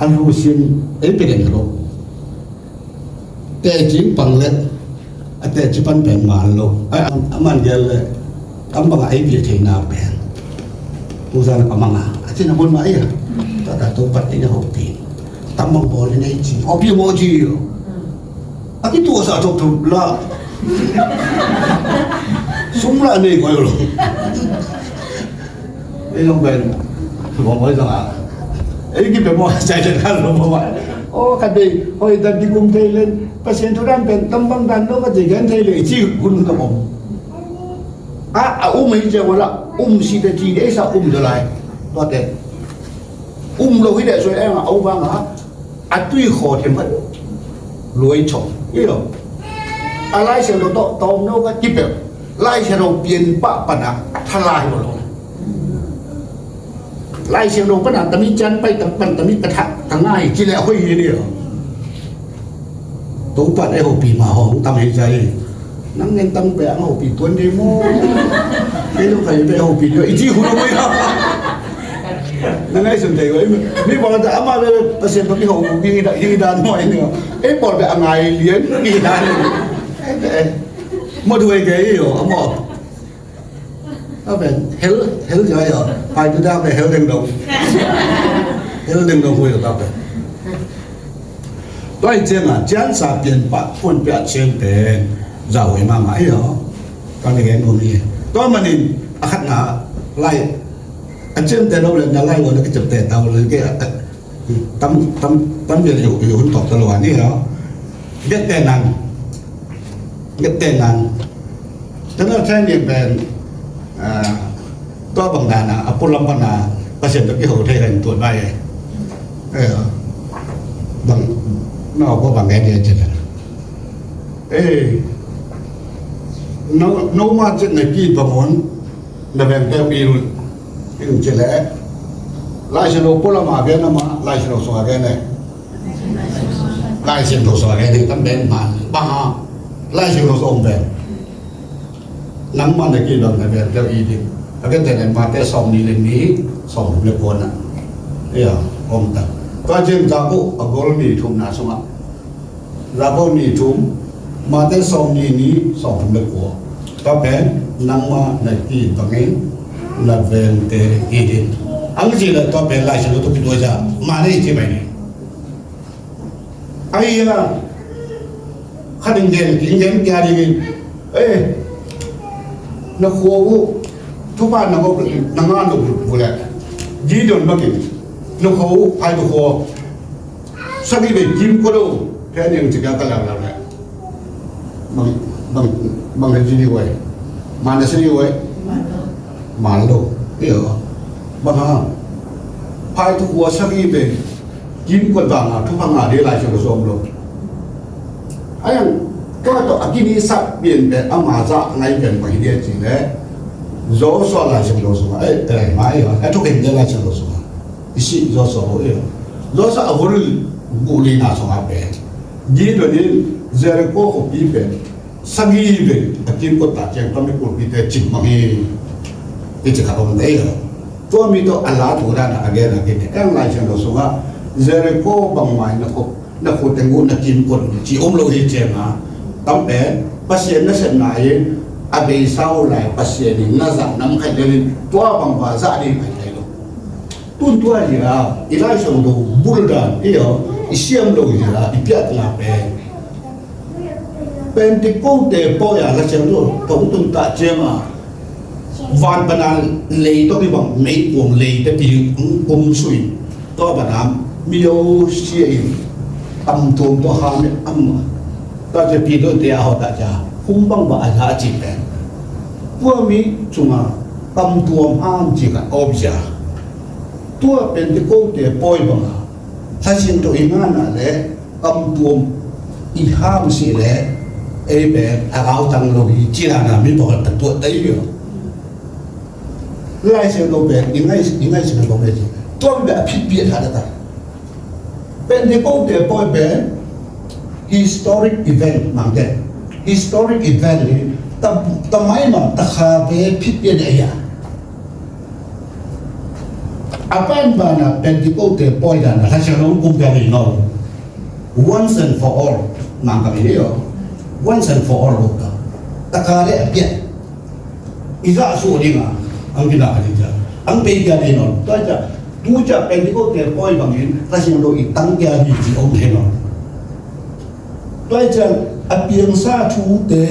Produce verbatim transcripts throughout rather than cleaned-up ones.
A lusin ei pia den lo. Teci pang le a teci pan pen man lo. Ai, a man gel le tam bang a ei pia theina pen. Usan a mang a a cin a mun ma ia. Tata to pat ei na hopi. Tam bang bol in ei ci hopi mo ci. A kituasa thok thok la. Sum la nei koi lo. Ei long pen. Bang koi sang a. Ei ki pe mo sai le kan lo mo. O ka dei hoi dan di kum thei len. Pasian thu dan pen tam bang dan lo ka dei gan thei le ci kun ka bom. A a um ei je wala um si te ci de sa um de lai. Tua te. Um lo hi de soi eng a au bang a. A tui khaw thiam khat luai chawm hi lo. A Lai Siangtho tawh tawm no khat kipeuh Lai Siangtho pian pah pana thalai lo lo. Lai Siangtho pana tami can pai tam pan tami ka thak ka ngai ci le a hoih hi ni lo. Topa te hopi ma hong tam hi zai. Nang ngen tam pe ang hopi tuan dei mo. Kei lo kai pe hopi dei i ci hu lo mo ya. Na ngaihsun thei koi. Mi pawl ta ama le Pasian tawh kiho kik hi dan maw, ei pawl bek a ngai lian kik hi dan. Maw, duai kei hi aw, a maw. A pen hell, hell zia hi aw. Pai tu dang pen hell deng dong. Hell deng dong hui aw ta pen. Tua hi ciangin ciansa pianpah puanpiah ciang pen zahhuai mahmah hi aw. Ka na gen om hi. Tua manin a khatna lai a ciamteh lo le na lai ua na kiciamteh ta lo le ke tam tam tam bia yu yu hun tawk ta lo a ni aw. Gette nang. Gette nang. Tana thai ni pen. Tua bang dana a pulam pana Pasian tawh kiho thei kan tuat bai. Bang na ko bang ngai dia cina. Eh, no no ma cina ki bangun na beng teu bil in cile. Lai silo pulam a gen ama lai silo so a gen eh. Lai silo so a gen eh kan beng ma bang ha. Lai silo so beng. Nangmah na kidong na beng teu i ding. A gen tene Mate sawm ni le ni sawm le kua na. Ia om ta. Tua cin Jakob a gol ni thumna sungah. Jakob ni thum Mate sawm ni ni sawm le kua. Tua pen nangmah na kidong in na beng teu i ding. Ang ci le tua pen lai silo tu pi tua ja ma ne ci bai ni. Ai ya. Kha ding gen king gen kia ding in. Eh. Na khua u. Thupha na ngok na nga na bu le. Gideon makin. Na khua u phai tu khua. Sagi be kim ko do. Phe niang cika ka lau lau le. Bang bang bang le jini wai. Mana sini wai. Malo. Iyo. Bang ha. Phai tu khua sagi be. Kim kuat bang a thupha ngah ding Lai Siangtho sawm lo. A yang tua tawh a kinisak pian pen ama zah ngai pen bang hi dia ci le Joshua Lai Siangtho sungah eh eh mai a thukhen dia Lai Siangtho sungah i si Joshua ho eh Joshua a vul guh lina sungah pen Gideon in Jericho khuapi pen Sagi vei a kimkot ta ciang tua mi kulpite cing mang hi. Hi ci khat om dei lo. Tua mi tawh a la tu dan a gen a kite eng Lai Siangtho sungah Jericho bangmai na khut na khut teng uh na kimkot ci om lo hi cianga tam pen Pasian na sepna in a beisa uh lai Pasian in na zah nam khaih lelin tua bangva zah ding khaih thei lo. Tun tua hi a i Lai Siangtho bul dan i aw i siam lo hi a i piatna pen Pentecost pawi a Lai Siangtho tawh hong tun ta cianga van pana lei tawh kibang meikuang leite pi hong kum suin tua pana mio sia in tam tuam tua ha me am ta cia pi dote a hawta cia hum bang ba a za a ci pen tua mi cunga tam tuam ham ci ka awp cia tua Pentecost pawi banga Lai Siangtho i ngana le Kam tuam i ham si le ei pen a gau tang lo hi cina na mi pakhat ka tuat dai hi. Lai Siangtho pen i ngai i ngai si lo pen tuam be a phit piat ha ta. Pentecost te pawi pen historic event mang te. Historic event hi ta ta mai ma ta kha ve phit piat dai hi. A banbana Pentecost te pawi dan a Laisiangtho kum pia ding nawn lo. Once and for all. Mangkam i nei aw. Once and for all lo ta. Taka le a piat. I zah suh ding a. Ang kina ka ding cia. Ang pei pia ding nawn lo. Tua cia. Tu cia Pentecost te pawi bangin Laisiangtho i tang pia ding ci om thei nawn lo. Tua hi ciang a piangsa thute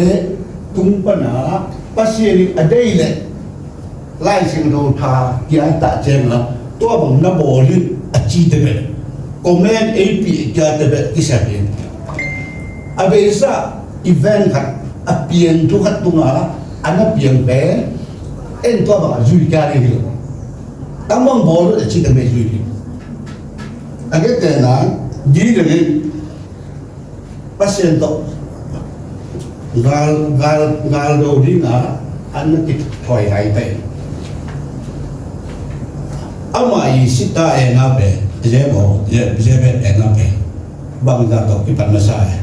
tung pana Pasian in a deih leh Laisiangtho tha kia tah ciang la tua bang na bawl in a cite beh comment ei pih kia te beh kisep in a beisa event khat a piang thu khat tunga a na piang pen en tua bang a zui kia ding hi lo. Tang bang bawl in a cite beh zui ding a kei te na di ding in Pasian tawh gal, gal, gal do ding a an na kithawi hai tai. Ama i sita e na pe, je bo, je, je be e na pe. Bang za tawh kipan masa e.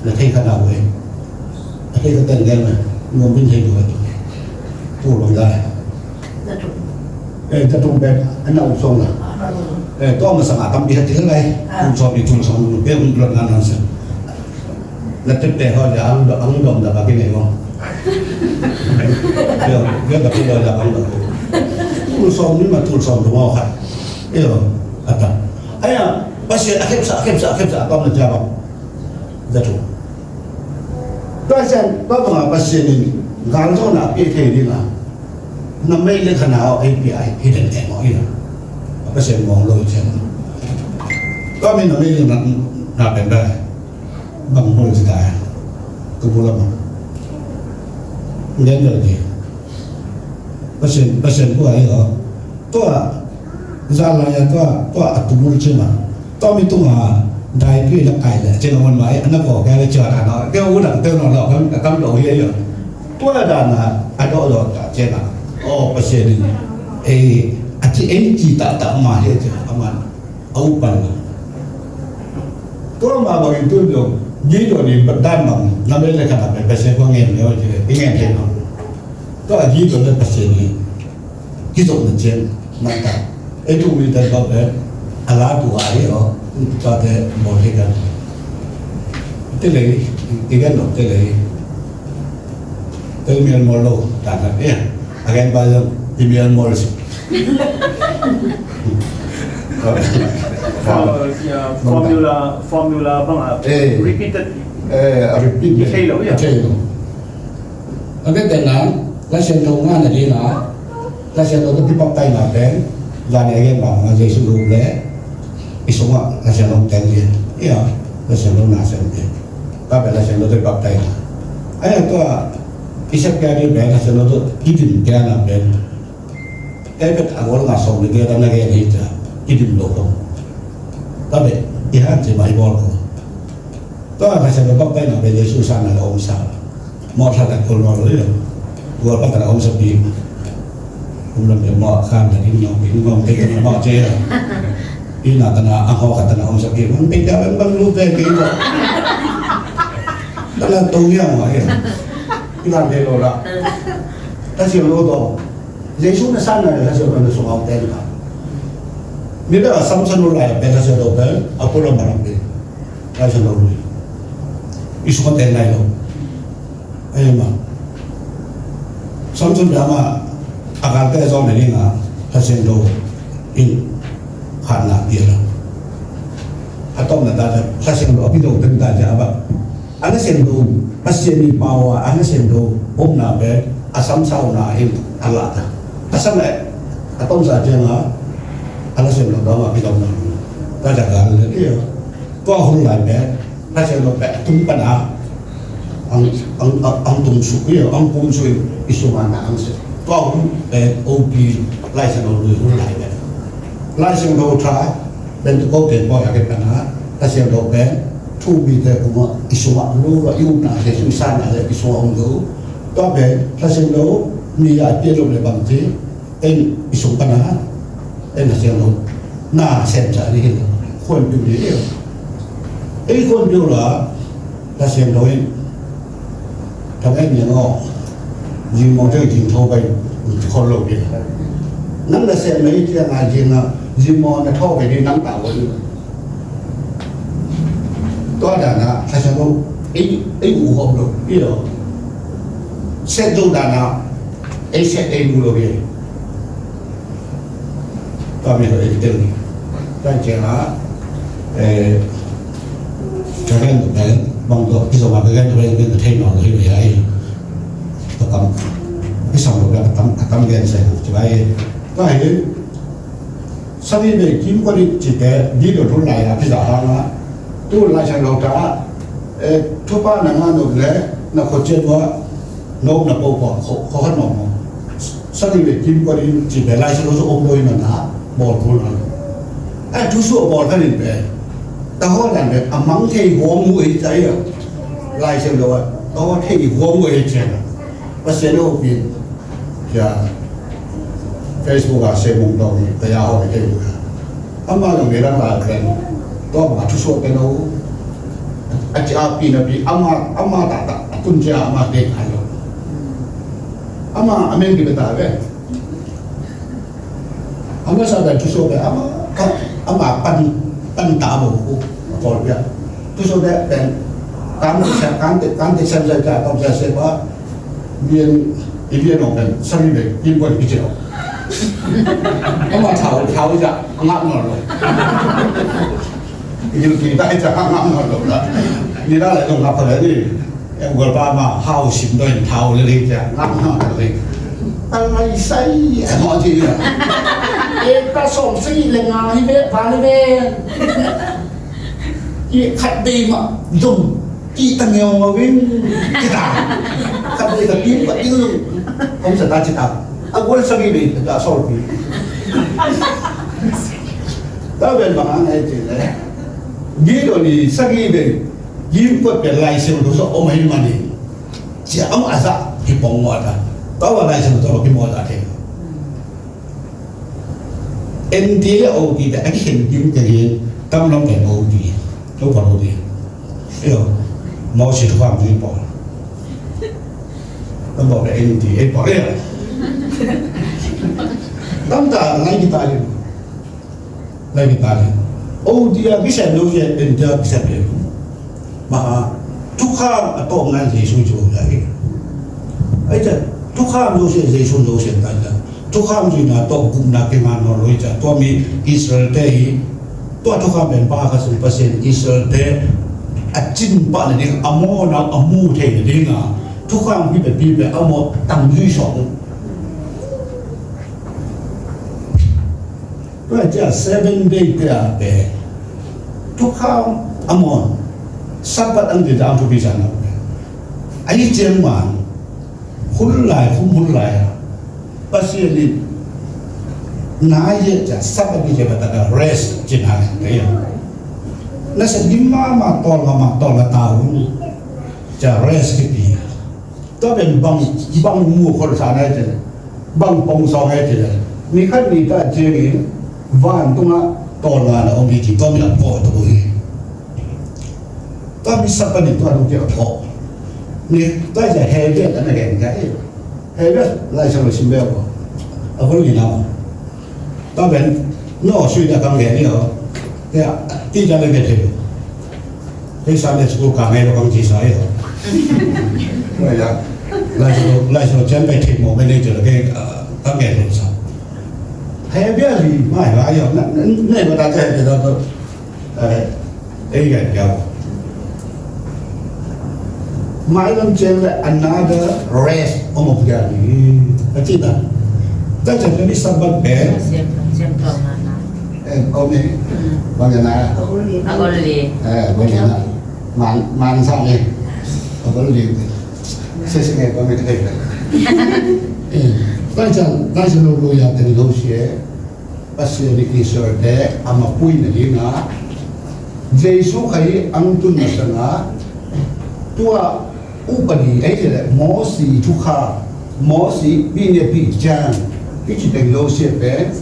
Na thei kha na ue. Na thei kha ten gel na. Nuam bin thei du tu. Tu bang za e. Eh, ta tung pen, an na um sawm la. Eh, tua masa ngah tampi khat ti lai. Tum sawm i tum sawm lu, pe um lot na nan sa. Na tep te ho ja ang, ang dom da ba ki nei mo. Yo, yo da ki lo ja ang dom. Tum sawm ni ma tum sawm lu mo khat. Yo, ata. Aya, Pasian a khep sa, a khep sa, a khep sa, a pam na ja ba. Zato. Pasian, tua banga Pasian in galzawhna a pia thei ding a, na mei le khana aw ei pia ai hi den teng aw hi a. Pasian mawng lo cian. Tua mi na mei le na, na pen bai. Bang hol ci tai. Tu bula ma. Ngen lo di. Pasian, Pasian ku ai aw. Tua zan lai a tua, tua a tumul cina. Tua mi tunga dai pui na kai le cina wan mai, ana ko kai le cia ta na. Ke u na te no lo kan, kan lo hi ya. Tua dan a, a do do ta cina. O Pasian ni. E, a ci e ci ta ta ma he cina, a man. A u pan na. Tua ma bang in tun lo. Gi do ni dan bang, na me le ka na pe, Pasian ko ngen le, ngen le no. Tua gi do le Pasian ni. Kizopna ciang mata. Ei tu mi tan kau pen a la tu a hi aw. Tate bawl hi kan. Te lei, i gen lo te lei. Te mial mawl lo ta na e. A gen ba zong i mial mawl si. Formula, formula bang a repeated. Eh, a repeat. I thei lo, i thei lo. A gen te na, la sian lo nga na di na. Laisiangtho tawh kibaptaina pen zan i a gen bang a Jesu lup le i sungah Laisiangtho teng lian. Ia, Laisiangtho na sem lian. Tua pen Laisiangtho tawh kibaptaina. Aia tua i sep kia ding pen Laisiangtho tawh kidim kia na pen. Ei pen a gol nga sawm le kia na gen hi cia kidim lo ko. Tua pen i han ci mai bawl ko. Tua Laisiangtho baptaina pen Jesu sang na la om sa. Mawh thak a kul mawh lo hi lo. Gual pa tana om sa pi. Kum lam pia mawh khan ta ding mawh pi mawh pi tana mawh cia. Pi na tana a hawh khat tana om sa pi. Mawh pi cia bang bang lu cia pi mawh. Tana tong yang mawh hi. Pi lan pi lo la. Laisiangtho tawh. Jesu na sang na Laisiangtho na sung au ten ka. Mi bek a Samson lu lai a pen Laisiangtho pen a pula ma lam pi. Laisiangtho lui. I sung a ten lai lo. Ahi ma. Samson dama a galte a zawng le ding a Laisiangtho in khatna pia lo. A tawpna ta ta Laisiangtho a pia lo ten ta cia a ba. A Laisiangtho Pasian i pau a a Laisiangtho omna pen a samsauna in a lah ta. A sam le a tomsa ciang a a Laisiangtho dama pia lo na. Ta cia gal le pia. Tua hun lai pen Laisiangtho pen a tung pan a ang, ang, ang, ang tung suk hi, ang kum suk hi, i sung a na ang suk. Tua hun pen opi Laisiangtho lui hun lai pen. Laisiangtho tha Pentecost pen pawi a ke pan a Laisiangtho pen thu mi te kuma i sung a lu lo i um na le i san na le i sung a um lo. Tua pen Laisiangtho mi a pia lo le bang ci. Ei i sung pana ei Laisiangtho na sem sa ni hin khuan piu ni. Ei khuan piu la Laisiangtho in thang ei niang aw. Jing mong te jing tho bai khol lo ni. Nang na sem na hi ciangin a zing a, zing maw na thaw ve ding nang ta vo ding. Tua dan a Lai Siangtho ei, ei uh hawm lo, i lo. Set zo dan a ei set ei mu lo hi. Tua mi lo ei tel ni. Tua ciang a, eh, ka gen pen, bang tua, kizom a ka gen pen, pen thei nawn lo hi ve ai. Tua kam, kisam lo ka tam, ka tam gen sai ci bai. Tua hi, sagih vei kimkot in cihte, video thu lai a kiza hang a, tu Lai Siangtho ta, eh, thupha na ngah nop leh, na khuaciat uah, nop na po pua, kho, kho khat nop maw. Sagih vei kimkot in cihte, Lai Siangtho sung om lo in a na, bawl kul na. Eh, thusuah bawl khat in pen, ta haw dan pen, a mang thei huam uh ei cai a. Lai Siangtho a, ta haw thei huam uh ei cai a. Pasian a hopih. Ya, Facebook a Semung Dong, Taya Hong, Facebook a. Ama lo ngelang la pen, tua ma thusuak pen o. A ci a pi na pi, ama, ama ta ta, a tun ci a ama te kai lo. Ama, a men ki beta ve. Ama sa pen thusuak pen, ama, ama pan, pan ta bo ku, a pawl pia. Thusuak pen, kan te sa, kan te, kan te sa sa ca, kan sa sa ba, Bian, i bian ong pen, sagih vei kimkot kici lo. Ama thau, thau ja, a ngap nawn lo. Gilki tai ja, a ngap nawn lo la. Ni la lai tong ngap pha le ni. Em gol pa ma, hau sim doi thau le le ja, a ngap nawn lo le. Ang ai sai, a mo ci ya. E ta som si le nga hi ve, pa le ve. I khat vei mah zong kihta ngeungeu in, kita. Khat vei ka kihta in zong, om sa ta cita. A gual sagih vei ka solpi. Ta ven bang a ngai ci le. Gideon i sagih vei kimkot pen Lai Siangtho sung om ahi manin, cia om a zah hi pong mawh ta. Tua Lai Siangtho lo hi mawh ta thei. N T le O T te a kikhen kim keng hi, tam lam pen O T. Lo pal O T. Ayo, Moses thukham zui pawl. Tam pawl pen N T, ei pawl, ayo. Tam ta lai kita le. Lai kita le. O T a kisem lo, N T a kisem le. Mah a, thukham a tawpna Jesu ci bawk hi. Ahih ciang thukham zo sia, Jesu zo sia ta hi. Thukham zuihna tawh gupna kingah nawn lo hi ciang, tua mi Israel-te hi. Tua thukham pen pa khat sung Pasian Israel-te a cin pah nading, a mawhna a mu thei nading a thukham hi peuhpeuh a mawh tang zui sawk. Tua ciang Seven Day te a pen thukham a mawn, Sabbath ang te zang thupi sa na pen. Ahih ciang man hun lai, hun hun lai a Pasian in na ye ciang Sabbath ni ciang bata ka rest ci na le te. Na sa gim mama, tawl mama, tawl na ta hun ciang rest kipi. Tua pen bang, bang mu khol sa nai ci le, bang pong sawng nai ci le, ni khat ni ta ciangin vantungah tawlnga na om hi ci, tua mi a phawh tuk uh hi. Tua mi Sabbath ni tua dong ci a phawh. Ni tua ci a Hebrew a na gen ka hi. Hebrew Lai Siangtho sim bek uh a, a vul ni na. Tua pen, no sui na kam gen ni aw. Tia, ti ja le ke thei. Hei Sunday school ka ngai lo kam ci sa aw. Lai la, lai so, lai so chen pai thei mo pai nei ci le ke, ah, kam gen lo sa. Hei bia li mai la aw. Na, na, nei ma ta te te ta to. Eh, ei ga ya. Mailam ciang le another rest om of ya ni. A ci ta. Ta ciang ni Sabbath pen. Siam, siam tawh na na. Eh, om ni. Mm. Bang ya na. A ol li. A ol li. Eh, bang ya na. Man, man sa ni. A ol li. Se se ngai bang ni te. Eh, ta ciang, ta ciang lo lo ya te lo sia. Pasian in Israel-te a mapui nadingin Jesu Khazih ang tun masangin tua upadi ei le Mosi thukham, Mosi pine pi cang, pi ci teng lo sia pen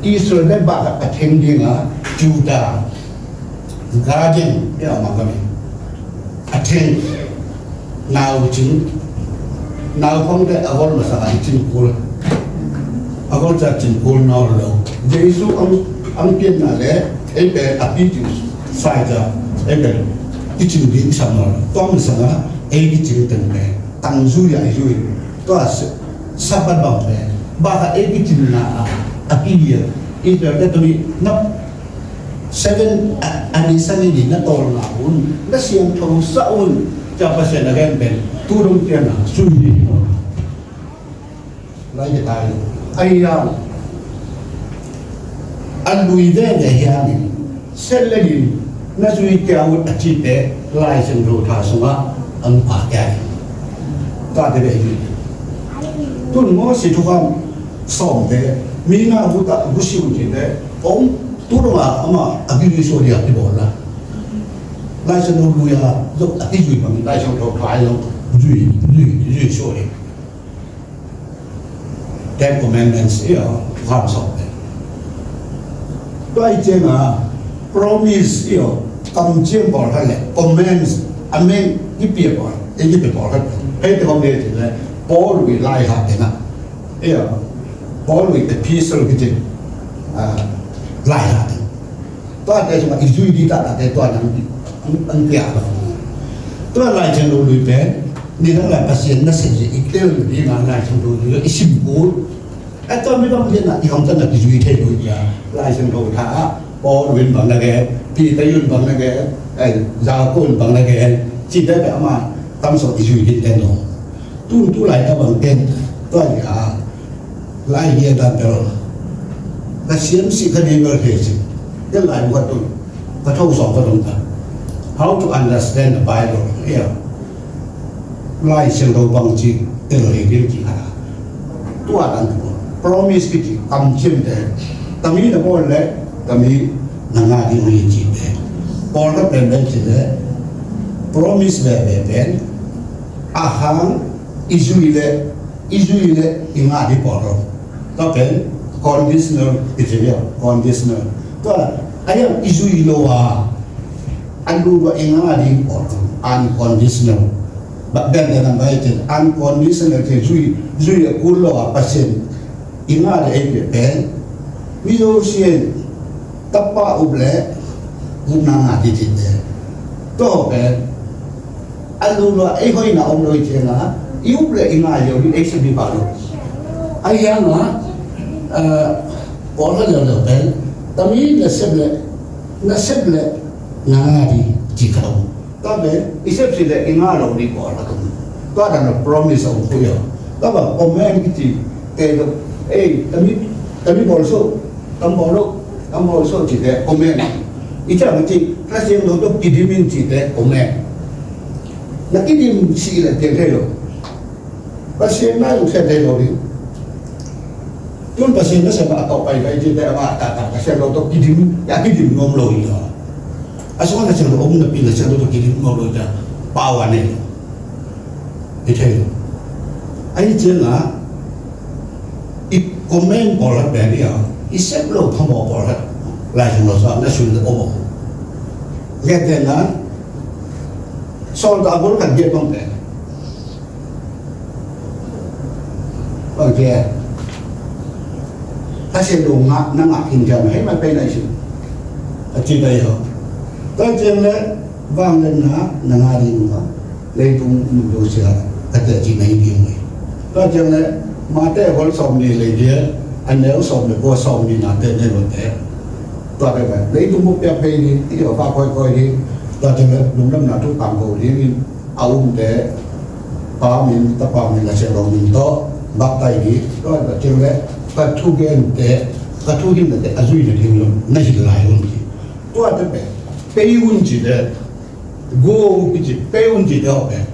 Israel-te bak a theng dingin Judah Garden, ya, ma kami. A theng, nau cing, nau kong te a vol masa a cing kul. A kol ca cin kul nawn lo. Jesu ang, ang pianna le ei pen a pi cin sai ca ei pen kicin ding sam nawn lo. Tua mi sanga ei kicin teng pen tang zui a i zui. Tua Sabbath bang pen baka ei kicinna a a pi a i pen pen tuni na seven a ni sani ni na tawlna un na siangtho sa un ca Pasian a gen pen tu dong pianna sui ni. Lai kitai a hiang a lui veve hiangin sel le din na zui kia ut a cite Lai Siangtho tha sungah an pha kia in tate ve hi. Tun Moses thukham sawmte mi na huta husiu cite om tu donga ama a kiri suadia kibawlna Lai Siangtho lui a zok a kizui bangin Lai Siangtho tha zok zui zui zui suadia. Ten Commandments i a khan sawm te. Tua i cianga promise i a kamciam pawlkhat le commands a men i pia pawl i kipia pawlkhat. Hei te hong de ci le Paul wi lai ha te na i a Paul wi epistle kici lai ha te. Tua te sungah i zui ding taktak te tua nang an piak lo. Tua Lai Siangtho lui pen nidang lai Pasian nasep zia i tel dingah Lai Siangtho lui i sim kul. A tua mi bang lianah i hamtana kizui thei lo dia Lai Siangtho tha ah Paul in bang na gen, Peter in bang na gen, Jacob in bang na gen cite te ama tamsawh i zui ding ten lo. Tun tu lai ta bang ten tua dia Lai hi a dan bel ka siam si ka nei bel he si. Ken lai buat tu ka thau sawm ka dong ta. How to understand the Bible? Yeah. Lai Siangtho bang ci tel he ding ci kha. Tua dan tu promise ki ci kamciam te. Tami na bawl le tami na ngah ding hi ci te. Paul ka pen pen ci le promise ve ve pen a hang i zui le i zui le i ngah ding pawl lo. Tua pen conditional i ci lio conditional. Tua a yang i zui lo a an lu ba i ngah ding pawl lo unconditional. Ba ben de nan bai ci unconditional ci zui zui a kul lo a Pasian i ngah le ei pe pen mi lo sian tapa up le upna ngah ti ti te. Tua pen a lu lua ei hoina om lo i cianga i up le i ngai lio ding ei sep ding pah lo. A hianga pawl ka leuleu pen tami na sep le na sep le na ngai ding ci khat om. Tua pen i sep si le i ngai lo ding pawl ka tum. Tua dan lo promise om khui lo. Tua bang command kici te lo ei tami tami bawl so tam bawl lo tam bawl so ci te command. I ciang ci Pasian lo to kidim in ci te command. Na kidim si le pian thei lo. Pasian na yung sian thei lo ding. Tun Pasian na sian a tawh pai pai ci te ama a taktak Pasian lo to kidim ya kidim nuam lo hi lo. A sungah na sian lo om na pi na sian lo to kidim nuam lo hi ta pau a nei lo. I thei lo. A hi cianga i comment pawlkhat pen i a i sep lo phamawh pawlkhat Lai Siangtho sungah na sui lo om a. Ngetna Saul ta a gol khat giat bang pen bang kia Pasian lo ngah na ngah khin thiam hei mai pei nai sin a ci tai ho. Tua ciang le vang le na na ngah ding uh leitung mun do sia ka te ci na hi ding uh. Tua ciang le Mate hol sawm ni lei dia a neu sawm le kua sawm ni na te nei lo te. Tua te ba leitung mu piak pei ni ti ho fa koi koi ni. Tua ciang le lungdamna thu pang ko ding in a umte Pa min, Tapa min, Lai Siangtho min tawh baptize ding. Tua ciang le ka thugente ka thuhilhnate a zuina ding lo na hilh lai lo hi. Tuate pen pei un cite go kici pei un cite aw pen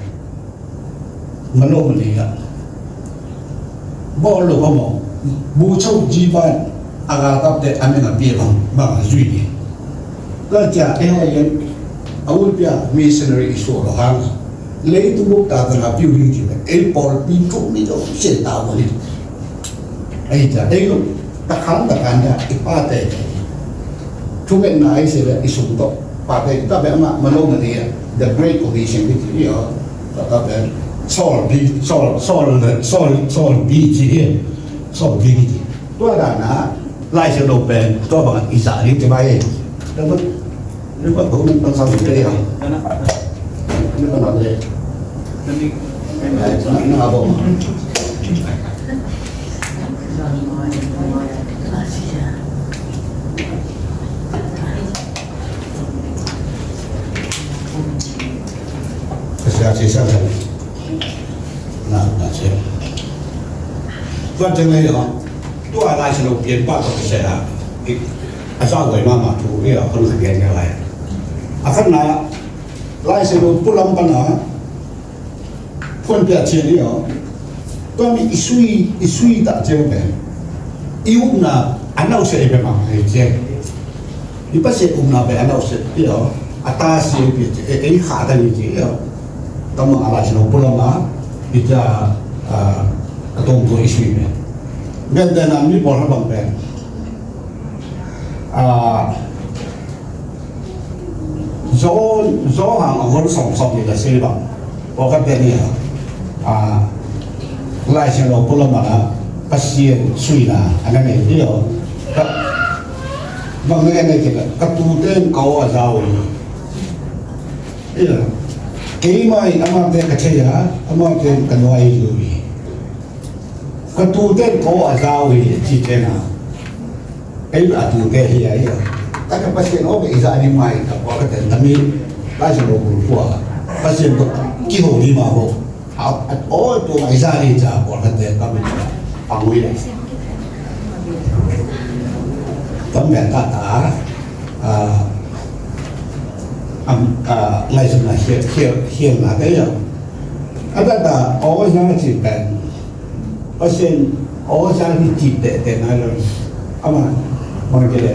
mano mani ah bawl lo ka maw bu chau ji ban a galkapte a meng a pia bang bang a zui ni. Ka cia e hoi yen a ulpia missionary i suah lo hang leitung buk ta tana piu hi ci ei pawlpi thu mi lo sia ta ua ni. Ei ta ei lo ta khang ta kan da i pate thungetna ei sia le i sum to pate ta be ma ma lo ma ni the great commission ki ti io ta ta be Saul bi Saul Saul Saul Saul bi ci hi Saul bi ki ti. Tua dan a Lai Siangtho pen tua bang i zah ding ci mai. Tua bang, tua bang ko man tang sang ding te ya. Tua bang le. Na, na bo. Ka sia ci sang sang. Na, na sia. Tua teng le ya. Tua Lai Siangtho pian pa ka sia. A sa wai ma ma tu ya kon ka pian ya lai. A khan na Lai Siangtho pu lam pan a phuan pia cian hi aw. Tua mi i sui, i sui ta cian pen i upna a nau sia i pe mang hi cian. I Pasian upna pen a nau sia hi aw. A ta sia i pe cian, e, e, i kha ta ni cian hi aw. Tam mang a Lai Siangtho pu lam a i ta, a, a tong tua i sui pen. Gen ta na mi pawl ha bang pen. A, Zo, Zo hang a gol som som ni la sei bang. Pawlkhat te ni a, a, Lai Siangtho pu lam a Pasian suina a na nei hi aw. Ka, bang na nei kei la, ka tute in ka aw a za uh hi. Hi la, keimah in amate ka thei a, amate in ka nuai uh hi. Ka tute in ka aw a za uh hi, a ci ciang a. Ei a tute hi a hi a. Ka ka Pasian aw bek i za ding mai ka pua ka ten tami. Lai Siangtho bul pua. Pasian tawh kiho ding mah bo. A, a, aw tu mai za ding ca pua ka ten tami. Pang ui le. Tam ben ta ta. A, am, a, lai sum na hiel, hiel, hiel na te ya. A ta ta, aw za ci pen. Pasian aw za hi cih tehteh nai lo. Amah, bang ci le,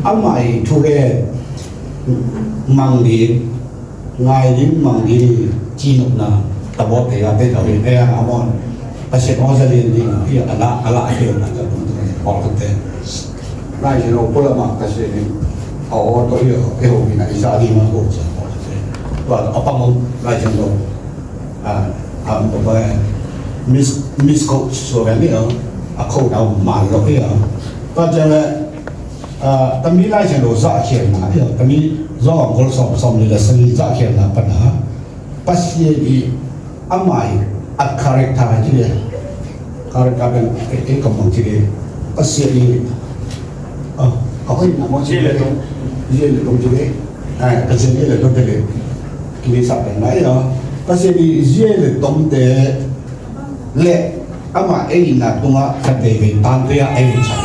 amah i thugen mang ding, ngai ding mang ding hi ci nopna tabawt te a te tawh hi. Ei a mawng Pasian aw za lian ding hi a la, a la a hiau na ta tum tum pawl khat te. Lai Siangtho pu lam ah Pasian in a aw tawh hi a, ei hopihna i za ding mah ko ci a pawl khat te. Tua a pang om Lai Siangtho. A, a, a, mis, misquote suak a ni, a, a quote a man lo hi a. Tua ciang le, a, tami Lai Siangtho zahkhialhna hi a, tami Zo a gol sawm, sawm li le sali zahkhialhna pan a. Pasian i amah i a character ci le. Character pen, e, e, kamang ci le. Pasian i, a, a hoih na maw ci le. Zia le tong. Zia le tong ci le. Ai, Pasian i le tong te le. Kini sak pen nai a. Pasian i zia le tong te le ama ei na tunga khat vei vei tang te a ei sa.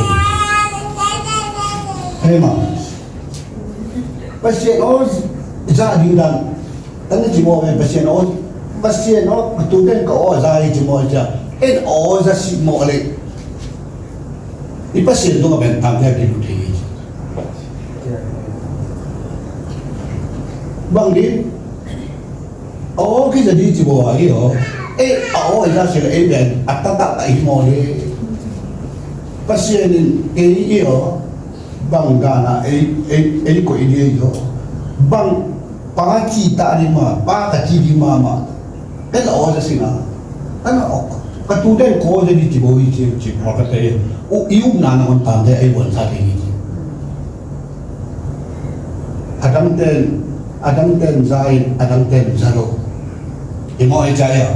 Hei ma. Pasian aw za ding dan. Tang ci maw, Pasian aw. Pasian aw, tu den ka aw za i ci maw cia. En aw za si maw le. I Pasian tunga ben tang te a kilu te. Bang di, aw kiza di ci bo a hi aw. E, aw i za sila e ben a ta ta ta i mo le. Pasian in e i aw. Bang dana e, e, e ko i di aw. Bang pa ci ta di ma, pa ka ci di ma ma. Pen la aw za sina. Ana aw. Ka tu den ko za di ci bo i ci, ci bo ka te. U i u na na on ta de ai wan sa de i ci. Adam ten, Adam ten za i, Adam ten za lo. I mo i za ya.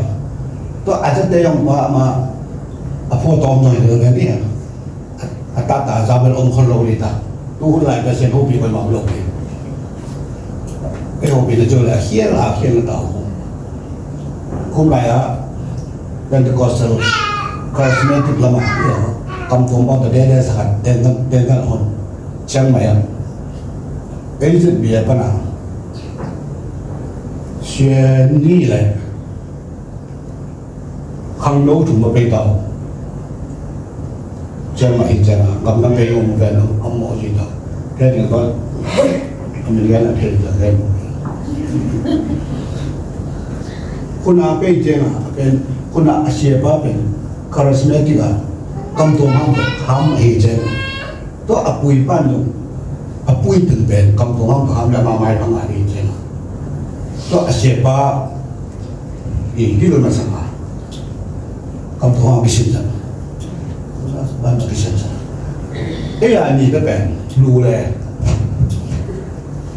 To a za te yong pa ma. A pho tom noi lo ni. A ta ta za bel om khol lo ni ta. Tu hun lai ka sen ho pi ko ma lo ni. Ei hopihna cu le a khial a khial na ta uh. Kum lai ah Pentecostal charismatic lamah hi a, kam tuam bang ta dede sakhat, tentan, tentan hon Chiang Mai ah A Z B a pan a sia ni le khangno thum a pei ta uh. Ciang mah hi ciang a, gam na pei ngom ven a mawh ci ta. Ken ken kong a min lian a thei ta ken. Khun a pei ciang a, pen khun a a siapa pen charismatic a, kam tuam ham ham hi ciang. Tua a pui pan zong a pui pen pen kam tuam ham ham le ma mai phang a hi ciang. Tua a siapa i hi lo na sang a. Kam thong a kisim zat. Ban ma kisen sa. Ei a ni ka pen lu le.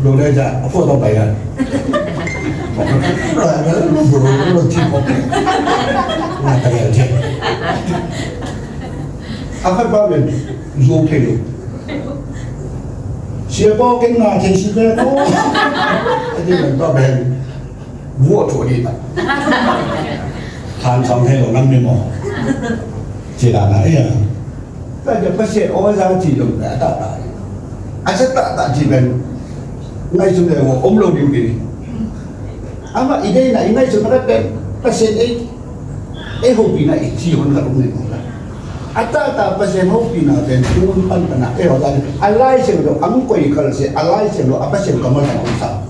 Lu le ja a photo bai la. Lu ti ko. Na ta ya je. A khat pa pen zu thei lo. Sia pau ken na thei si pen ko. A ti pen pa pen. Vuah thuah dih ta. Than sam thei lo nam ni maw. Ci dan a ei a. Ka ja Pasian aw za ci lo ka ta ta. A sa ta ta ci ben. Ngaihsut le om lo ding kini. Amah i deihna i ngaihsut na ka pen Pasian ei. Ei hopihna i ci hon ka um ni maw. A ta ta Pasian hopihna pen tun pan pan a ei hopihna. A Lai Siangtho ang koi kal se a Lai Siangtho a Pasian kammal a om sa.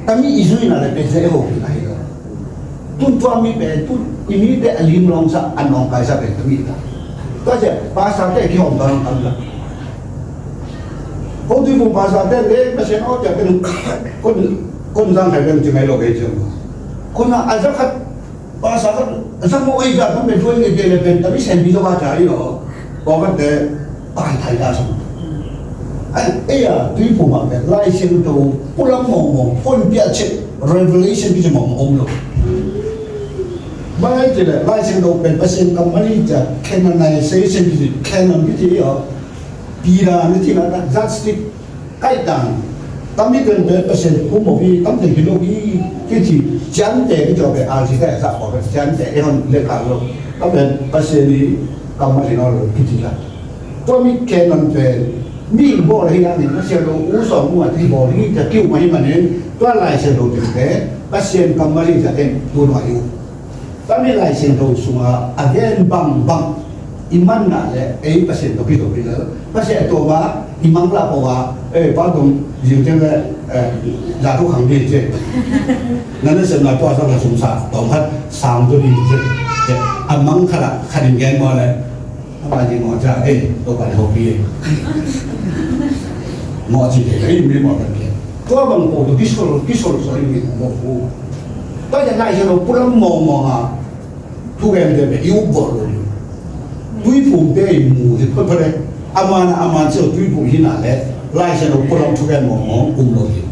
Tami i zuina le pen se ei hopihna hi lo. Tun tua mi pen tun i mite a lim lawngsa a nawngkaisa pen tami ta. Tua se pastor te kihawm ta lawng kam la. Kong tui pung pastor te le Pasian aw tia pen kon kon zang hai pen ci ngai lo kei ciang. Kon a a za khat Pastor khat a zang maw ei zat hong pen tuai ngeite le pen tami sempi zo ka ca hi lo. Pawlkhatte paithai ta sung. Ai ei a tuiphum ah pen Lai Siangtho pulam mawngmawng, puanpiah chet, revelation kici mawngmawng om lo. Bang hang hiam cih leh Lai Siangtho pen Pasian kammal hi ci a canonization kici, canon kici hi a. Peter ni cihna ta, yardstick, kaihdan, tami teng pen Pasian pum mawh hi, tam teng hi lo hi, kici, ciante kici aw pen, R C te a zah aw pen, ciante, ei hon leh kah lo, tam pen Pasian i kammal hi nawn lo, kici la. Tua mi canon pen, mi bawl hi a, mi Pasian lo, u sawm u a, ti bawl hi, cia kiu mah hi manin, tua Lai Siangtho teng pen, Pasian kammal hi cia en, tu nuai hi uh. Tami Lai Siangtho sunga a gen bangbang i manna le ei Pasian tawh kizo hi lel. Pasian tawh ma i mangla pawh a, eh, pa dong zing ciang le, eh, za thu khang ding ci. Na na sem na tua sang la sum sa tawm khat sang tu ding ci. A mang khat a khat in gen maw le. Ama ding maw ca, eh, Topa le hopi. Maw ci te, eh, mi maw kan gen. Tua bang ko tu kisol, kisol sol mi maw ko. Tua ja Lai Siangtho pulam mawngmawng a. Thugente pen i up vawh lo hi. Tuiphumte i mu hi photphot e. A man a, a man sio tuiphum hi na le Lai Siangtho pualam thugen mawngmawng um lo hi.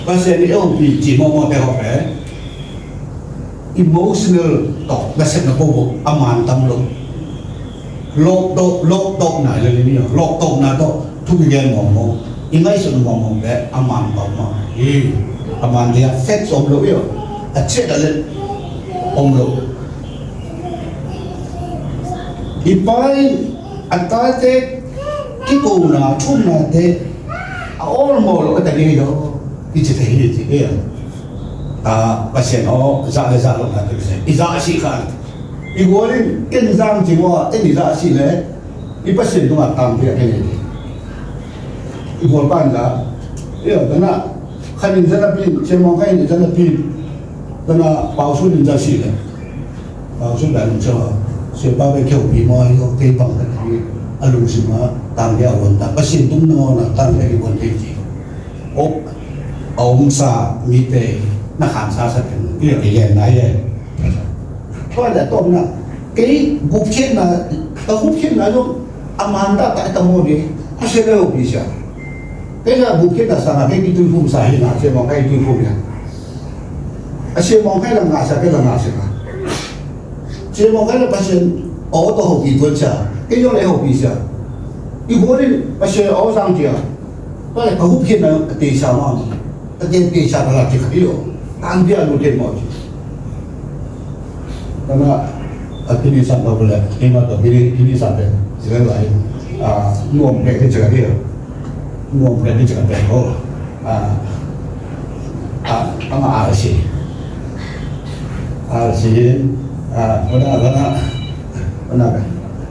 Pasian i eupi ci mawngmawngte hawh pen emotional tawh nasepna bobo a man tam lo. Lawptawh, lawptawhna le ni lawptawhna tawh thu kigen mawngmawng, i ngaihsut mawngmawngte a man pau mah hi. A man dia facts om lo hi aw. A ciat a let om lo. I pai a tate kikona thumnate a awlmawh lo a ta ngei lo. I ci thei hi ci hi aw. A Pasian aw zah le zah lo na te i zah a sih khan. I gual in ken zang ci maw a en i zah a sih le. I Pasian tungah tangpi a kei nei ding. I gual pan za. Ia, tana khan in zana pin, Sia Mawng Khai in zana pin. Tana Pau Sun in za si le. Pau Sun dan in za. Sia Pa Be Keu Pi Maw Ayo kei pang khat hi. A lungsim a tangpi a wan ta. Pasian tung na ngawna tangpi a i wan kei ti. Op a omsa mite na khansa sa pen. Ia, i len na ia. Tua le tawpna kei gupkhiatna, ka gupkhiatna zong a man taktak ka maw ni. A sia le hopi sia. Kei na gupkhiatna sangah kei kituiphum sa hi na, Sia Mawng Khai kituiphum hi a. A Sia Mawng Khai la ngah sia, kei la ngah sia. Sia Mawng Khai la Pasian aw tawh hopi tuan sia. Kei zong le hopi sia. I gual in Pasian aw sang cia. Tua le ka gupkhiatna a teisa mah. Ka gen pei sa ka la ci kha hi lo. An bia lu ten maw ci. Kana a kini sa ka bula kini ma to kini kini sa pe. Sila lai. A nuam pe ki ci kha hi lo. Nuam pe ki ci kha pe ho. A a ma a si. A si. A kana kana kana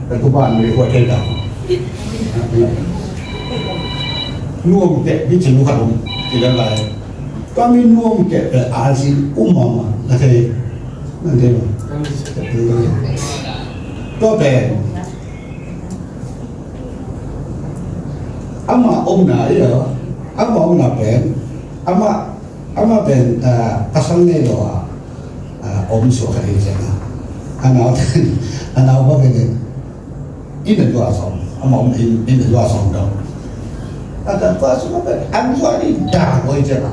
ka tu ban mi ko te ta. Nuam te ki ci nu kha dum. Sila lai. Tua mi nuam keh pen a zi um mahmah na thei. Nan thei lo. Tua pen ama omna ia, ama omna pen ama ama pen a pasal nei lo a, a om suak a thei ciang a. A nau a nau ba pen Inn a zuak sawm, amah om inn, inn a zuak sawm dong. A ta pa sung a pen an zuak ni da koi ciang a,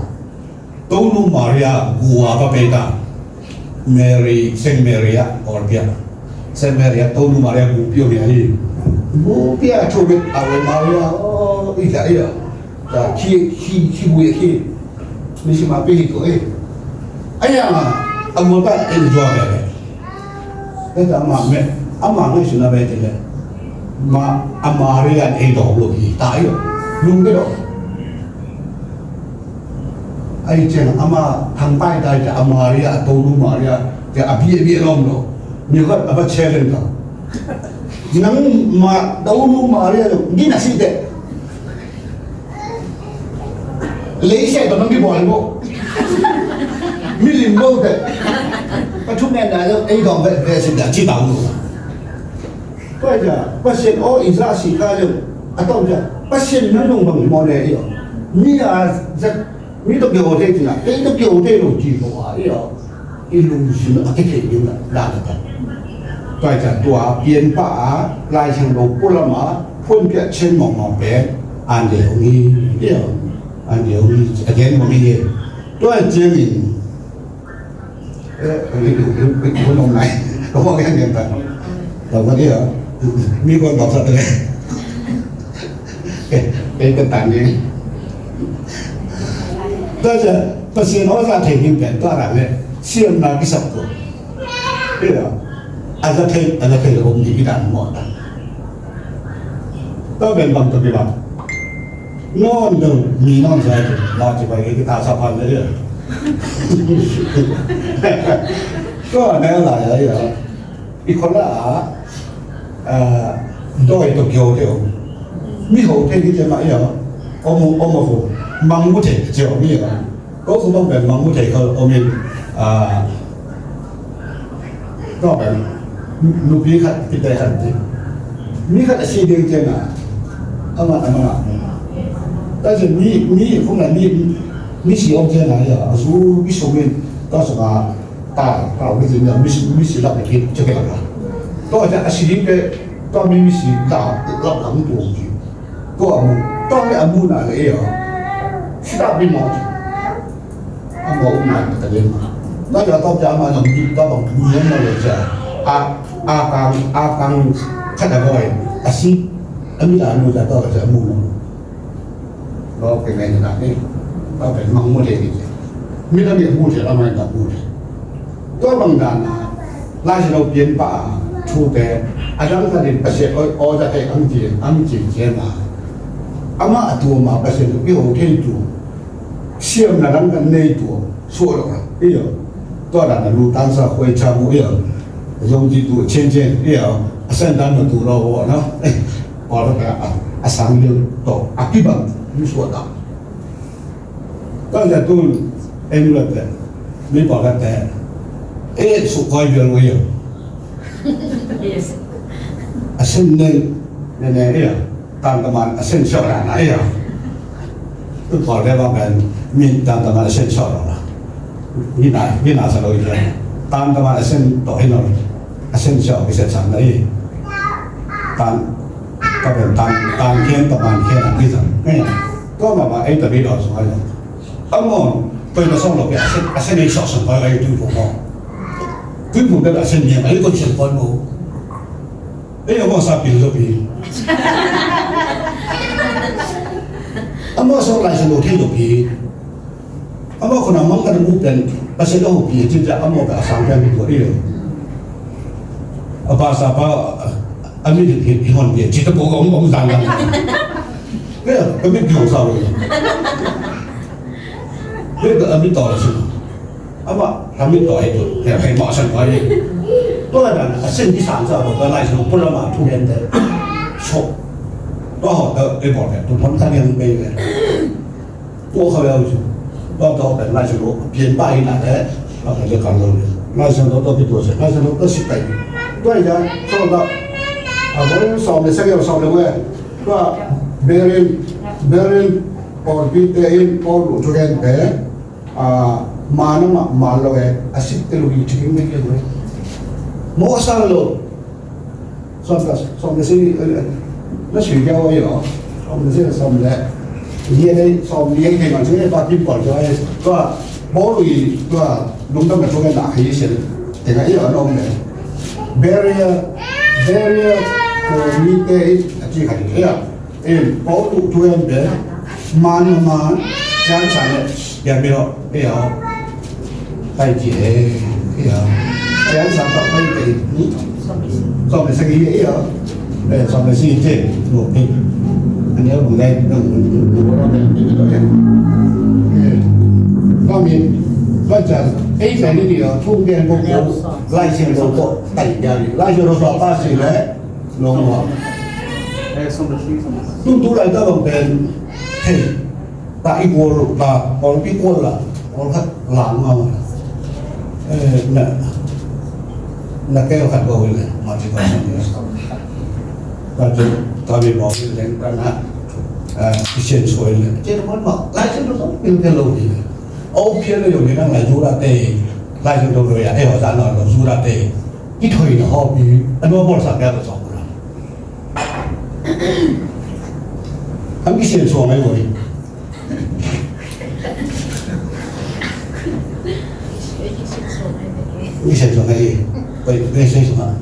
Tonu Maria gu a va pei ta. Mary, Saint Mary a, or bia. Saint Mary a, Tonu Maria gu pia mi a hi. Gu pia thu bit Ave Maria, oh, i ka i a. Ka khi, khi, khi bui khi. Ni si ma pi hi ko e. Ai ya ma, a mo ta en jua be. Ai ta ma me, a ma me si na be ti le. Ma, a Maria en do lo hi. Ta yo. Lung ke do. Ai chen a ma thang pai ta ja a Maria, a Tonu Maria, ja a bi bi long lo. Mi ko a ba challenge ta. Nang ma Tonu Maria lo, ni na si de. Lei sia tawh nang kibawl hi maw? Milim maw teh? Pathum ngen nai lo, ei dawng vet vet sin dah ci tau lo. Tua cia Pasian aw i zah si ka leu a tawm cia Pasian na nung bang hi maw le i aw. Mi a zat mi tawh kio te cina, kei tawh kio te lo ci ko a i aw. I lungsim a kithei ding la la ka ta. Tua i ta tua pianpa a Lai Siangtho pualam a phuanpiah cian mawngmawng pen an deu hi, an deu hi, a gen mawng hi. Tua ciangin, eh, hun om nai, ka mawng gen gen ta. Ka mawng dia, mi kon bawk sa te le. Kei ka tan ding. Tua cia Pasian aw za thei ding pen tua dan le siamna kisap ko. Ila a za thei, a za thei lo om ding i dan mawh ta. Tua pen bang tua pi bang. Nawn deuh mi nawn za tu la ci pai ki ta sa pan le dia. Tua ne la ya ya. I khawlah a, ah, dawi tawh kio te om. Mi ho thei hi te mah i a, om, om a fu, mang mu thei cia om i a. Ko khu bang pen mang mu thei khal om in, ah, ko pen nupi khat, kite khat ti. Mi khat a si ding ciang a, a man, a man a. Ta cia mi, mi, khung lai mi, mi si om ciang a i a, a zu mi sung in, ta sung a, ta, ta, mi si, mi si, mi si lak ni ki, cia ki lak la. Tua cia a si ding te, tua mi, mi si lak, lak, lak tu ki. Tua mu, tua mi a mu na le ya. Si ta mi mo. A mo na ta le ma. Tua cia tua cia ma na mi, tua bang mi na le cia. A, a kang, a kang, khat a boy. A si, a mi a mu cia tua cia mu na. Lo ke ngai na ni. Tua pen mang mu le ni. Mi na mi mu le, a mai na mu le. Tua bang dan a, Lai Siangtho pianpa a thute, a dang khat in Pasian aw, aw za thei ang ci, ang ci cian a. Amah a tuam a Pasian i ho thei tu, siamna dang khat nei tu, suah lo a, i aw. Tua dan a lu tan sa khuai cha mu i aw. Zong ci tu, cian cian, i aw. A san dan ma tu lo, no? Aw, a, a sang liu to, a kibang, mi suah ta. Ka za tu en la te, mi pa ka te, e su koi bial mo yo. Yes. A sen ne, ne ne ya, tan ka man a sen sio ra na ya. Tu pa le ba ben, mi tan ka man a sen sio ra na. Ni na, ni na sa lo ya. Tan ka man a sen to hi no. A sen sio ki sen sang na i. Tan, ka ben tan, tan kien, ka man kien a ki sang. Ne. Tua mah mah ei ta bi dawh sung ai lo. A maw, koi na sawng lo pia a sen, a sen ei sawh sung koi ai tui phu maw. Tui phu pia a sen niam ai koi sen koi maw. Ei a maw sa pil lo pi. A maw sawng lai sa lo thei lo pi. A maw khuna mang ka na mu pen, a sen lo pi, ci cia a maw ka a sang pen pi tua ei lo. A pa sa pa, a mi hi, hi hon pi, ci ta bo om, om zang zang. Kaya, kami di hong sa wei. Kaya, kami to la sung. Ama, kami to itu. Kaya, kaya ma san kaya. Tua dan a sen di san sa bo ka lai sung pula ma tu den de. So. Tua ho ta e bo de tu pon ka niang bei de. Tua ka wei su. Tua to de lai sung pian bai na de. Tua ka le ka lo de. Lai sung to to pi tua se. Lai sung to si pai. Tua ya so ta. A bo so me se yo so le wei. Tua berin, berin, or pi te in, or lu tu gen te, a, ma na ma, ma lo e, a sik te lu i chikin me ke lo e. Mo sa lo, Sawm le, sawm le si, eh, na sui kia oi o. Sawm le si, sawm le. Ye le, sawm le, kei man si, pa kim pol jo, eh, tua, bo lui, tua, lungdam na tua na, hei sen. Te ka i o, nom le. Barrier, barrier, ko mi te, a chi ka i o. Eh, bo lui tu en be. Man, man, jan sa le, ya mi lo, eh, o. Pai ci e, ia. Cian sa tak pai pai. Sawm le sagih ia. Eh, sawm le sagih ci. Lo pi. Ani au bung dai, bung, bung, bung, bung, bung, bung, bung. Eh. Kami, baca, eh, tadi dia, kung dia, kung, kung, lai sian lo ko, tai dia, lai sian lo so apa sih, le? Lo mo. Eh, sawm le sagih, sawm le sagih. Tung tu lai ta bang pen. Hei. Ta i kual, ta kual pi kual la, kual khat la ngau. Eh, na, na keu khat ko le, ma ci ko sa ni. Ta ci, ta bi mo ni leng ta na, eh, i sian suai le. Ci mo ma, lai sian lo so, pil ke lo ni. Au pia le yo ni nang lai Juda te, lai sian lo lo ya, eh, ho sa no lo Juda te. Ki thoi na ho pi, ano bol sa ke lo so. Ang i sian suai mai wo ni. Mission sung ahi. Oi, mission sung ah.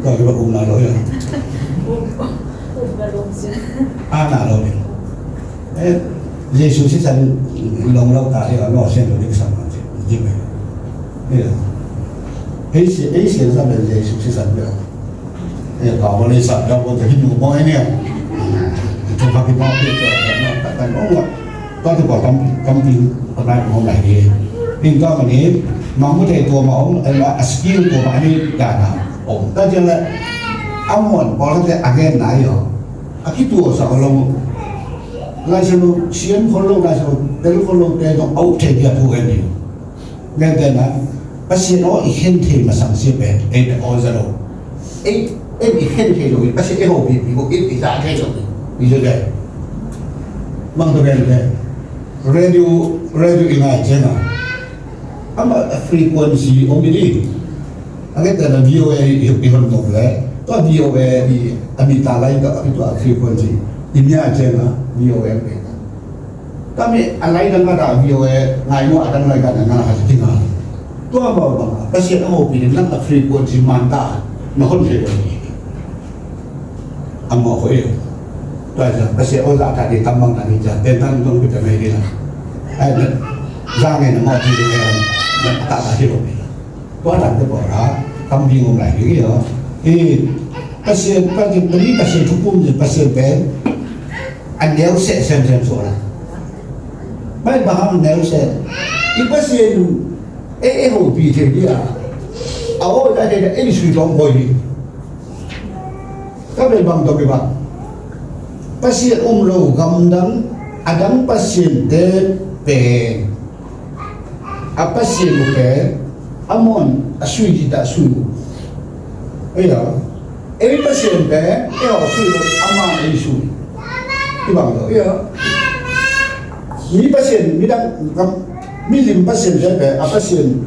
Kau juga um na lo ya. Ah, na lo ni. Eh, Yesu sisan long lo ta ya, lo sian lo ni sama si. Ji mai. Ya. Eh, si, eh, sian sa ben Yesu sisan ya. Eh, ka bo le sa ka bo ta ki nu bo ne. Tu pa ki pa ki ta ta ta ong wa. Ta tu ko tam tam pi pa nai ong lai ni. Ning ka ma ni, ma mu te tua ma ong, eh, ma a skill tua ma ni da na. Ong ta je le. Amon ko la te again na yo. A ki tua sa ong. Lai sa lo, sian ko lo, lai sa lo, tel ko lo, te no au te dia pu en ni. Ngan te na, Pasian aw i khen thei masang sia pen, ei pen aw za lo. Ei, ei i khen thei lo, Pasian ei hopih pih ko, ei i za thei lo. I za thei. Mang to ngan te. Radio, radio i ngai ciang a. Ama frequency om i di. A ngan te na V O A i, i hon mok le. Tua V O A i, a mi ta lai ka, a mi tua frequency. I mi a ciang a, V O A pe. Kami a lai dang a da V O A ngai maw a dang lai ka na na ha ti nga. Tua maw bang a Pasian a hopih ding nang a frequency man ta na hon thei lo ni. A maw ko e. Tua za Pasian o za ta di tam bang ta ni za ten tan dong pi ta mai di la. Ai na za ngai na maw ti ding ngai na ta ta hi lo ni. Tua dan te pawl ah kambing om lai ding hi aw. Hi Pasian, Pasian, Pasian, Pasian thukum hi Pasian pen a neu seh semsem suah lai. Bai bang hang neu seh. I Pasian e e hopih thei dia. A aw lai thei dia e i sui tawng poi hi. Ka pen bang tawh kibang. Pasian um lo gamdang a dang pasiante pen a pasian uh pen a mawn a sui dita sui uh. Ei a ei pasian pen ei a sui lo a mawn ei sui. Kibang lo ei a mi pasian midang milim pasiante pen a pasian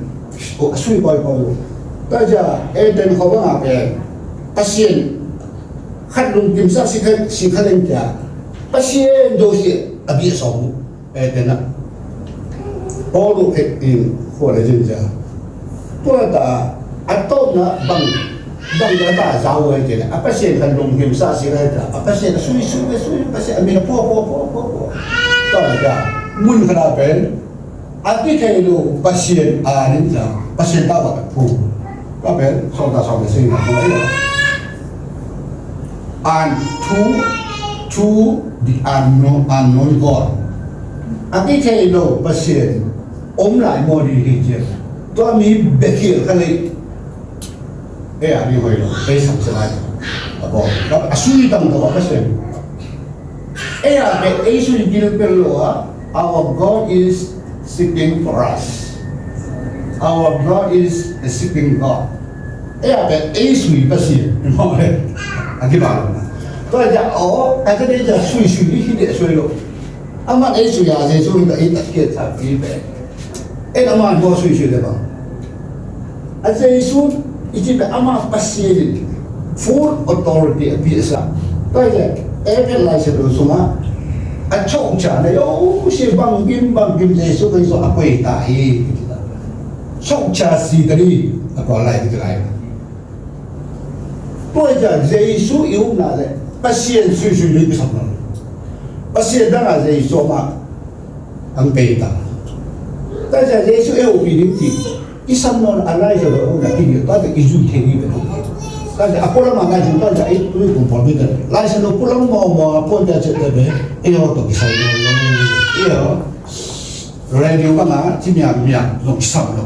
uh a sui kawikawi uh. Tua cia Eden khuavang ah pen pasian khat lungkimsak si kha, si kha leng cia Pasian do si a biak sawm uh. Eden ah Paul uh khet in khua le zin cia tua ta a tawpna bang bang ta ta zau ai cia a Pasian khat lungkimsak si kha cia a Pasian a sui sui a sui Pasian a min a pua pua pua pua pua. Tua ta mun khat a pen a kithei lo Pasian a nin cia Pasian tawh a phu. Tua pen sawm ta sawm le sagih na phu a hi a. And to, to the unknown, unknown God. A kithei lo Pasian om lai maw ding hi cia. Tua mi bek hi kha lei. Ei a ding hoih lo, ei sam se lai. A bawl a sui tang tawh a Pasian. Ei a pen ei sui bil pel lo a, our God is seeking for us. Our God is a seeking God. Ei a pen ei sui Pasian. Mawh le a kibang lo na. Tua cia aw a cia dei cia sui sui ding hi deh sui lo. Amah ei sui a Jesu hi ta ei tak kiat sa pi pen. Ei amah maw sui sui le bang. A Jesu Ci pen ama Pasian in full authority a pia sa. Tua hi leh Efesa Lai Siangtho sungah a chokcha na yo si bangkim bangkim Jesu Khrist a koi ta hi. Chokcha si ta ding a koi lai hi lai. Tua hi ciang Jesu i upna le Pasian suisui ding kisam lo. Pasian dang a Jesu amah ang pei ta. Tua hi ciang Jesu e upi ding ci kisam nawn a lai zo lo na ki ni tua te i zui thei ni be. Tua te a pulam a lai zo tua te i tui kum pol bi te. Lai zo lo pulam mo mo a puan te a chet te be. I ho to kisai nawn lo. I ho. Radio bang a ci miam miam zong kisam lo.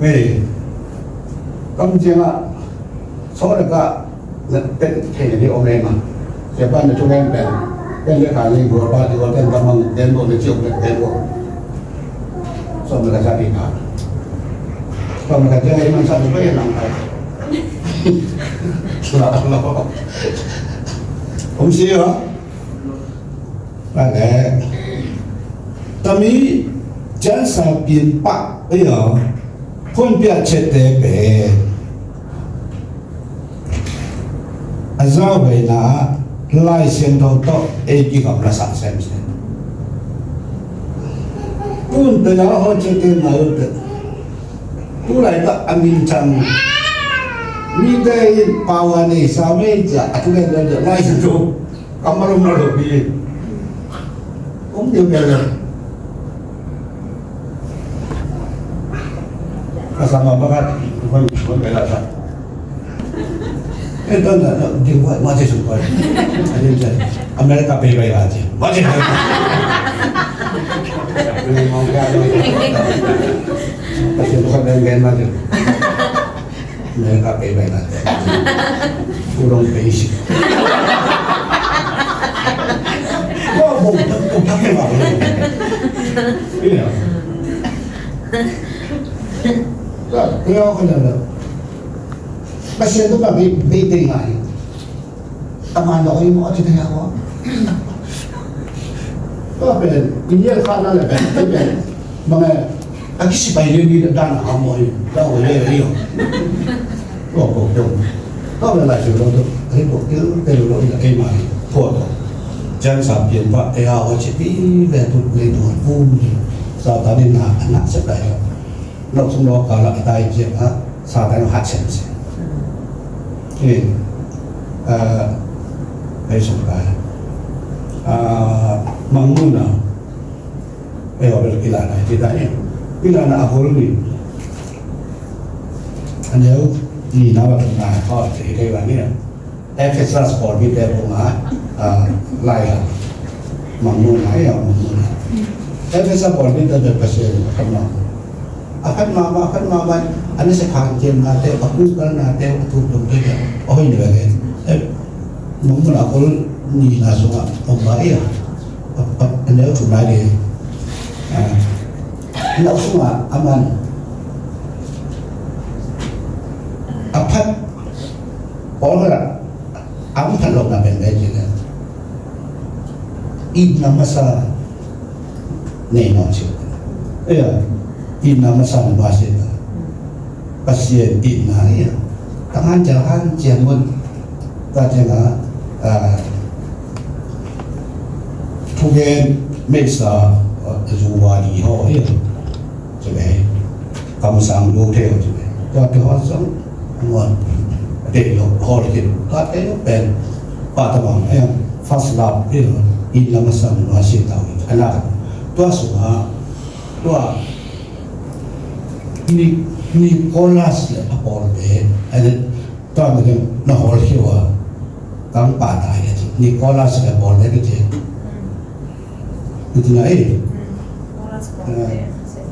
Hei. Kam ciang a so le ka na pen thei ni om le ma. Sia pa na tu ngen pen. Pen le ka ni gua pa di gua pen ka mang pen gua le ci om le pen gua. Som le ka sa di ka. Som le ka jeng ai man sa di ko yang nang kai. Sula lo. Om si yo. Tua leh tami ciansa pianpah ei aw phunpiah chiatte pen a zauhuaina ah Lai Siangtho tawh ei kigamla sak semsem. Tunte a hawh ciatte ngai uh teh tu laitak a min cang mite in pau a nei sa mei ciah a thugen Lai Siangtho. Kammal om lo lo pi. Om deuh deuh lo. Ka sa ma ba ka hon hon pai la sa. Eh, don da, don, ding wa ma je su pai. A ding je. America pai pai la je. Ma je. Ka se ko den den ma je. America pei bai na. Kudong pei si. Ko bong tak ko tak ke bang. Iya. Ka ko ya ko na. Pasian tu ka pei pei pei ngai. Taman lo imo ati taya ko. Ko pen India kha na le pen pen. Manga a kisi pai ni ni dan ha mo ni. Da ko le le yo. Ko ko ko. Ko le la ju lo to. Ai ko ke te lo lo ya ke ma ni. Ko to. Jan sa pian pa e a ho chi pi ve tu le tu pu ni. Sa ta ni na na sa ta yo. Nok sung nok kal ah a tai ciang ah Satan hat semsem. Hi, ah, hei sung kai. Ah, Mangmuhna. Hei, hei, hei, kilana, kita ni. Kilana a hol ni. A neu ni na wa na hol te hei wa ni. Efesa pawlpite bungah, ah, lai la. Mangmuhna, eh, Mangmuhna. Efesa pawlpite bek Pasian a khat mahmah. A khat mahmah, a khat mahmah. A na sia khang ciamnate, a kukalnate, a thukdamte, a hoih ni bek. Eh, Mangmuhna a kul nihna sungah om mah hi a. A, a, a neu thum lai ding. Ah, a neu sungah a man. A phat Paul khat a hong phat lohna pen bek ci leh itna masa nei nawn ci. Ei a itna masa nei nawn ci ta. Pasian itna ei a tang hanciam hanciam mun ta ciang a, a, thugen meisa, a, zuwa di haw ei a. Ci ve. Kamsang lu thei ho ci ve. Tua te ho zong ngon. Te lo hol kit. Tua te lo pen. Pa ta bang em. First love te lo. In lam a sam lo a si tau. Ana. Tua sung ha. Tua. Ni, Nicholas le a pawl te. Tua mi na hol hiu a. Kang pa ta ya ci. Nicholas le a pawl te ki ci. Iti na ei.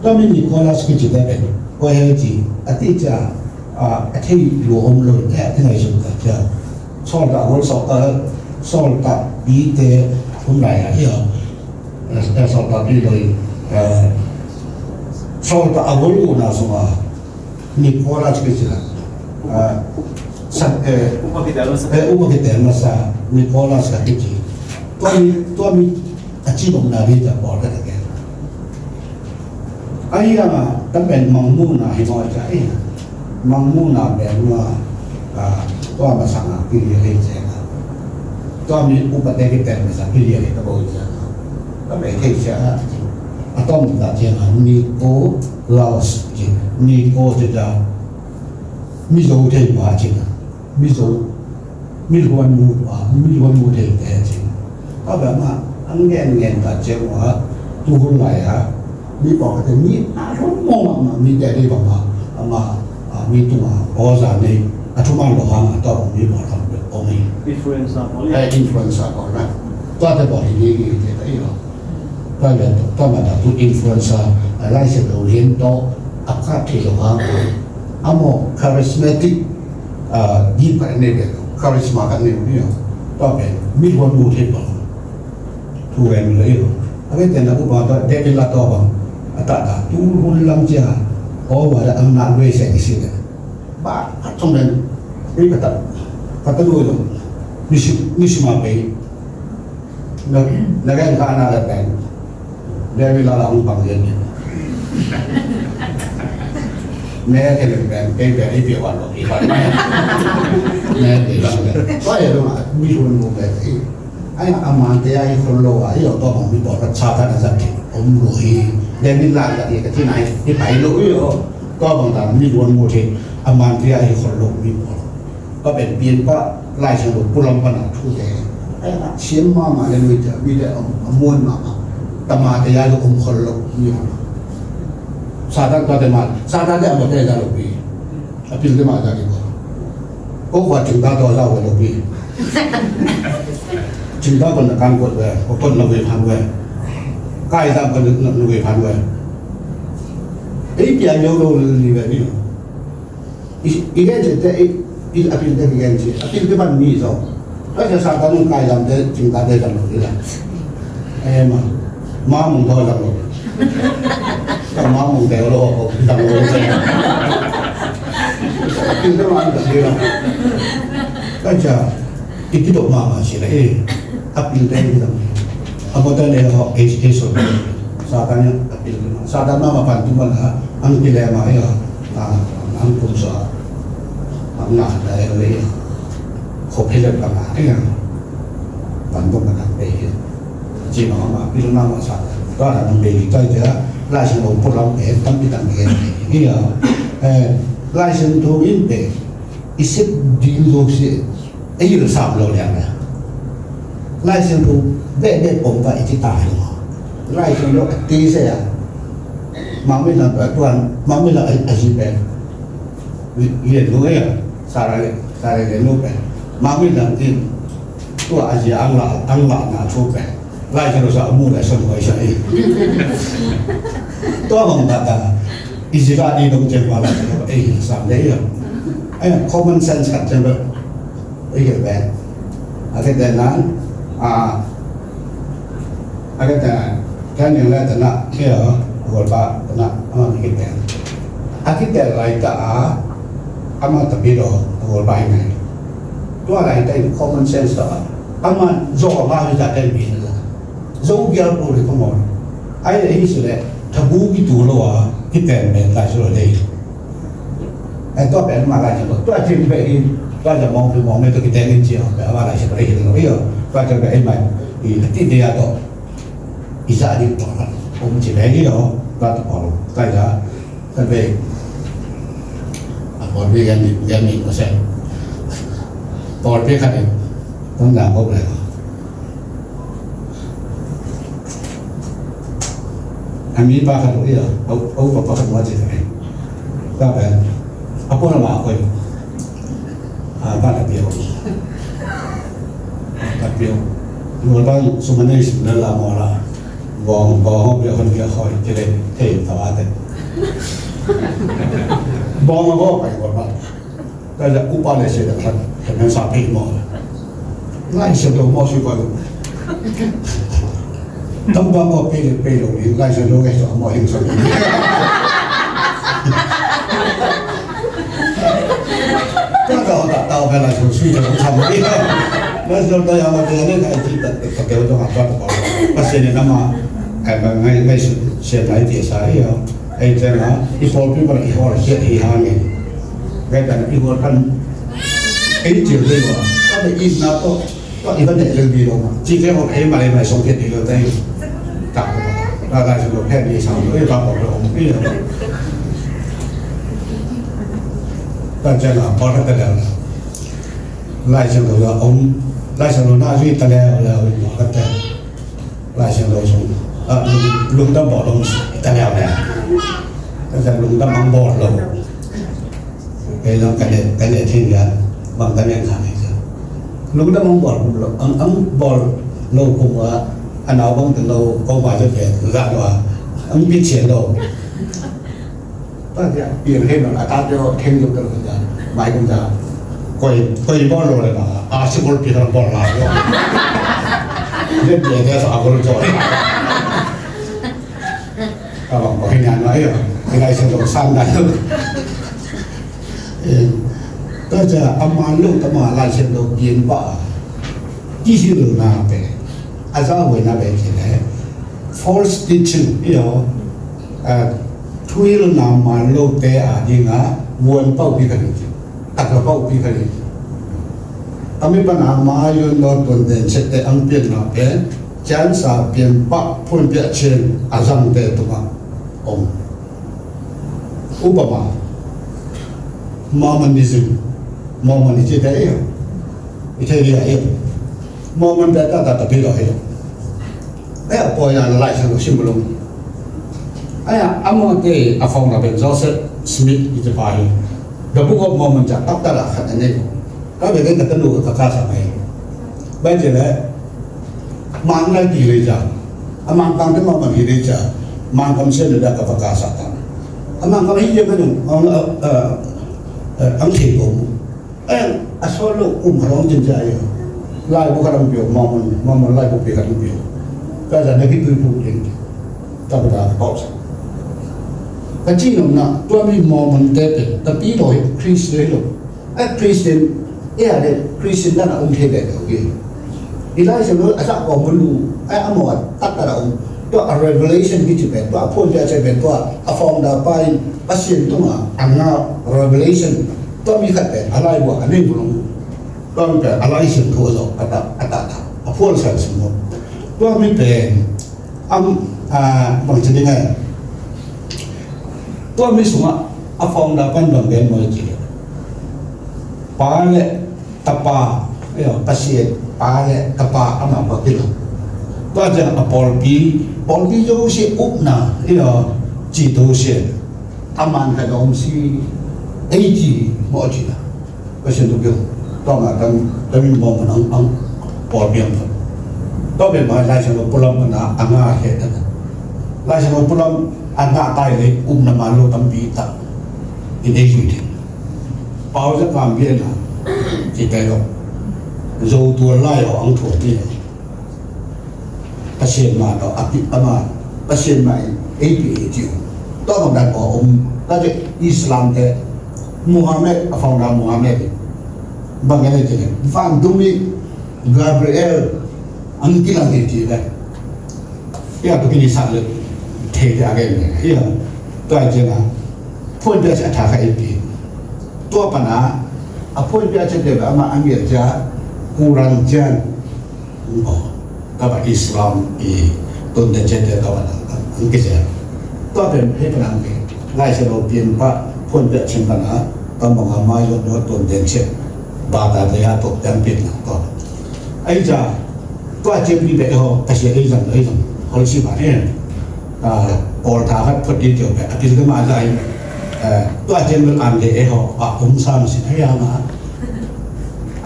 Tua mi Nicholas kici te pen koi hei ci a ti cia, a thei lua om lo e a ti ngai sum ta cia. Sawltak gol sawltak pite om lai a ia. Sawltak pi lo i sawltak a gol u na sung a. Nicholas kici la. Ah, sa, eh, upa kitel masa. Eh, upa kitel masa. Nicholas ka kici. Tua mi, tua mi a ci bawk na mi ta pawl ka ta ke. Ahi a ma, ta pen Mangmuhna hi maw ca i. Mangmuhna pen ma, ah, tua masa nga kilian hi ciang a, tua mi upate kitel masa kilian hi ta bo ciang a, ka bei thei ciang a, a tom ta ciang a, Nico Laos ci, Nico ci ta, Mizo thei pa ci ta, Mizo, mi luan mu pa, mi luan mu thei te ci. Ka ba ma, ang ngen ngen ta ciang a, tu hun lai a, mi pawlkhatte mi a lawm mawk mahmah, mite a dei bangmah, amah, a, mi tungah aw za nei, a thuman lo hang a, tua bang mi pawlkhat bek om hi. Influencer pawl hi. Eh, influencer pawl na. Tuate pawl hi ding hi, te ta hi lo. Tua leh, tua mah dah tu influencer, a, license lo lian tawh, a khat thei lo hang a. A maw charismatic, a, gift khat nei bek, charisma khat nei bek hi lo. Tua pen, mi luan mu thei pawl. Thu gen lo hi lo. A gen ten a upa ta David la to bang. A ta ta tu hun lam cia. O wa da ang na lue se ni si da. Ba ka tong den. Ri ka ta. Ka ta lu lo. Ni si, ni si ma pe. Na, na gen ka na da pen. David la la ung pang gen. Ne ke le pen, ke pen, i pe wa lo, i wa. Ne ke la le. Wa ye lo ma, mi lu mo pe. Ai, a mante a hi khol lo a, hi lo tua bang mi pawlkhat Satan a zat hi om lo hi. David la zat hi ka ci nai, hi pai lo hi lo. Tua bang ta mi luan mu thei, a mante a hi khol lo mi pawl. Ka pen pian pa, Lai Siangtho pulam pan a thu te. Ai, a siam mahmah le lui te, mi te a, a muan mahmah. Tamate a lo om khol lo mi pawl. Satan tua te ma, Satan te a mawte a za lo pi. A pil te ma za ki ko. Ko kwa cingta to za wa lo pi. Cingta kon na kan ko we, ko kon na we phan we. Kai za kon na we phan we. Ei pia yo lo li we ni. I, i gen ci te, i, i a pil te i gen ci. A pil te ban mi zo. Ka sa sa ka nung kai lam te, cingta te za lo li la. Eh, ma. Ma mung to za lo. Ka ma mung te lo, ko za lo. Kin te ma ni ka si la. Ka ca, i ki do ma ma si la, eh. A pil te ni la. A bo te le ho, eh, eh, so. Satan ya, a pil te ma. Satan ma ma pan tu ma la, ang pil le ma ya. Ah, ang kum so. Ang na, da ya le. Ko pil le pa ma, eh. Pan tu ma na pe ya. Ci ma ma, pil ma ma sa. Ka na nang be ki ta ya. Lai Siangtho pulam pen tam pi tam pi ken. Hi a, eh, Lai Siangtho in pen i sep ding zo si, ei lo sam lo liang na. Lai Siangtho be be pom pa i ci ta hi lo. Lai Siangtho a ti se a. Mang mi lang pa tuan, mang mi lang a, a ji pen. Lian nu ei a, sa lai, sa lai lian nu pen. Mang mi lang tin. Tua a ji ang la, ang la na thu pen. Lai Siangtho sa a mu lai son hoi sa ei. Tua bang ta ta. I ji la di dong ceng pa lai son hoi ei sam dei ya. Ai, common sense khat ceng pa. Ei ke pen. A ke ten nan. A, a ke ten nan. Kan yang lai ta na. Ke ya. Gol pa ta na. A ma mi ke pen. A ke ten lai ta a. A ma ta bi do. Gol pa i nai. Tua lai ta in common sense ta. A ma zo ma hi ta ten bi na. Zo gial pu le ko mo. Ai, ai, hi su le. Thabu ki tu lo a. Ki ten pen lai su lo dei. Ai, tua pen ma lai su lo. Tua cin pen hi. Tua ja mong pi mong me tua ki ten in ci a. Pen ma lai su lo dei hi lo hi lo. Tua ja pen ai mai. I ti de a to. I sa di to la. Om ci pen hi lo. Tua to lo. Tua ja. Ka bei. A pawlpi kan ni, kan ni ko sen. Pawlpi kan ni. Tong dang ko le. A mi pa khat uh ia, a, a upa pa khat uh a ci thei. Ka pen. A pawlpi ma ko ia. A, pa na pia ko. Ka pia. Nual pa sum a nei sum na la mo la. Bawng, bawng hawh piak hon piak hawh hi, ci le thei ta va te. Bawng a hawh pai hawh va. Ka za upa le sia da khat, ka men sa pei maw. Lai Siangtho maw sui koi. Tam pa maw pei le pei lo ni, Lai Siangtho ngai sa maw hing sa. Ka ka ta ta ka Lai Siangtho sui ka sa maw. Lai Siangtho ya ma te ne ka ti ta ta ke to ha ta ko. Pasian ne na ma. Ai, ba ngai, ngai su, sia ngai ti sa hi a. Ai, te na, i pawlpi bang i hawh hiat hi hang e. Kei tan i huat pan ei cil dei wa. Ka dei i na to. To i ban dei lel bi lo ma. Ci ke ho ei ma ei ma song ke dei lo dei. Ta ko ta. La la song lo ke ni sa lo e ba ko lo om pi lo. Ta ja la ba ka ta la. Lai song lo la om. Lai song lo na zui ta la la ba ka ta. Lai Siangtho sung, ah, lung, lungdam bawl lo ta liau le. Ka zat lungdam hong bawl lo. Kei zong ka ne, ka ne thing lian, bang ka ne kha ne sa. Lungdam hong bawl lo, ang, ang bawl lo kum a, a nau bang teng lo, ko ba zat le, zat lo a, ang bit sian lo. Tua ciang piang thei nawn a, tate aw theng zong ka lo ciang mai kum ciang koi, koi bawl lo le ma a, si bawl pi ka bawl la lo. Len bia te sa a bawl zong. Ka bang ko hei nian mai yo. Hei lai sa lo san da lo. Tua ciang a man lo ta ma lai sa lo pian ba. Kihilhna pen a za huaina pen ci le false teaching hi lo. Thuhilhna man lote a dingah vuan pauhpi kha ding ci, takla pauhpi kha ding ci. A mi pana ma yun lo tuan den sette ang pianna pen ciansa pianpah phuanpiah chin a zangte tungah om. Upama Mormonism, Mormon i cite i, i thei dia i, Mormon te ta ta tapi lo hi lo. Ai a pawi a Lai Siangtho sim lo. Ai a amaute a founder pen Joseph Smith i ci pa hi. The Book of Mormon ca taktak a khat a nei. Ka ve ka tanu ka ka sa mai. Bai ci le mang lai ti le ca. A mang kang te Mormon hi le ca. Mang kam sia le da ka va ka sa ta. A mang kam hi le ka jong ang ang thei ko. Eng a sawt lo um khat hong cin cia i, laibu khat hong pia uh, Mormon, Mormon laibu pia khat hong pia uh. Ka zan a kitui phung ding. Ka pata ka pau sa. Ka ci nopna, tua mi Mormon te pen tapi lo hi, Christian lo. A Christian, e a de Christian dan a um thei ve lo hi. I Lai Siangtho a zak kawm mun lu, a, a maw a taktak a um. Tua a revelation kici pen, tua a phuanpiah cia pen, tua a founder pa in Pasian tungah a ngah revelation. Tua mi khat pen a laibu a nei bu lo. Tua mi pen a Lai Siangtho a zawh a tak, a taktak a phuan san sim lo. Tua mi pen am, a, bang ci ding a. Tua mi sungah a founder pan bang gen maw ci le. Pa le Tapa, eh, Pasian, Pa le Tapa amah bek hi lo. Tua ciang a pawlpi, pawlpi zosia upna, eh, ci to sia. A man khat a om si, ei ci mawh cihna. Pasian tuk keu. Tua mah tam, tam in mawh man ang, ang pawlpi ang khat. Tua pen mah Lai Siangtho pulam man a, a ngah he ta. Lai Siangtho pulam a ngah tai le, upna man lo tampi tak. In ei zui ding. Pau za kam bian a, ci tai lo. Zo tua lai aw ang thuam ni. Pasian mah tawh a pi, ama, Pasian mah in ei pi ei ci uh. Tua bang dan aw om, tua ci Islam te, Muhammad, a founder Muhammad. Bang ngai ci le, vantung mi Gabriel, ang kilang ei ci le. Ia, tu kini sa le, thei te a gen le. Ia, tua ciang a, phuanpiah cia a tha kha ei pi. Tua pan a, a phuanpiah cia te ba ama a ngiat cia, Quran cian. Aw, ka ba Islam i tun te cia te ka ba na, ang ki cia. Tua pen hei pan ang ki. Lai Siangtho pian pa, phuanpiah cin pan a, ka bang a mai lo no tun te cia. Ba ta te a tok te ang pian na tua. Ai cia, Tua ciang mi bek ho, ka sia ei zang, ei zang. Hol si ba ne. Ah, pawl tha khat phot di tio bek. A kis ka ma zai. Eh, tua ciang bel an de ei ho, a um sa ma sin ai ha ma.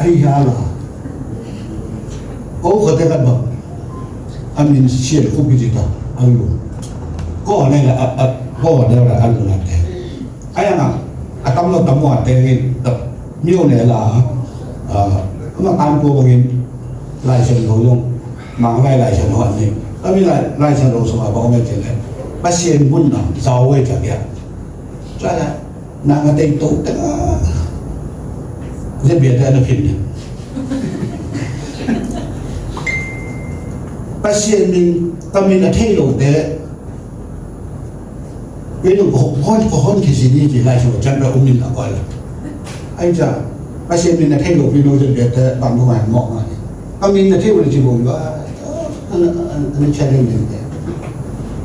Ai ha ma. Ko ko te kan ba. A min sian ku bi di ta. Ang lu. Ko ne la, a, a, ko ne la ang lu na te. Ai ang a, a tam lo tam wa te ngin, ta, miu ne la, a, ma tan ko bangin, Lai Siangtho zong, mang lai Lai Siangtho an ni. Kami lai, Lai Siangtho sung a bang me cin le. Pasian mun na, zau wei ca kia. Ca la, na nga tei to, ta, zia bia te na phin ni. Pasian min, kami na thei lo te, Kei nung ko hon, ko hon kisi ni ci Lai Siangtho ciang bek um in a koi la. Ahi zongin Pasian min na thei lopi no zia biate bang mawh ngai mawh ngai. A min na thei uh na ci bo uh a, a na challenge min te.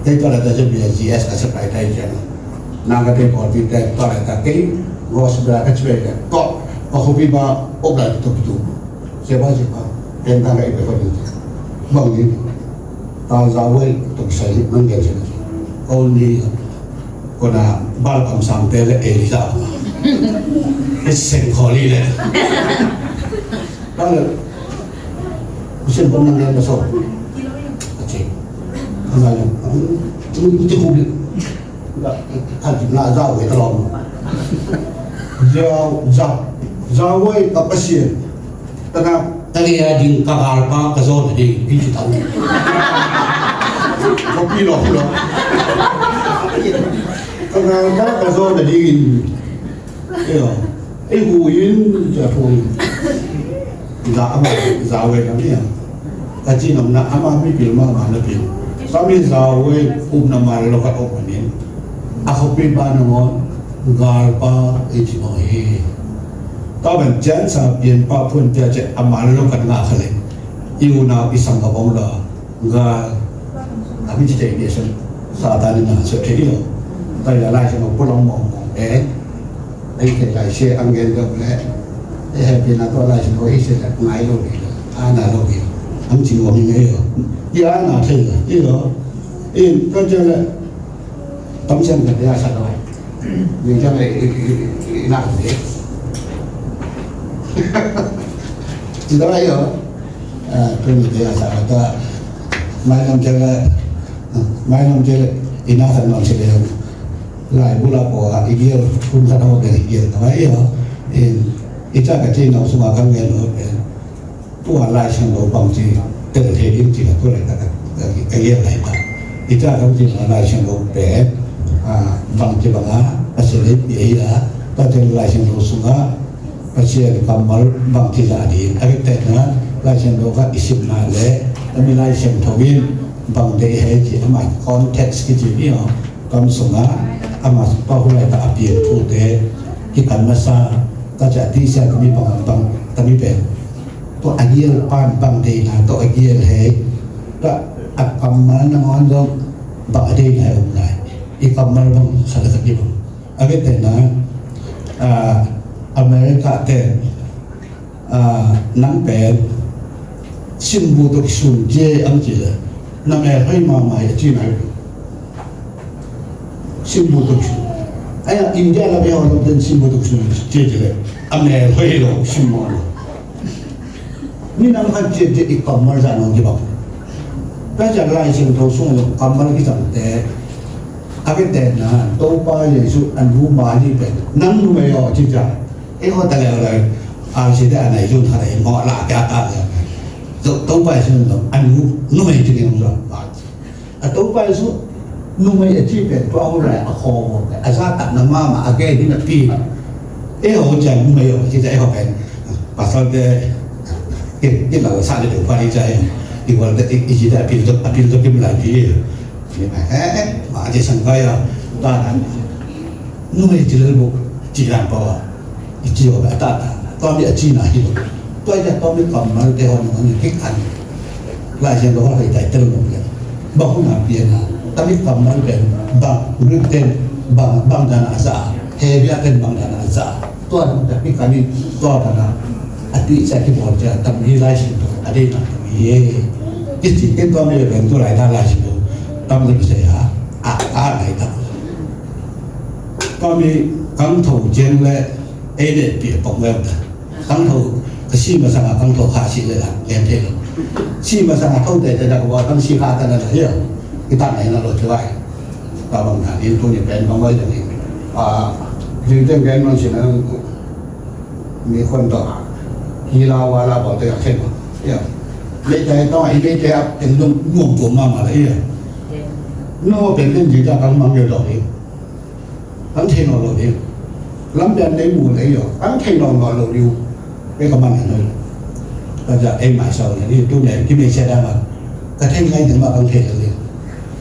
Kei tua leh tua zia bia G S ka supply tai zia na. Nang ka te pawlpi te tua leh tua kei gospel ka ci bai leh tua ka khuapi ba op lai tuk tuk. Sia ba sia ba. Pen tang ka i bai khuapi. Bang ni. Tau za wei tuk sai man gen sia. Only Kona bal kamsangte le Elijah i seng kholi le. Bang le kusin pon nang le maso. Aci. Ana le. Ti kubi. Aci na za wei talom. Za za za wei ka Pasian. Tana tani a ding ka galpa ka zawn a ding in ci tau. Kopi lo lo. Ka galpa ka zawn a ding in. Iyo. Ei hu in ja hu in. Za ama za we na mi a. Ka ci nong na ama mi pil ma ma na pil. Sa mi za we um na ma lo ka op ma ni. A khuapi ba nangawn galpa i ci mawh hi. Tua ban ciansa pianpa phun pia ciah a man lo kan ngah kha leh i unau i sanggam hong la gal a mi ci tei bia san Satan in a suak thei hi lo. Tua hi a Lai Siangtho pulong mawngmawng e. Ei thei lai sia ang gen deuh leh ei hehpihna tua Lai Siangtho hi sia leh ngai lo hi lo. A na lo hi lo. Ang ci nuam hi ngei lo. I a na thei lo hi lo. In tua ciang leh Tam siang kan dia sa dawai. Ning jang ai i nak ni. Dawai yo. Tuni dia sa kata mai nam jang mai nam jang ina sa nam sila lai bula po a igil kun sa dawai igil dawai yo. Ica ka ci nau suma kan ngel lo. Tua Lai Siangtho bangci tel thei ding ci ka tua lai ka ka ka ka lian lai ta. I ta bangci Lai Siangtho pen bangci banga a sia lei pi a tua tel Lai Siangtho sunga a sia kammal bangci za ding a ri tek na Lai Siangtho ka i sim na le a mi Lai Siangtho in bang dei hei ci a mai context ki ci ni aw kam sunga a ma pa hu lai ta a pian thu te ki kan masa ta ca ti sia kami bang bang kami pen. Tua a gial pan bang deihna tua a gial hei. Tua a kammal nangawn zong bang a deihna hei om lai. I kammal bang khat le khat i bang a vete na America te nang pen simbu tuk sun cie ang ci le na mel hoi mamai a ci nai. Simbu tuk sun ai India la be hong pen simbu tuk sun cie ci le a mel hoi lo simbu lo. Minam khat ciatciat i kammal zah nong kibang. Ka zah Lai Siangtho sung lo kammal kicangte a kitehna Topa Jesu a nu Mari pen nang numei aw ci zah ei hawta leuleu a site a nai zun khat a i mawh lah kia ta leu Topa Jesu a nu numei ci keng zah a Topa Jesu numei a ci pen tua hu lai a khawm a zahtakna mahmah a gen hi napi ei ho cian numei ho ci ei ho pen pasal te ki lau sa le deuh pa i ca i i wal te i ci te a pil zok a pil zok kim lai pi ma a ci sang kai a ta numei ci le bu ci lang pa wa i ci ho a ta ta tua mi a ci na hi lo tua i ta tua mi kammal te ho nong a mi kik an Lai Siangtho hong hei tai tel lo le bang hun a pian a ta mi kammal pen bang Greek ten bang bang dan a za Hebrew ten bang dan a za tua dong ta pi kan in tua dan a a ti sa ki bawl cia tam hi Lai Siangtho a dei na tam hi e. Ki ci ken tua mi pen tu lai ta Lai Siangtho tam lim se ha a a lai ta. Tua mi kang tho ciang le ei le pi a pok weu ta. Kang tho ka si ma sang a kang tho kha si le la lian thei lo. Si ma sang a tho te te da ka wa kang si kha ta na la hia. Ki ta nai na lo te wai. Ka bang na in tu ni pen bang wai ta ni. A jing teng pen man si na mi khon to hi la wa la ba te a khen ma. Hia. Mei te to hi mei te a pen dong nuam tua ma ma la hia. No pen den ji ta kang mang yo to hi. Kan thei nawn lo ding lam pian nei mu lei lo kan thei nawn nawn lo ding. Ei ka man han hoi ka ja ei mai sau le ni tu ne ki mei sia da ma ka thei ngai ding ma kan thei lo ding.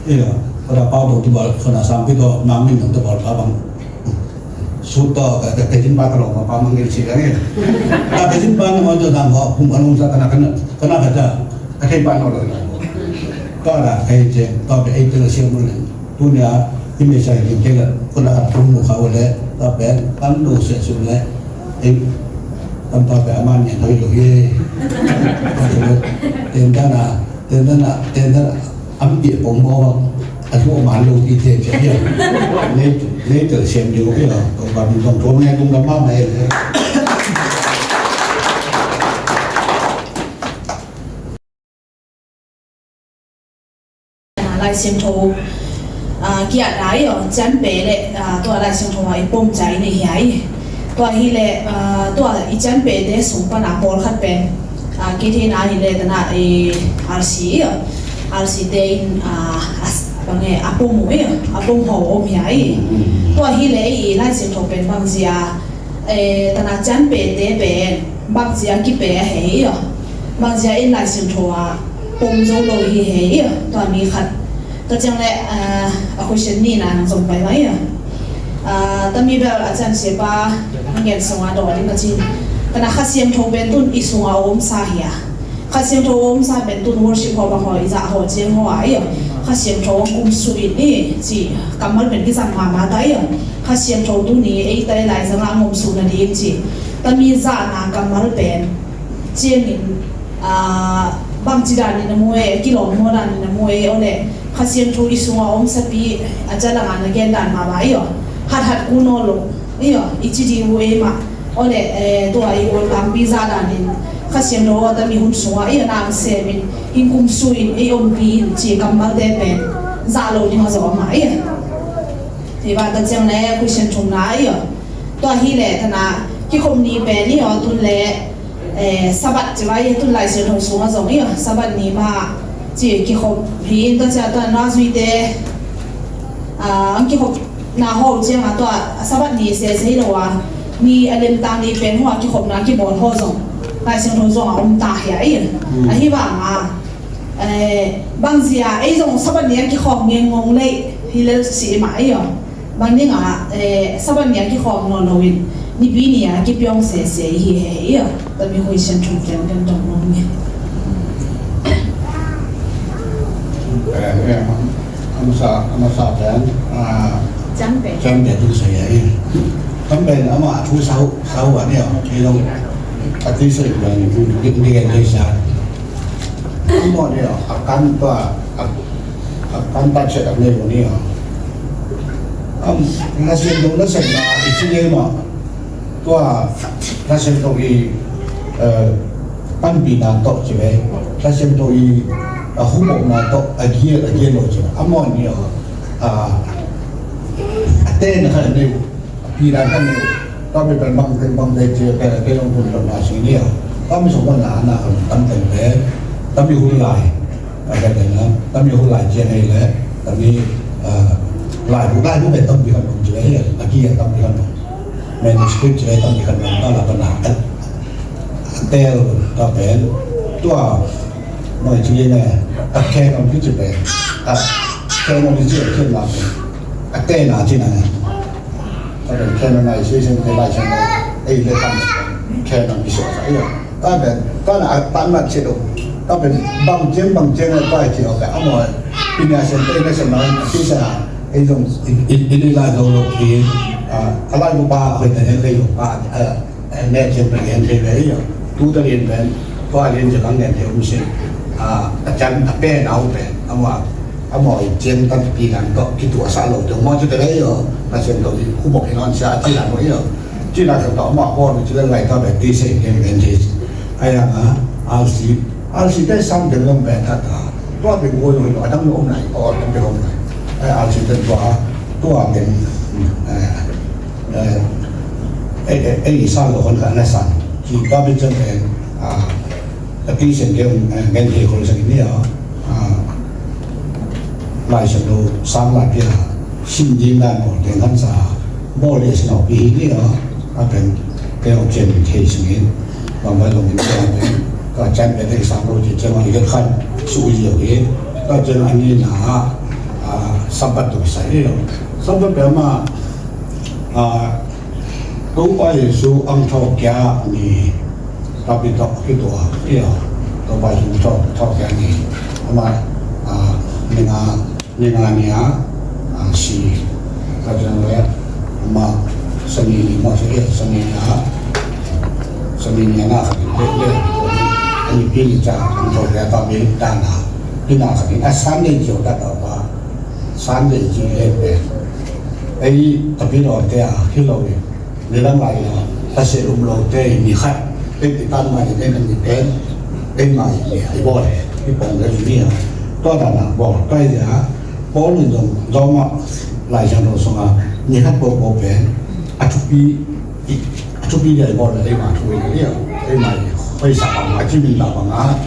Ei lo ka da pau do tu bal ka na sam pi do ma min nong tu bal ka bang. Sut tawh ka, ka, ka zin pa ka lawng pa mang ngei si ka nge. Ka, ka zin pa na maw tawh dang haw, kum a lawng sa ka na, ka na, ka na ka ta, ka thei pa naw lo. Tua da, ka hi ciang, tua pen ei tel siam lo le. Tuni a, i mei sa i king kei la, ko na ka prum lo kha u le, tua pen, kan lo se su le, ei, kan tua pen a man ngen hoi lo hi. Ten da na, ten da na, ten da na, am pia pong maw, a tua man lo ti te pia pia. Nei, nei tel siam lo hi a, ko ba min tong tuam ngai tung da ma mai. Lai Siangtho, ah, kiatna i aw, cianpe le, ah, tua Lai Siangtho a i pom ciat i nei hi a i. Tua hi le, ah, tua i cianpete sung pan a pawlkhat pen, ah, kithina hi le tana i R C i aw. R C te in, ah, a s-, bang e, a pom uh i aw, a pom haw om hi a i. Tua hi le i Lai Siangtho pen bang zia, eh, tana cianpete pen bangzia kipe a hei i aw. Bangzia in Lai Siangtho a pom zo lo hi hei i aw. Tua mi khat. Tua ciang le, ah, a question nihna nang zong pai mai i aw. Ah, tami bel a ciansiapa a ngen sunga daw ding a cin. Tana Kha Siangtho pen tun i sunga a omsa hi a. Kha Siangtho a omsa pen tun worship haw bang haw i zah haw ciang haw a i aw. Kha Siangtho a kum suin i ci kammal pen kizang mahmah ta i aw. Kha Siangtho tuni ei tai lai zanga a ngom suh nading ci. Tami zahna kammal pen ciangin, ah, bangci danin a mu e, kilawm maw danin a mu e, aw le Kha Siangtho i sunga a omsapi a cialanga na gen dan mahmah i aw. Hathat ku naw lo i aw, i ci di u e mah. Aw le, eh, tua i Kawl tangpi zah danin Kha Siangtho a tami hun sunga i aw nang semin, hing kum suin, ei ompi in ci kammalte pen zah lo ding a zaw a mah i aw. Hi ba ta ciang le question thumna i aw. Tua hi le tana kikhop ni pen i aw tun le, eh, Sabbath ci vai tun Lai Siangtho sunga zong i aw Sabbath ni mah ci kikhop hi in tua cia tua na zuite, ah, ang kikhop na haw ciang a tua Sabbath ni sese hi lo a ni a lemtang ni pen hua kikhopna kibawl haw zong Lai Siangtho zong a om ta hi a i. Ahi vang a, eh, bangzia ei zong Sabbath ni a kikhawm ngengngong lei hi lel si mah ei aw. Bang ding a, eh, Sabbath ni a kikhawm nawn lo in Nipi ni a kipiawng sese hi he ei aw. Tami hui sian thum teng kan dong nong ni. Eh, eh, a masa, a masa pen, ah, Champion. Champion tu saya i. Champion ama thu sau, sau a ni aw. Ei zong a ti sai pen tu ni ni kan sa. Amau ni aw, a kan tua, a, a kan ta chet a nei lo ni aw. Am, na sian dong na sian na i ci ngei mah. Tua, na sian dong i, eh, panpihna tawh ci ve. Na sian dong i, a, humopna tawh, a giat, a giat lo ci ve. Amau ni aw, a, a te na kha nei. Pi dan kan ni, kami pen bang pen bang pen cia pen pen long pun long na sing ni a. Kami song kan na na kan tam pen pen. Kami hun lai. Kan pen na. Kami hun lai cia nei le. Kami, eh, lai bu lai bu pen tam pi kan long cia nei. Aki ya tam pi kan long. Manuscript cia tam pi kan long. Kan la kan na. Tel ka pen. Tua. Mai cia nei. Ka ken long pi cia pen. Ka ken long pi cia cia na pen. Ka ken na cia na. Ka pen canonization te lai siang ei le kan canonization sa ia. Ka pen ka na a pan mat che do. Ka pen bang chen bang chen a pai che o ka amo. Pina sen te na sen na ti sa ei zong in in in lai lo lo ki. A a lai bu pa hoi ta hen le lo pa a ne chen pa hen le le ia. Tu ta lien pen pa lien che bang ne te um sin. A a chan a pe nau pen amo. Amau i ciang tampi lam tawh kituahsah lo dong maw ci te lei aw. Pasian tawh i khumok hi nawn sia ci lam maw i aw. Ci lam tawh amau a pawl ci leng lai tawh bek ti sei gen gen ci. Ai ang a, alsi, alsi te sam deng long bek ta ta. Tua bek ngoi ngoi lo adang lo om lai aw tam bek om lai. Ai alsi te tua, tua bek, eh, eh, eh, eh, i sa lo hon ka na san. Ci tua bek ciang bek, ah, Ka ti sen keu, eh, ngen thei khol sak in ni a, ah, Lai Siangtho sang lai pia, sim ding dan bawl teng khan sa, bawl le sinau pi hi ni a, a pen keu cian thei sing in, bang bai long in keu pen, ka cian pen teng sang lo ci cian a i khan su i liau hi, ka cian a ni na, ah, Sabbath tu sa hi lo. Sabbath pen ma, ah, Topa Jesu ang thawhkia ni, Tabitha kitua, ia, Topa Jesu thawh, thawhkia ni, ama, a, ninga, ninga nia, a, si, ka jang le, ama, sani ni ma se, ia, sani nia, sani nia na ka le, le, ani pi ni cha, ang thawhkia Tabitha na, pi na ka ni, a san ni jo da ba, san ni ji le pe, ei, Tabitha te a, hi lo ni. Nilam lai a, Pasian um lote ni khat, ei kitan mai, ei nang ni pen, ei mai ni, ei bawl, ei pong, ei ni a. Tua dan a bawl, tua hi a, Paul in zong, zong a, Lai Siangtho sung a, ni khat po po pen, a thupi, a thupi dia ei bawl, ei ma thupi dia, ei mai, ei sa bang a, ci min la bang a,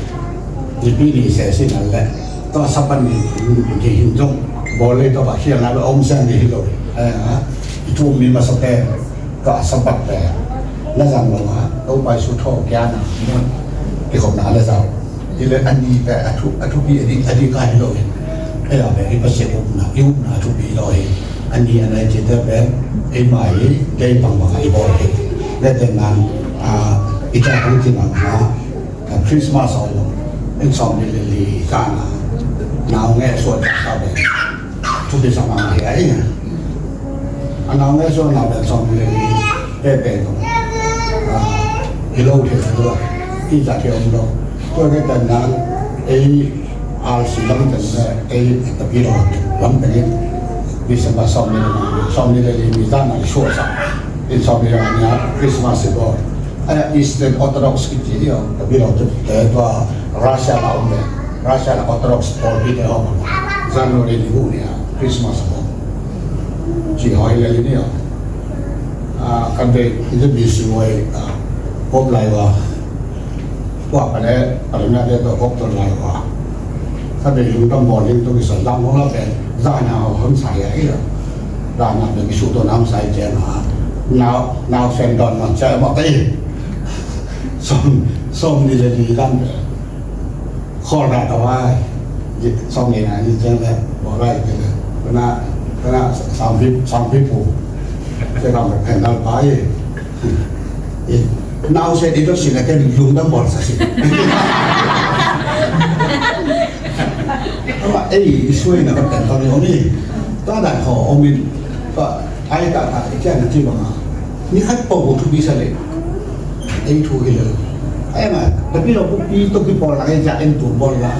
ni pi ni se sin a le, tua Sabbath ni, ni hin zong, bawl le tua ba, hiang a, om siang ni hi lo, eh, a, i thu mi ma sa pen, Ka Sabbath pen na zang lo a, Topa Jesu thawhkiatna mun kikhopna na zang. Hi le a ni pen a thu, a thupi a ding, a ding ka hi lo hi. Ei a pen i Pasian upna, i upna a thupi lo hi. A ni a nai cihte pen ei mai hi, ei bangbang a i bawl hi. Lete nan, a, i ca hong ci nang a, a Christmas a om lo. En sawm ni le li ka na. Nau nge suat ka sa pen. Thupi sa mah hi a, a nau nge suak nau pen sawm le li pe pe lo. Hi lo thei lo. Hi za thei om lo. Tua ke tan nan ei R C lam tan le ei tapi lo lam tan ni. December sawm le li, sawm le li ni za na suak sa. In sawm le li ni a Christmas i bawl. Aia Eastern Orthodox kici hi a, tapi lo tu te tua Russia la om le, Russia la Orthodox pawlpi te hong January ni hu ni a Christmas a hong ci hoi le ni a. A, kan te in the B C Y a, Pope lai wa, wa ka le, ka le na te tua Pope tua lai wa. Ka te lungdam bawl ding tua kisa lang hong la pen, za na hong sa ya hi a. Za na pen kisu tua na hong sa ya hi a. Nau, nau sen don na sa ya ma te. Sawm, sawm ni le li lam le. Khawl dah tawh ai. Sawm ni na ni ciang le, bawl lai ciang le. Kena, kena sangpi, sangpi pu. Cia kam pen dal pa i. Nau se di tawh si le ken lungdam bawl sa si. Awa, ei, i suai na ka pen tawh ni om i. Tua dan khaw om in. Tua Ai ta ta, i cian na ci bang a. Ni khat pau ko thupi sa le. Ei thu hi le. Ai ma, tapi lo pi to pi pawl la, ei cian en tu pawl la.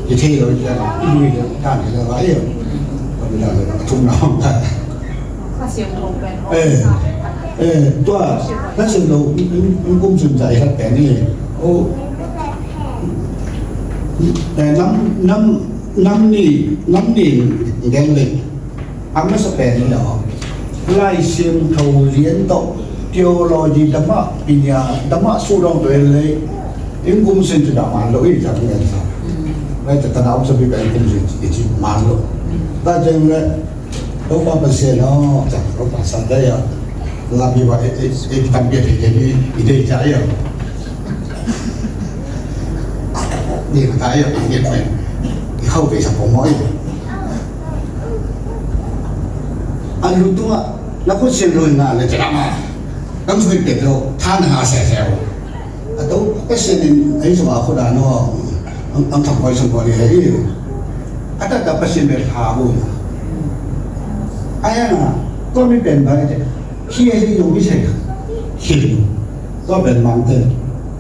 I thei lo, i cian, i lui le, ta ni le la, ei. Tapi la le, thum na hong ta. Ka siam thong pen. Eh, eh, tua, ka siam lo, kum sun sa i khat pen ni. O, eh, nam, nam, nam ni, nam ni, gen le. A masa pen hi lo. Lai Siangtho lian tawh theology damah, pinia damah suhdawng tawh en lei. In kum sin cu dah man lo i, cak ngen sa. Lai cak tana om sabi pen kum sin i ci man lo. Ta jeng le, Topa Pasian aw, cak Topa sa dai a. Labi wa e, e, e, tam bia thei thei ni, i dei ca ia. Ni ka ta ia, i dei pen. I khau bei sa pong maw i. A lu tungah na khut sian lu na le cakap ma. Kam sui pet lo, tha na ha sia sia lo. A to, Pasian in ei sung a khut a no, ang, ang tham koi sung koi ni hei. A ta ta Pasian bel tha bu na. Ai na, ko mi pen ba ni te. Khi hei zong mi sei. Khi. Tua pen Mangte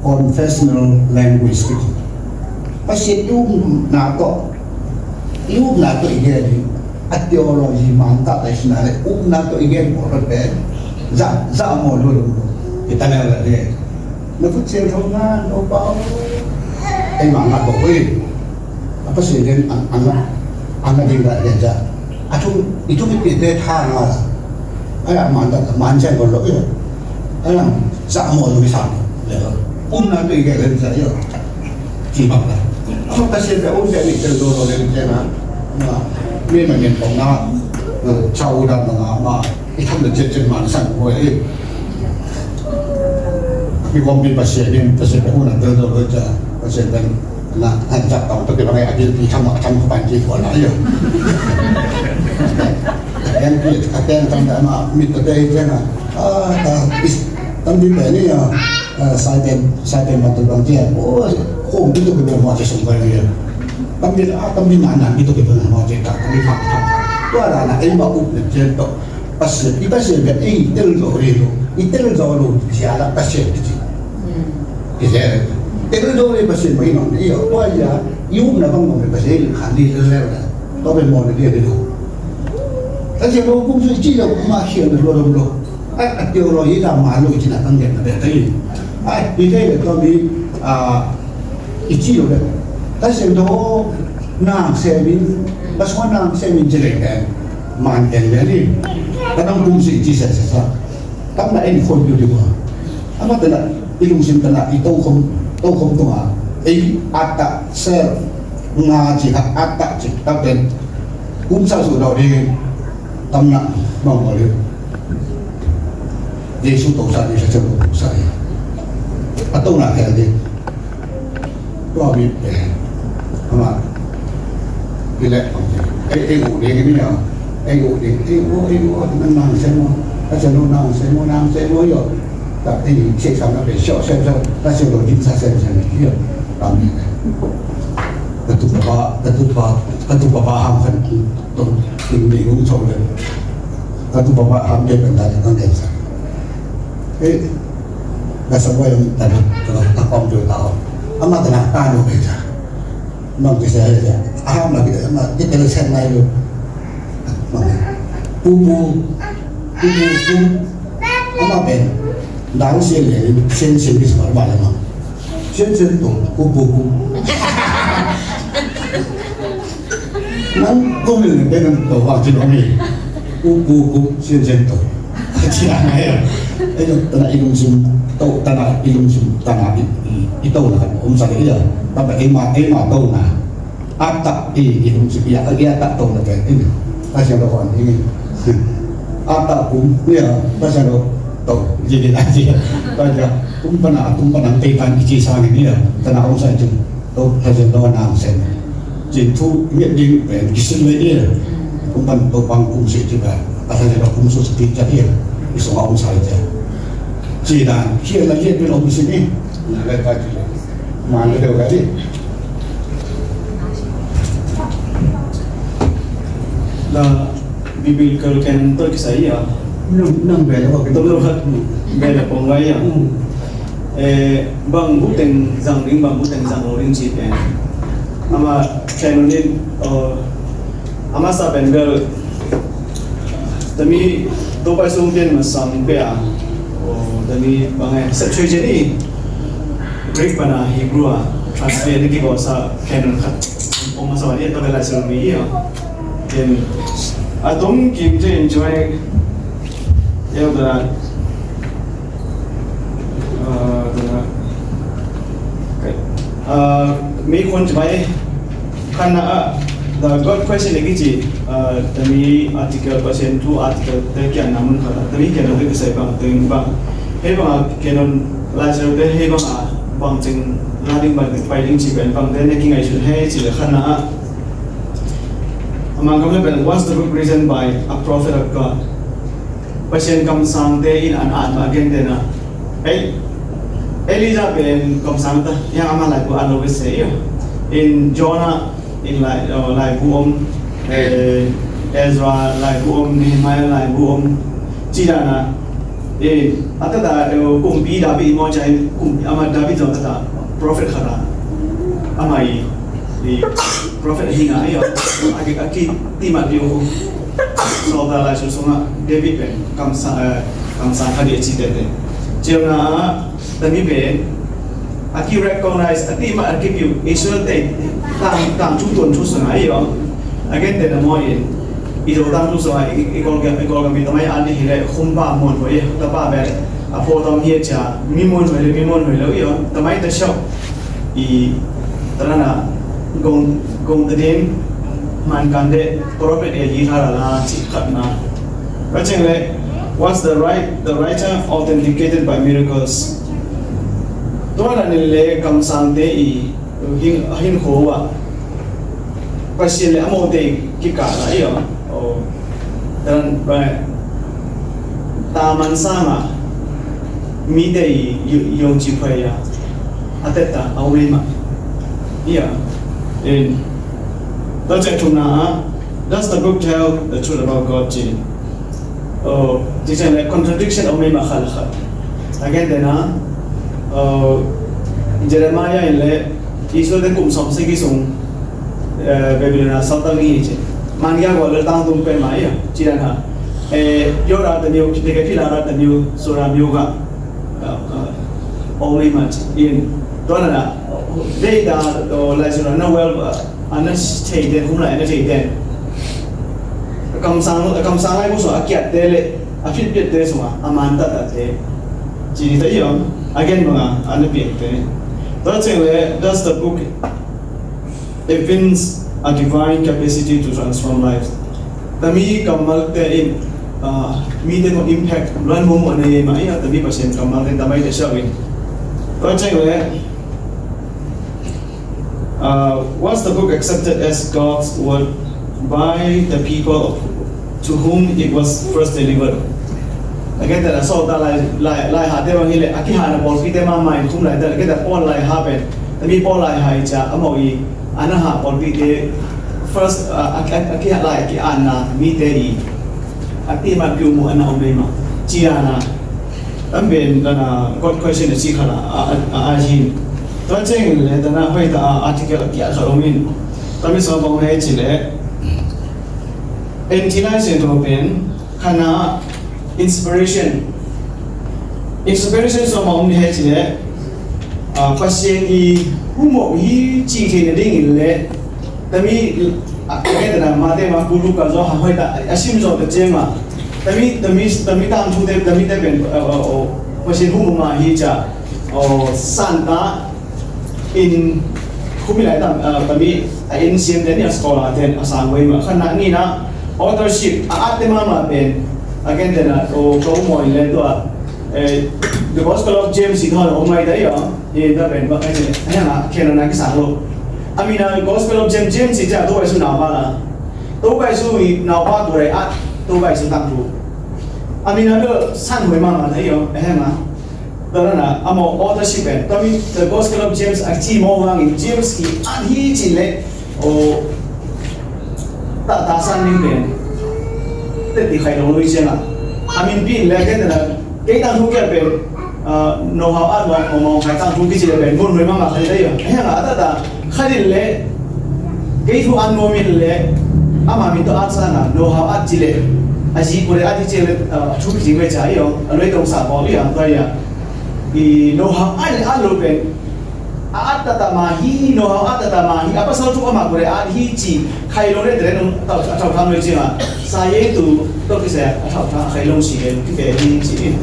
confessional language kiti. Pasian i upna tawh, i upna tawh i gen hi. A theology man ta ta i sina le upna tawh i gen pawl pen za, za maw lo lo lo. I ta le le le. Na khut sian tho na, no pau. Ei ma na ko hui. A Pasian gen an, an, an na ding la gen za. A thu, i thu mi pi te tha na. Ai a man ta, man sian ko lo i. Ai a za mo lo mi sa. Le lo. Um na tu i ke le za yo. Ci bak la. A ma Pasian pe um pe ni tel do lo le ke na. Ma. Mi ma ngen pong na. Cha u da ma na ma. I tham le chet chet man san ko e. Mi kong pi Pasian ni Pasian pe um na tel do lo za. Pasian pe na, na za tong to ke ba ngai a bil pi tham ma tham ko pan ci ko na yo. Ken pi a ken tham da ma mi to te ke na. Ah, ah, is, tampi pen ni, ah, ah, Saipan, Saipan bantuk bang ciang. Oh, khong kituk kipan mawh ci sung pai ni. Tampi, ah, tampi nan nan kituk kipan mawh ci tak, tampi mak tak. Tua dan a, ei ma up le ciang tok. Pasian, i Pasian pen ei tel zo ri lo. I tel zo lo, cia la Pasian kici. Kici. Tel zo ri Pasian ma i nong ni, oh, tua ya, i upna bang nong le Pasian, khan ni le le la. Tua pen mawh ni le lo. Pasian lo kum su ci lo, ma khian lo lo lo. Ai, a tio lo hi la ma lo i cina tang den na be tai. Ai, i te le to mi, a, i ci lo le. Ta sen do nang se min, ta so nang se min ci le den. Man den le ni. Ta nang kum si ci sa sa sa. Tam na en khon yu di wa. Ama ta na i lungsim ta na i to khom, to khom to ma. Ei ata ser nga ci ha ata ci ta den. Kum sa su do di. Tam na bang ko le. Jesu to sa ni sa to sa ni. A to na khe ni. Tua mi pe. Ama. Pi le. Ei, ei u ni ni ya. Ei u ni, ei u, ei u, nang nang se mo. A se no nang se mo, nang se mo yo. Ta ei se sa na pe sio se so. Ta se lo jin sa se se ni yo. Amen. Ka tu pa, ka tu pa, ka tu pa pa ham kan ku. Tung ding ding ung chau le. Ka tu papa ham ke pen da le kang dei sa. Eh, ka sa wa yang ta le, ka ka kong tu ta. Ama ta na ta no ke sa. Mang ke sa le sa. Aha ma ke ma ke tel sen nai lo. Mang. Pu pu. Pu pu pu. Ama pen. Dang sian le, sian sian bis ma ba le mang. Sian sian tung, pu pu pu. Nang kum le pen nang to wa ci lo mi. Pu pu pu, sian sian tung. Ci la ngai ya. Ei lo tana i lungsim, to tana i lungsim, tana i, i, i to la kan om sa le ya. Tapa ei ma, ei ma to na. Ata i, i lungsim, i a, i ata to na pen i. Pasian lo kon i. Ata kum, ni a, Pasian lo to, i di na ci. Pasian, kum pana, kum pana, te tan i ci sa ni a, tana om sa i ci. To, Pasian lo nang sen. Cin thu, ngiat ding pen, kisin le i. Kum pan to pang kum si ci ba. Pasian lo kum su si ci a i. I sung a om sa i ci. Ci dan, ci la i pen om si ni. Na le pa ci. Man le deuh ka di. Na biblical canon tawh kisai a. Nang, nang bel a, bel a pong lai a. Eh, bang bu teng zang ding, bang bu teng zang lo ding ci pen. Ama canon in, eh, ama sa pen bel Tami, Topa Jesu pian masang pia, o, tami, bang e, septuagint i, Greek pana Hebrew a translate na kibawl sa canon khat om masa wan i, Topa Jesu mi i a. Ken, a tom kim te enjoy, ya, bela, Mei khun cibai khanna ah, the God question le kici, tami article, Pasian thu article te kiatna mun khat ah tami kiatna te kisai bang teng bang, hei bang a canon Lai Siangtho te hei bang a bang teng la ding bang teng pai ding ci pen bang te ne kingaihsun hei ci le khanna ah, a Mangkam le pen, was the book written by a prophet of God? Pasian kamsangte in an at mah a gentehna. Ei, Elijah pen kamsang ta, hiang ama laibu an lo ve se io. In Jonah in lai, uh, laibu om, eh, Ezra laibu om, Nehemiah laibu om. Ci dana, eh, a tata, eh, kumpi David i maw cia in, kumpi ama David zong a tata prophet khat a. Ama i, i prophet hi nga io. A ki, a ki ti ma io. Sawltak lai sung sungah David pen kamsang, eh, kamsang khat hi a ci tete. Ciamna ah tami pen a ki recognize a ti mah a ki piu Israel te tang, tang thu tuan thu sungah i om. A gen te na maw in i zo tang thu sungah i, i kol gam, i kol gam i tamai an i hi le khumpa muan hoi i tapa bel a pho tom hi a cia mi muan hoi le mi muan hoi lo i om. Tamai ta siau i tanana gong, gong ta din man kan de prophet e hi thara la ci khat na. Ka ceng le, was the right, the writer authenticated by miracles? Tua na ni le kamsang te i hin, hin kho wa Pasian le a mo te kika la i om. Oh. Tan ba Taman sanga mite i yo-, yongci phaya a tetta a um ei mah. Ia, in, tua ciang thumna ah, does the book tell the truth about God, ci. Oh, ci ciang le contradiction a um ei mah khat le khat. A gentehna, oh, Jeremiah in le Israel te kum sawm sagih sung, eh, Babylon ah saltak ding hi ci. Mangia gua le tangtung pen mah ia, ci dan ha. Eh, Yoda te niu, kite ke pila ra te niu, sura miu ga. Ah, ah, om ei mah ci. In, tua na na, dei da, oh, lai sura na well, ah, ana thei den, kum lai ana thei den. Kamsang, kamsang lai kum sung a kiat te le, a phit piat te sung a, a man ta ta te. Ci ni ta i om, a gen banga, ana piat te. Tua ciang le, does the book evince a divine capacity to transform lives? Tami kammal te in, ah, mite ko impact, luan mumu na ye ma ia, tami Pasian kammal te tamai te siau in. Tua ciang le, uh, was the book accepted as God's word by the people of, to whom it was first delivered? A gentehna sawltak lai, lai, lai ha te bang hi le, a kihana pawlpi te ma ma in khum lai te, a gentehna Paul lai ha pen, tami Paul lai ha i cia, a mau i, ana ha pawlpi te, first, uh, a, a, a kiha lai, a kianna, mite i, a ti ma piu mu ana om ei mah. Ci ana, tam ben, ana, God question a ci khala, a, a, a, a hin. Tua ciang le, tana, hoi ta, a, article a kia khala om in. Tami sa bang hei ci le, N T Lai Siangtho pen, khana inspiration. Inspiration sawm a om ni hei ci le, ah, Pasian i humop hi ci thei na ding in le, tami, ah, a gentehna Mate, Marku, Luka zaw ha hoi ta, a sim zaw ta ciang a. Tami, tami, tami tangthu te, tami te pen, ah, ah, oh, Pasian humop ma hi cia, oh, santa, in khumi lai tam, ah, tami, a in siam te ni a scholar ten a sang wei ma. Khatna nina authorship a at te mama pen, a gentehna, o, ko mo in le tua, eh, The Gospel of James i thon om mai ta i a, i ta pen ba, eh, eh, a kena na ki sang lo. A mina Gospel of James, James i ja to bai su nau ba la. To bai su i nau ba ko lai at, to bai su tangthu. A mina do san wei mama ta i a, eh, ma. Tua na, a mau authorship pen, tua mi, The Gospel of James a ci mawk hangin, James i at hi ci le, o, ta, ta san ning pen, te ti khai lo lui ciang a. A min pi le, ke na, ke tangthu ke pen, ah, no hau at mawk, mawk, mawk khai tangthu ki ci le pen, mun hui ma ma khai le yo. He nga, ta, ta, Kha ding le, kei thu an nuam in le, ama min tawh at sangin, know-how at ci le, a zi kua le at hi ci le, ah, thu kici mai ca hi ong, a loi tong sa pawl hi ang, tua hi a. I know-how at le at lo pen, a at tata ma hi, know-how at tata ma hi, a pasal thu ama kua le at hi ci, khai lo le tere nung, a thau tham lo ci ma, sa ye tu, to ki sa, a thau tham, khai lo si le, ki pe hi ci.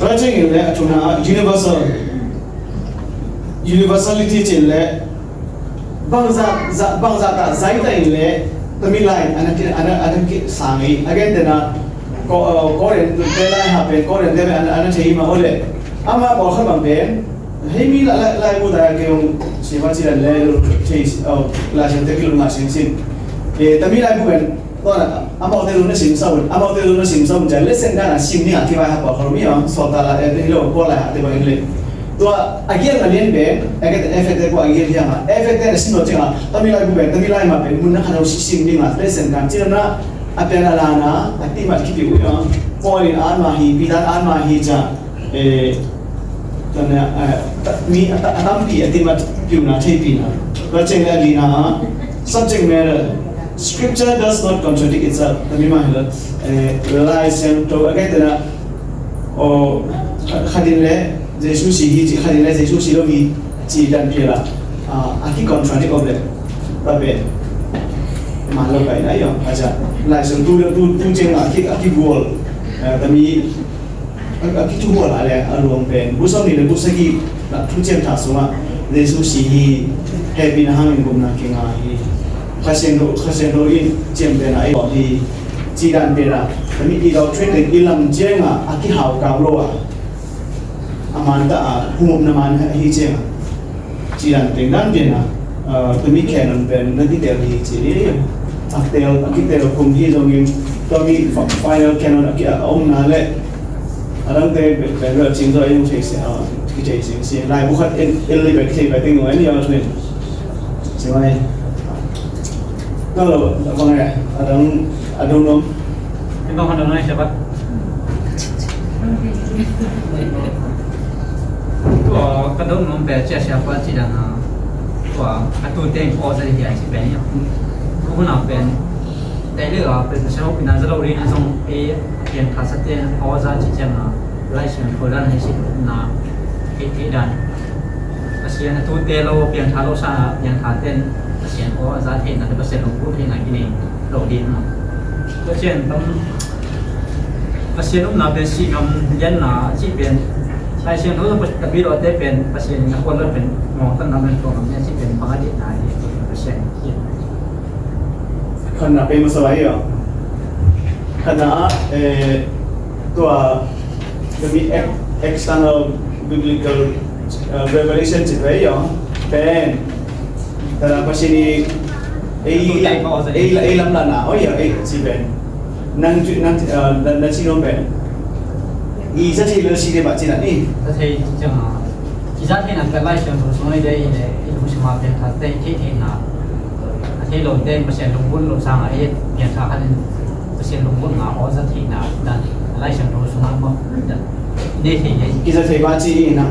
Tua ci le, a thuna, universal. Universality cin le bangza, za, bangza ta zai ta in le tami lai ana ki, ana, ana ki sang i. Again, tena ko, uh, Korean te lai ha pen, Korean te ana, ana thei ma ole. Ama ko kha bang pen. Hei mi la, la, lai bu ta ke ong si ma ci le lo thei, uh, la sin te ki lo ma sin sin. E, tami lai bu pen. Tua na, amaute zong na sim sa un, amaute zong na sim sa un, cia lesson dan a sim ni a kivai ha pua khol mi a, sawta la, eh, hilo, pua lai ha te bang le. Tua, a gial na lian pen, eh, ke te effect te pua a gial hiang a, effect te na sim lo ciang a, tami lai bu pen, tami lai ma pen, mun na khan lo si sim ni a, lesson dan, cina na, a pian a la na, a ti ma ki piu a, Paul in an ma hi, Peter an ma hi cia, eh, Tua na, ah, ta-, mi, a ta-, a tampi, a ti ma piuna, theipina. Tua ciang le a lina, subject matter. Scripture does not contradict itself. Tami ma hilo, eh, Lai Siangtho, a ke tena, o, kha-, kha ding le, Jesu si hi ci, kha ding le, Jesu si lo hi ci dan pia la. Ah, a ki contradict om le. Ba be. Ma lo kai na yo, a cia. Lai Siangtho tu, tu, tu ciang a ki, a ki bual. Eh, tami, A, a kithuhual a le a luang pen bu sawm nih le bu sagih na Thuciam Tha sungah Jesu si hi, hehpihna hangin gupna kinga hi. Kha Siangtho, Kha Siangtho in ciamtehna ei hi. Cih dan pen a, tami i doctrine teng i lam ciangah a kihau kau lo a, a man ta a, humupna man hi ciangah. Cih dan teng dan pen a, a, tami canon pen na kitel hi ci hi. A tel, a kitel khum hi zongin, tua mi fi-, final canon a ki-, a omna le a dangte bel, bel, bel cing zaw a i hong thei sia, a, kithei sia, sia. Laibu khat en, en li bel kithei bel ting ung, en li a tua. Sia mai. Tua lo, a bang e, a dang, a dang nom. Tua ka dong nong pen cia siapa ci dan a, tua a tu teng aw za hi a ci pen ia. Ko huna pen tei le a pen sa ho pina za lo ri na zong e, a pian tha sa ten aw za ci ciang a, Lai Siangtho dan hei si na, hei thei dan. Pasian a tute lo, piangthak lo sa, piangthak ten Pasian aw a za theihna le Pasian lungput theihna kinei lo ding maw? Pasian tam, Pasian omna pen si ngam lianna cih pen, Lai Siangtho tabi lo te pen Pasian in a kuan lo pen mawngtanna pen tuak ngam lian cih pen bang a dihna hi Pasian hi. Khatna pen masa lai a, khatna, eh, tua, tua mi ex-, external biblical, uh, revelation ci ve ia, pen, tua Pasian i, ei, ei, ei lamlahna, oh ia, ei, ci pen. Nang cu, nang, uh, na, na ci nong pen. I za thei lel si de ba ci na ni. Za thei ciang a. I za theihna pen Lai Siangtho sung i de i le, i lungsim a pen khat te i theih theihna. A thei lo te Pasian lungput lo sang a, i piangthak khat in Pasian lungputna aw za theihna dan Lai Siangtho sung a maw dan. Nei thei le. Kiza thei ba ci hi na.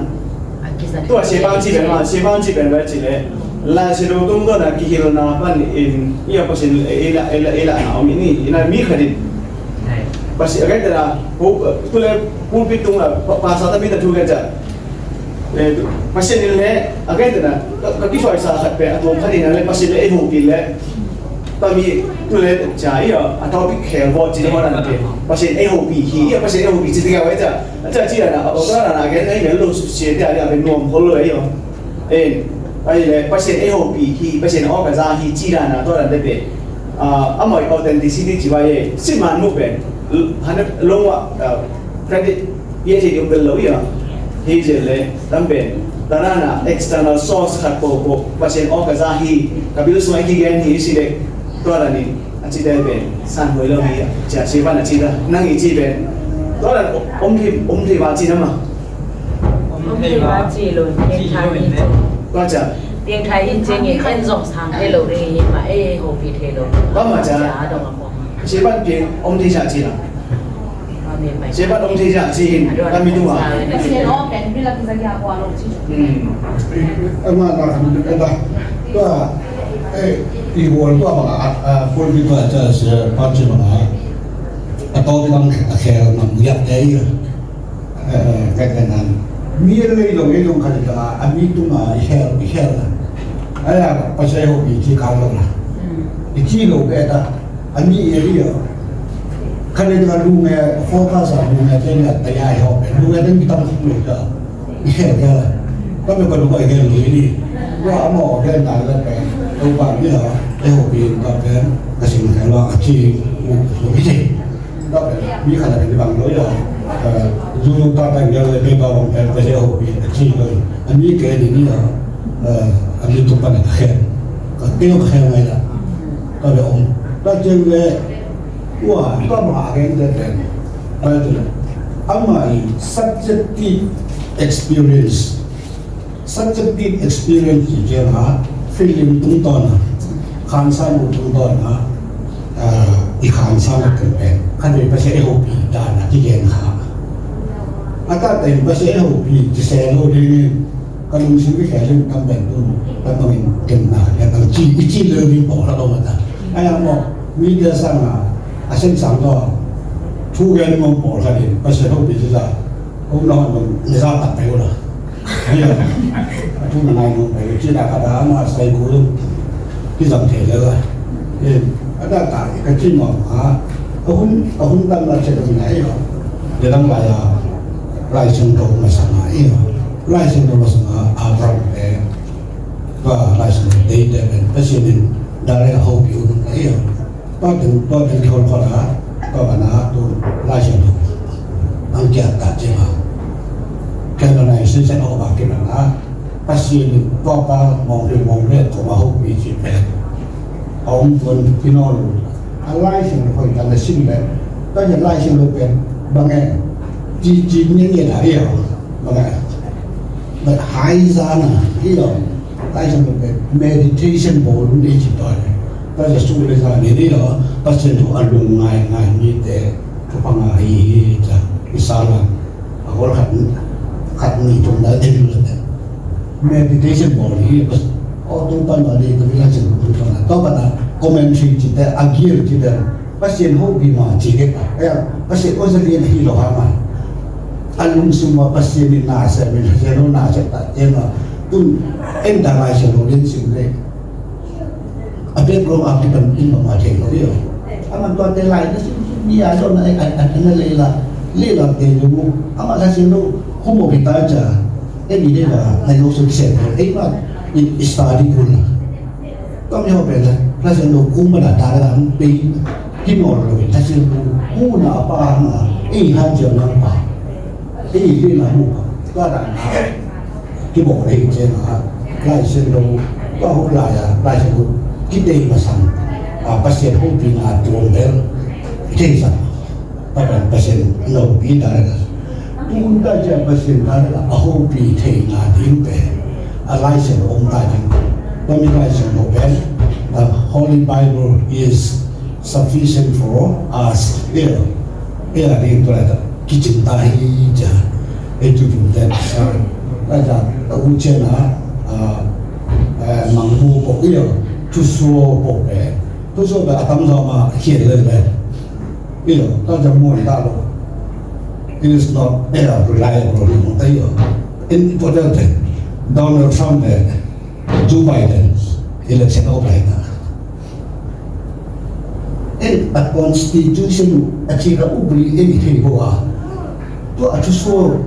A kiza thei. Tua sia bang ci pen ma, sia bang ci pen ba ci le. Lai Siangtho tungtawn a kihilhna pan in, ia Pasian, ei la, ei la, ei la na om i ni, i na mi khat in. Pasian, a kai te na, pu-, tu le pulpit tung a, pa, pa sa ta mi ta thu kai ca. Eh, Pasian in le, a kai te na, ka, ka kisoisa khat pen, a tuam khat in le, Pasian le ei hopih le, ta mi, tu le, ca, ia, a topic khel bo, ci le ho nan ke. Pasian ei hopih hi, ia, Pasian ei hopih ci te ka wai ca. A ca ci na, a, a, a, a, a, a, a, a, lo su sia te, a, a, a, nuam khol lo, ia. Eh, ai le, Pasian ei hopih hi, Pasian aw ka za hi, ci na, na, tua dan te pe. Ah, amau authenticity ci ba ye, si man mu pen, l-, han lo wa, ah, credit, ye te yung lo ia. Hi je le, tam pen, ta na na, external source khat po po, Pasian aw ka za hi, ka bil sung a kigen hi, si le, tua dan ni, a ci te pen, san hoi lo hi, cia si ban a ci ta, nang i ci pen, tua dan om thei, om thei ba ci na ma. Om thei ba ci lo, piangthak hi ci. Tua cia. Piangthak hi ci ngi khen zong sang thei lo ri hi ma, ei hopih thei lo. Tua ma cia. Cia dong a kong. Sia ban piang om thei cia ci la. Sia ban om thei cia ci hin, kan mi tung a. Sia lo pen bila kiza kia kua lo ci. Hmm. Ama na kan mi tung a. Tua, eh, i bual tua bang a, a, bual mi tua cia sia pa ci bang a. A to bang a khel nam yak te ia. Eh, ka tenan. Mi a lei lo, ei lo khat ka, a mi tung a, i hel, i hel. Ai a, Pasian hopih ci ka lo la. I ci lo be ta. A mi e ri a. Khat le ka lu nge, focus a lu nge, te nge, ta ya i hopih. Lu nge, te nge, tam lo ta. I hel ka la. Ka me ka lu ka i hel lo i ni. Wa mo, hel na la ka. Topa mi a, ei hopih ka pen, ka sin ka lo a ci, u, lo i ci. Tua pen, mi khat a pen bang lo ia. Eh, zu ta ta ngia le, pei ba bang pen, Pasian hopih a ci lo. A mi ke ni ni a, eh, a mi tung pan a khen. Ka keu ka khen ngai la. Tua le om. Tua ciang le, ua, tua bang a khen te pen. Tua ciang le, ama i subjective experience. Subjective experience ci ciang a, feeling tungtawn a, khansan uh tungtawn a, ah, i khansan uh pen, khat vei Pasian ei hopih dan a kigen kha. A tate in Pasian ei hopih ci se lo ding in, ka lungsim kikhel in tam pen tu, tam bang in ken na, ken tam ci, i ci lo ding pawl khat om a ta. Ai a maw, mi te sang a, a sen sang tawh, thu gen ngom pawl khat in, Pasian hopih ci sa, ko na hon bang, ni sa tak pe ko la. Ahi a, a thu na ngai nong pai, ci na ka da ma sai ku lum. Ki zam thei le la. Eh, a da ta, ka ci ma ma. A hun, a hun tam la che tam ngai lo. Le dang lai a, Lai Siangtho ma sa ngai lo. Lai Siangtho ma sa ngai, Abraham le. Ba Lai Siangtho te te pen, Pasian in, da le a hopih u ngai lo. Tua teng, tua teng khol khol a, tua bana tu Lai Siangtho. Ang kiat ta ciang a. Canonization of a kiman a. Pasian in tua pa mong ri mong ri kong a hopih ci pen. a om tuan i nawl lo. A Lai Siangtho hoih tak na sim leh, tua ciang Lai Siangtho pen bang e, ci ci ngen ngen a hi a, bang e, bang hai zan a hi a. Lai Siangtho pen meditation bawl un ei ci tua leh, tua ciang suk le zan ni hi a, Pasian thu a lungngai ngai mite thupha ngah hi hi ci a, i sa lam. A kol khat, khat ni tung na ding lo te. Meditation bawl hi, bas. O tung pan ma ding, tung la chin tung pan na. Tua pan na, commentary ci te, a gear ci te. Pasian hopih ma ci te. Aya, Pasian o za lian hi lo ha ma. A lungsung ma Pasian in na se, min Pasian lo na se ta, e ma. Tun, en ta lai se lo lian sim le. A background a kipan in bangmah thei lo hi. A man tuate lai na sim sim mi a zon a, a, a, a na leila, leila te lo mu. A man la sim lo, hu mo kita ja. E mi leila, na lo sim sim. E ma, i, i study kul na. Tua mi ho pen la, la sim lo, kum ba da ta la, pe, ki mo lo, la sim lo, hu na pa na, e ha ja na pa. E leila mu pa. Tua da na. Kibawl hi ciangin a, Lai Siangtho, tua hun lai-a, Lai Siangtho kitei masang, a, Pasian hopihna tuam bel i thei sa. Tua pen Pasian hopih ta leh, tu hun ta ciang Pasian ta leh a hopih theihna ding pen a Lai Siangtho om ta ding. Tua mi Lai Siangtho pen, a, Holy Bible is sufficient for us. Tua, tua ding tua leh kicing ta hi cia. Ei tu tu te sa, a za ta u cia na, a, a, mangbu pok io, thusuo pok pe. Thusuo pe a tam zaw ma khian le le. Io, ta za muan ta lo. It is not, eh, reliable, no, ta io. In important te. Donald Trump le Joe Biden election of lai na. Eh, a constitution uh, a cika upri eh i thei bo a. Tua a thusuo,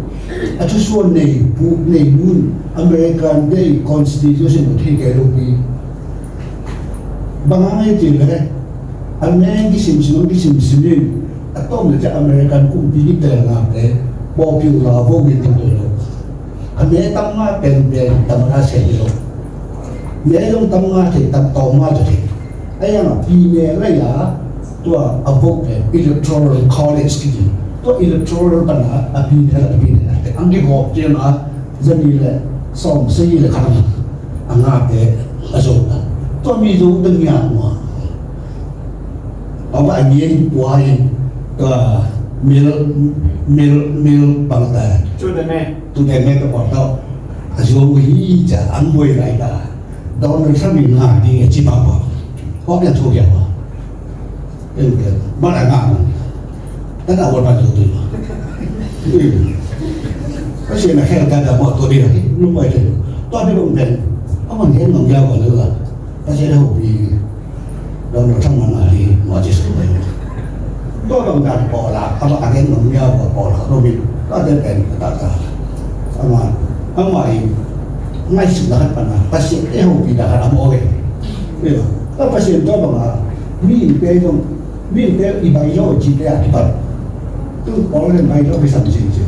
a thusuo nei pu, nei mun, American Day constitution uh thei kei lo pi. Bang hang ei ti le, a me kisim sim, kisim sim in, a tom le cia American kumpi ki tel ngak le, popular vote in thei lo. A me tam nga pen pen tam nga se lo. Me zong tam nga thei, tam tawm nga thei. A yang a pi me lai a, tua a vote pen electoral college kiti. Tua electoral pan a, a pi me la pi me la. Ang ki gawp ciang a, zani le, sawm sei le khan a nga te a zo ta. Tua mi zo ta ngiat mua. Aw ba a ngiat pua in, tua mil, mil, mil bang ta. Tu te me. Tu te me ta pua ta. A zo hi ca, ang boi lai ta. Donald Trump in nga ding e ci papa. Hawk ya thu ya pa. Ken ken. Mana nga. Tana wal pa tu tu. Kasi na khel ka da mo to dia. Lu mai tu. To dia bang ken. Aman ken bang ya wal la. Kasi na hopi. Donald Trump man a hi, mo ci suk mai. Tua bang dan pawl a, a bang a gen nong miau ka pawl khat om in, tua den pen ka ta ta. Ama, ama in, ngaihsutna khat pan a, Pasian e hopihna khat a mawk e. Tua Pasian tua bang a, mi in pe zong, mi in pe i bylaw cite a kipat. Tu pawl len bylaw kisam cincin.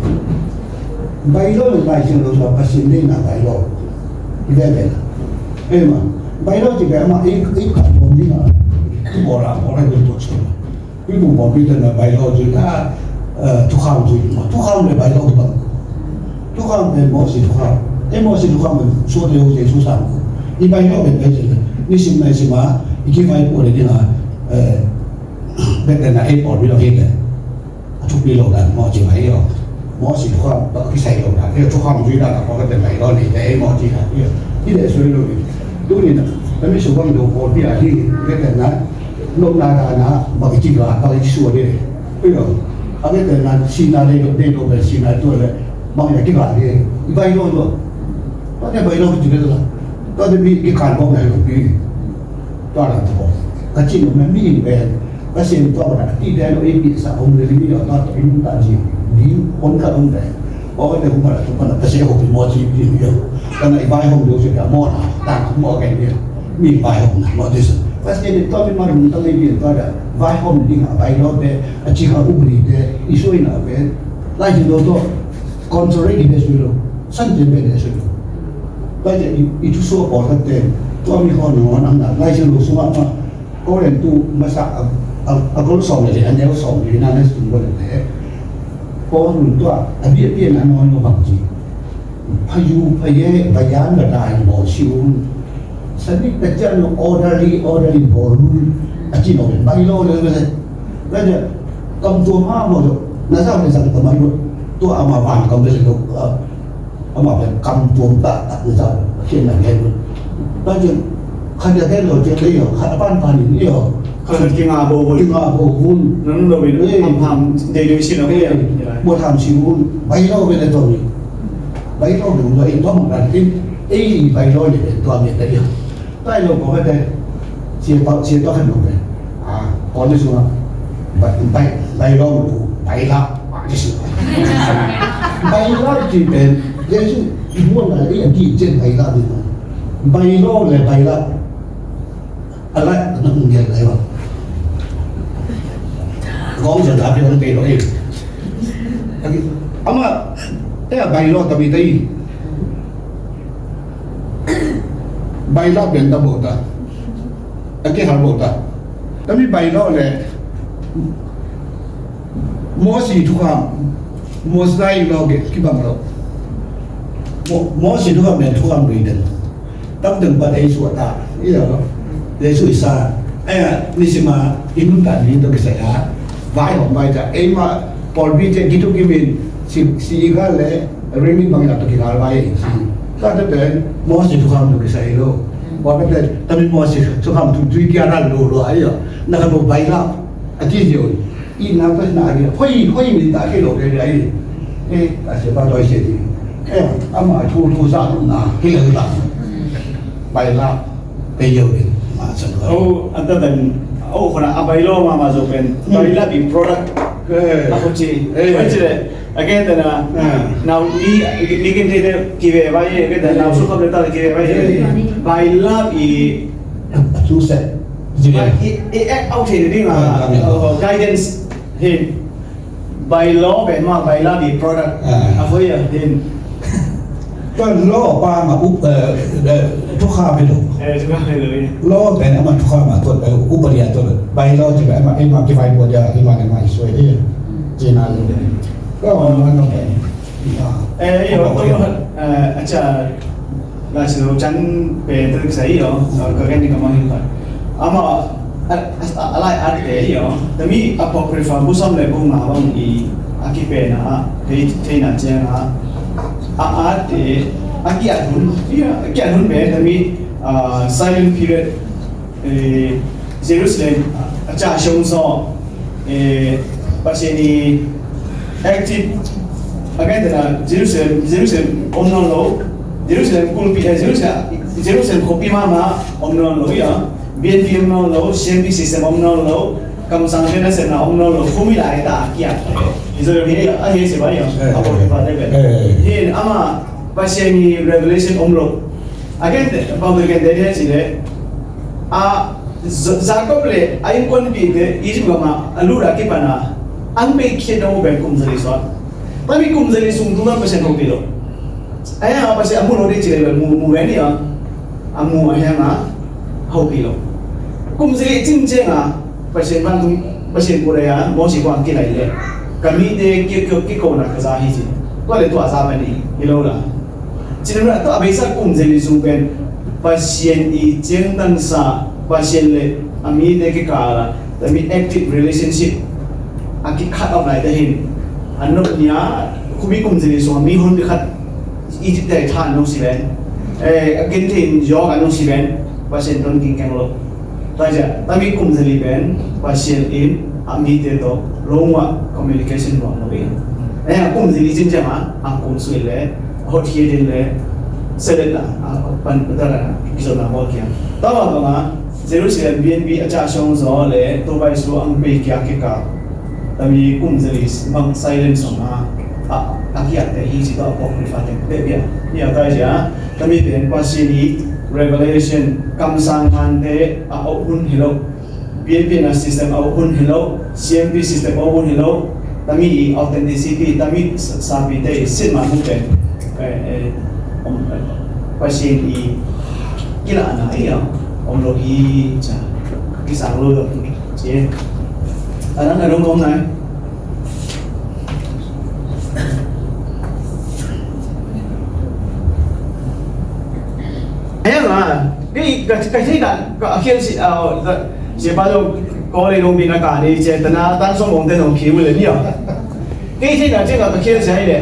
Bylaw in bai cin lo tua Pasian deihna bylaw. I ve ve la. Ema, bylaw ci ve ama, i, i khat bawm ding a, tu bawl a, bawl a, tu bawl a. I bu bawl ding tena bylaw ci a, eh, thukham ci ma, thukham le bylaw ci bang. Thukham le Moses thukham. E Moses thukham le suat le Moses thukham. I bylaw le bai ci le. Ni sim nai sim a, i ki vai pu le ding a, eh, bet tena e bawl bylaw hi le. A thupi lo dan mawh ci mai lo. Mawh ci thukham tawh kisai lo dan. Hei thukham zui dan a pawh ka ten mai lo ni te mawh ci dan. Hi leh sui lo ni. Tuni na, na mi su bang do pawlpi a hi ni. Ka ten na, nopna dan a, bang ci ga, bang ci sua ni. Hi lo. A ka ten na, sina le lo, le lo, sina tu le, bang ya ki ga ni. I bai lo lo. Tua te bai lo ki ci le lo. Tua te mi ki kan bawm na lo pi. Tua dan tua. Ka ci lo na mi in pen. Pasian tua bana ti dia lo ei pi sa om le ni lo ta to in ta ji. Ni hon ka om le. Aw te hon ka tu bana Pasian ho pi mo ji pi ni lo. Kana i vai hom lo si ka mo na. Ta mo ka ni. Mi vai hom na mo dis. Pasian tua mi mar mun ta le pi tua da. Vai hom ding a vai lo te. A ci ka u bri te. I soi na pe. Lai ji lo to. Contrary i de sui lo. San je be de sui lo. Tua je i, i thusuo pawl khat te. Tua mi hon no nang na. Lai ji lo sung a ma. Korin tu masa a, a, a gol sawm le a neu sawm le na na sung gol le. Paul in tua a bia bia na no no bang ci. Phayu phaye bayan ba dai bo siun. Sani ka jan orderly orderly bo run. A ci no le bai lo le le. La ja kam tua ma mo do. Na sa le sa ka ma lo. Tua ama van kam le lo. Amah pen kam tuam taktak na zau a khiatna gen un. Tua ciang khat a gen lo ciang lei aw, khat a pan pan in ei aw. Khat a kinga bo un. Kinga bo un. Nang lo in. Eh. Ham ham dei dei sin aw. Eh. Buat ham si un. Bai lo pen a tuam in. Bai lo pen a tuam in. Tua mah dan in. Ei bai lo le pen tua mah dan in. Bai lo ko ka te. Sia pa, sia pa kan lo pen. Ah, ko ni sung a. Bai, bai, bai lo mu, bai la. Bai lap ci pen Jesu i muan lai i a ki cen bai lap ni. Bai lap le bai lap. A lai na hong ngiat lai wa. Gong sa lap i hong pe lo i. Ama e a bai lap ta mi ta i. Bai lap ben ta bo ta. A ki hal bo ta. Ta mi bai lap le Mosi thukham, Mosi lai lo ge kibang lo. Mo-, Mosi thukham pen thukham lui den. Tam teng pat ei suah ta. Iyo. Ei suah i sa. Aya, nisima i nun ta ni to kisai a. Vai hong vai ta. Ei ma, pawlpi te kitu kimin, si, si i gal le, rimit bang ya to kigal vai. Ka te pen, Mosi thukham to kisai lo. Pawlpi te, tamin Mosi thukham tu, tu kia ral lo lo ayo. Na ka lo bai la. A ti zio. I na pa na a hoi, hoi mi ta ki lo ke ai. Eh, a se pa doi se ti. Eh, ama thu thu sa na ki lo ta. Bai la pe yo ni ma sa lo. Oh, anta dan. Oh, kona a bai lo ma ma zo pen. Hmm. Bai la bi product. Eh. A ko ci. Eh. Ko ci le. Again, dan a. Ah. Now ni ni kin te ki ve bai, again, dan now so ko ta ki ve bai. Eh. Bai la bi. A tu se. Bai i, i act out hi ding a, ah, ah, guidance hi. Bai lo pen ma bai la bi product. Ah. A hoi a hin. Tua lo pa ma up, eh, eh, thukham hi lo. Eh, thukham hi lo, eh. Lo pen ama thukham ma tua, eh, uparia tua. Bai lo ci pen ama, ama ki bai tua dia, ima ne ma i soi dia. Ci na lo. Ko ma no pen. Eh, yo, ko, eh, acha. Lai Siangtho chan pen tel kisai i aw, ka gen ni ka mang hi khat. Ama, a, a, a lai at te i aw. Tami Apocrypha bu sawm le bu nga bang i a kipen a, thei, theina ciang a, a at te, a kiat hun, i a, a kiat hun pen tami, ah, silent period. Eh, Jerusalem a ca siong zaw, eh, Pasian i active, a gen tena Jerusalem, Jerusalem om nawn lo, Jerusalem kulpi, eh, Jerusalem, Jerusalem khuapi mahmah om nawn lo ia, B N P om nawn lo, C M P system om nawn lo, kamsang tena sem na om nawn lo, khumi lai ta kia. Israel hi a hi se ba ia, eh, a pawlpi pa te pen. Eh. Hin ama Pasian i revelation om lo. A gen te, bang gen te dia ci le, a, Za-, Jacob le a innkuanpihte Egypt gam ah a lut a kipan a, an bei khiat dong uh pen kum zali suak. Tami kum zali sung tung a Pasian hopih lo. Ahi hang a Pasian a mu lo ding ci le, mu, mu ve ni a, a mu ahi hang a hopih lo. Kum zali cin ciang a Pasian vantung, Pasian kut a Mosi kuang kilai le, ka mite ki, ki, kikona ka za hi ci. Tua le tua za pen hi lo la. Cinema tua a beisa kum zali sung pen Pasian i ciangtansa, Pasian le a mite kikal a, tami active relationship a kikhat om lai te hin. A nop nia, khuapi kum zali sung a mi hon khat Egypt te tha nong si ven. Eh, a gen te in yawk a nong si ven. Pasian ton king keng lo. Tua zia, tami kum zali pen, Pasian in a mite tawh lungua communication nuam lo in. Eh, a kum zali cin ciang a, a kum sui le, a hotkhiat in le, selet la, a pan putara, kizona bawl kiang. Tawa banga, Jerusalem B N B a ca siong zaw le, Tobai su ang pei kia kika. Tami kum zali bang silence song a, a, a kiak te hi ci tawh Apocrypha te pia. Hi a tai zia, tami pen Pasian i revelation kamsang hante a au hun hi lo. Pianpianna system a hun hi lo, C M P system a hun hi lo, tami i authenticity, tami sa-, sapite i sin man hong pen, eh, eh, om, eh, Pasian i kilahna i a om lo hi ca. Sang lo lo. Ci. A dang a dong kong nai. Ahi hang a, kei ka, ka, kei ka, ka, a khial si, a, ka, si pa lo, ko le nong bi na ka ni, ci, ta na, tan song mong te nong ki wu le ni a. Kei kei na ci ka, ka khial si hai le.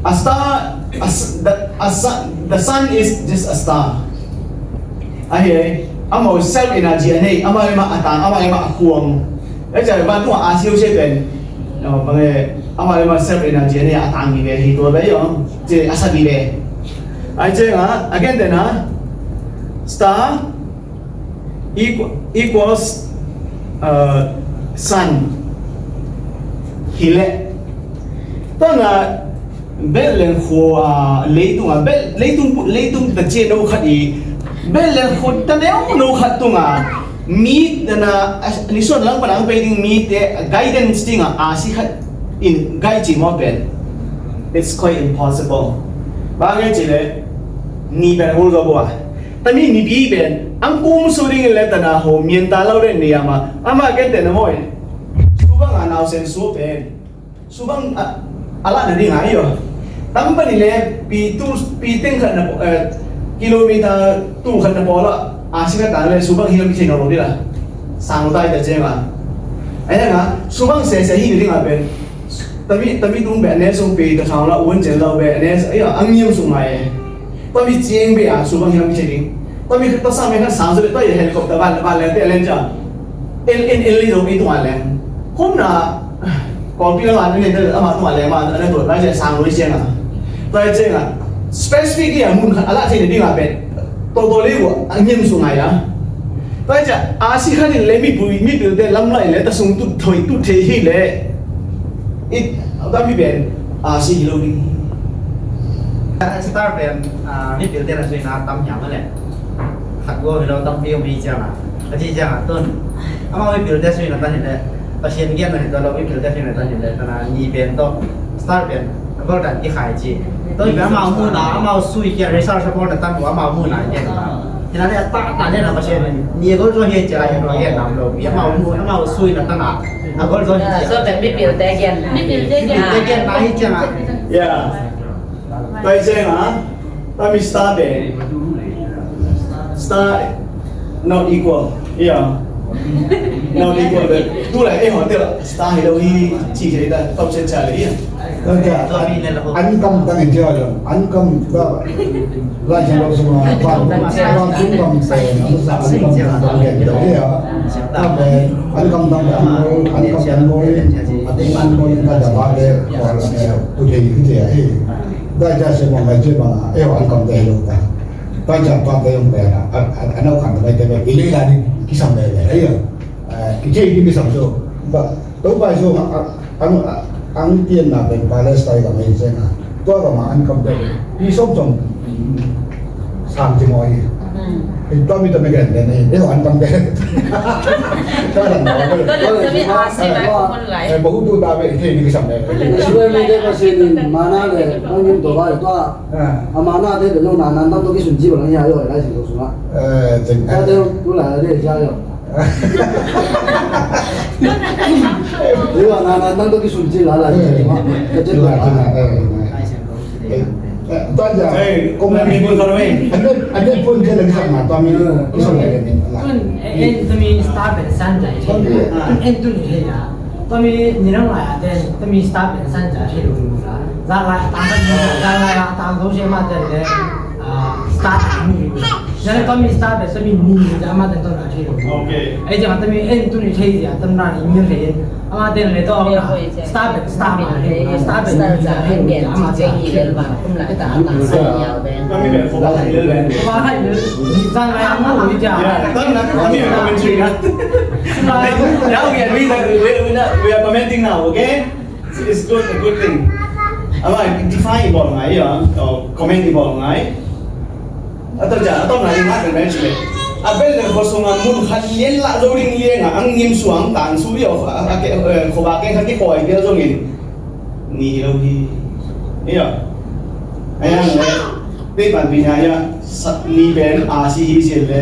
A star, a s-, the, a sun, the sun is just a star. Ahi, amau self energy a nei, amau le amau a tang, amau le amau a khuang. Ahi, vantung a siu se pen. No, bang e, amau le amau self energy a nei, a tang ni ve, hi tua ve yo. Ci, a sa ni ve. Ahi, ci nga, again then, ha? Star equal, equals, uh, sun. Hi le. Tua na, Bethlehem khua, ah, leitung ah, Beth-, leitung, leitung ta ci no khat i, Bethlehem khua ta neu no khat tung ah, mi na, ah, ni suan lang pan ang pei ding mi te, guidance ding ah, a si khat in guide ci maw pen. It's quite impossible. Bang e ci le, ni pen hul zo bua. Ta mi ni bi pen, ang kum su ding le ta na ho, mien ta lau den ni ama, ama ken te na maw in. Su bang a nau sen su pen. Su bang a, a lah na ding a hi aw. Tam pan i le pi tu, pi teng khat na, eh, kilometer tu khat na pawl a, a si khat ta le su bang hi lam i thei nawn lo ding la. Sang lo tai ta ciang a. Ahi hang a, su bang se se hi na ding a pen. Tami, tami tung be ne sung pi ta sang la un cen lau be ne, ahi a, ang niam sung ngai e. Tami ciang be a, su bang hi lam i thei ding. Tami khat ta sang me khat sang su be ta i helicopter ban, ban le te len ciang. El, el, el li dong i tung a leng. Kum na, kawlpi la ngan ne, ama tung a leng ma, ana tua, lai cia sang lui ciang a. Lai ciang a. Specific i a mun khat, a la cia ni ding a pen. To, to li wa, a ngiam su ngai a. Lai cia, a si khan in le mi pui, mi pil te lam lai le, ta sung tu thoi, tu thei hi le. It, ta mi pen, a si hi lo ding. Star pen, a, mi pil te na sui na tam hiam a le. Khat gua hi lo tampi om hi ciang a. A ci ciang a tun. Amau mipilte suina tan hi le. Pasian giatna hi ta lo mipilte suina tan hi le. Tana ni pen tawh. Star pen. A gol dan kikhai ci. Tawh hi pen amau muna, amau sui kia research a bawlna tan uh amau muna kia. Hi na le a ta ta le na Pasian in. Ni a gol zo hi cia hi lo hi nam lo. Amau mu, amau suina tan a. A gol zo hi cia. So pen mipilte giatna. Mipilte giatna hi ciang a. Yeah. Pai ciang a. Tami star pen. Star not equal. Yeah. Not equal. Tu lai eh hotel star hi lo hi ci hi ta top sen cha le ya. An kam tang in cia lo. An kam ta. Lai cia lo sung a. Bang, bang sung kam pen. An kam tang in cia lo ya. Ta pen. An kam tang pen. An kam tang pen. A ting an pen ka ja ba le. Tu hi hi ya. Dai ja se mong lai je bang a, eh, an kam te lo ta. Dai ja pa te yong te a, a, a, a nau kan te te be, i le la ni, kisam le le, eh, eh, ki je ni kisam jo. Ba, to ba jo, a, a, ang, a, ang tien na ben Palestine ka mai je na. To ba ma an kam te, pi som som, sam ti mo i. Tua mi ta me gen den eh, eh, an kam te. Ta la no. Ko le mi a si ba ko lai. Eh, ba hu tu ta be, te ni kisam le. Israel mi te Pasian in mana le, bang yun to ba, tua. Ah. A mana te be lo na nan tang to kisun ci ba lang ya yo, lai sin to sung a. Eh, ceng. Ta te tu la de ya yo. Yo na nan tang to kisun ci la lai sin to sung a. Ka cen la. Eh, eh. Eh, tua ja. Hey, kong na mi pun kalau eh. Ande, ande pun je lagi sama, tua mi, eh, tua mi, eh, eh, tua mi star pen san ja, eh, eh, tua mi, eh, ya. Tua mi, ni nang lai, eh, tua mi star pen san ja, eh, lu, lu la. Za lai, ta, za lai, ta, lu, je ma, eh, eh, ah, star, mi, lu. Za lai, tua mi star pen, tua mi, ni, ja ma, eh, tua na, eh, lu. Okay. Eh, ja, tua mi, eh, tua mi, eh, ja, tua na, ni, mi, eh. Ama ten le to ama star pen star ma he star pen star ja he ama ja he ba kum la ta ta sa ya ben. Kami pen ko ba hai le ben. Ko ba hai le. Ni sa la ya mo ni ja. Yeah, tan na kami pen commentary na. Now we are, we are, we are, we are, we are commenting now, okay? It's good, a good thing. Ama define i bawl ngai ya, comment i bawl ngai. A tawh ciah, a tawh ngai, ngah kan mel cih leh, a bel le khua sungah mun khat lian lah zo ding liang ah, ang ngim suang tang su liau, a, a, a, eh, khuavak keng khat kikhawi pial zongin ni hi lo hi. Hi ah. A yang le, tei pan pi nya ya, sa, ni pen a si hi zel le.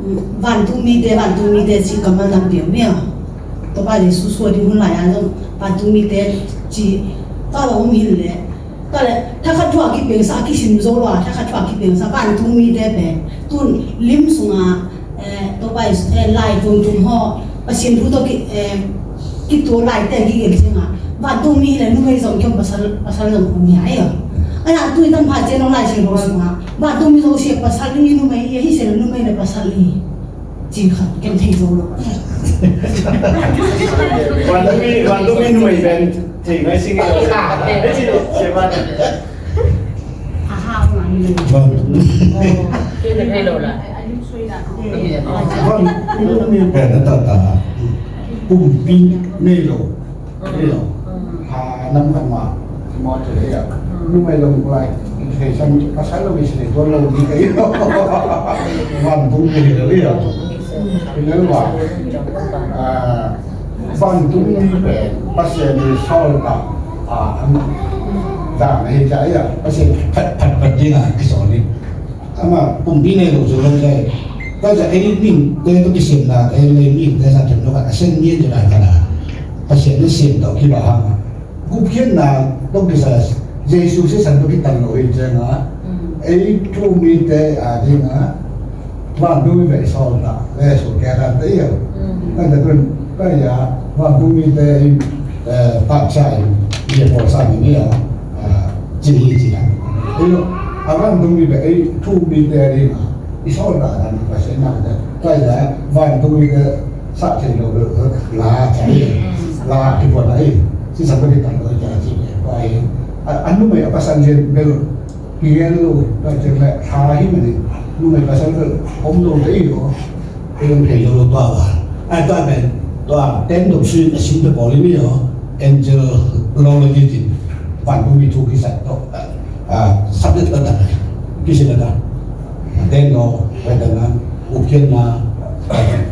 mm, vantung mite, vantung mite ci kammal tampi om hi a. Topa Jesu suah ding hun lai-a zong vantung mite ci, tua bang om hi leh, tua leh thakhat thu a kipiangsak, a kisim zo lo a, thakhat thu a kipiangsak vantung mite pen tun lim sungah, eh, Topa Jesu, eh, lai tung tung haw, Pasian thu tawh ki, eh, kituak laite kigen ciangah, vantung mi hi leh numei zong kiom, pasal, pasal zong om hi a, ei aw. Ei a, tui tam pha ciang hong Lai Siangtho sungah vantung mi zong si a, pasal ding hi, numei hi a, hi se leh numei leh pasal hi. Ci khat kiom thei zo lo. Vantung mi, vantung mi numei pen thei ngai sing hi. Ei ci lo, sia van. Aha, vantung mi. Vantung mi pen a tata. Pumpi nei lo. Nei lo. A, nam khat mah. Mawh ci leh a. Numei lo lai. Thei san pasal lo mi si leh tuan lo mi kei. Vantung mi lo hi a. Hi lo va. A, vantung mi pen Pasian i sawl ta, a, an dan ahi ca, ei a, Pasian phat, phat, phat ding a kisawl hi. Ama pumpi nei lo zo lo ca. Tua ca ei mihingte tawh kisiamna, ei lei mihingte sa them lo khat a sen mi an ci dan khat a. Pasian i siam tawh kiba hang a. Gupkhiatna tawh kisai, Jesu sisan tawh kitan lo hi ciangah, mm, ei thu mite a dingah vantung mi pen i sawl ta, le sual kia dan te hi a. Mm. Kan ta tun, ka ya, vantung mite i, eh, pahcha in, i pawl sa mi ni a, ah, ci hi ci a. Ei lo, a vantung mi pen ei thu mite a dingah i sawl ta dan Pasian na te. Ka ya, vantung mite sa thei lo, la, la, kipuan ahi. Sisan tawh kitan lo hi ca ci hi. Tua hi. A, a numei a pasal lian bel kigen lo, tua ciang leh tha hi mah ni. Numei pasal bel om lo te hi aw. Ei om thei lo lo tua va. A, tua pen, tua ten dong sui a sim te pawl hi mi aw. Angelology ci. Vantung mi thu kisat tawh. A, subject la ta, kisin la ta. Ten no, Vedanam, Ukhiatna,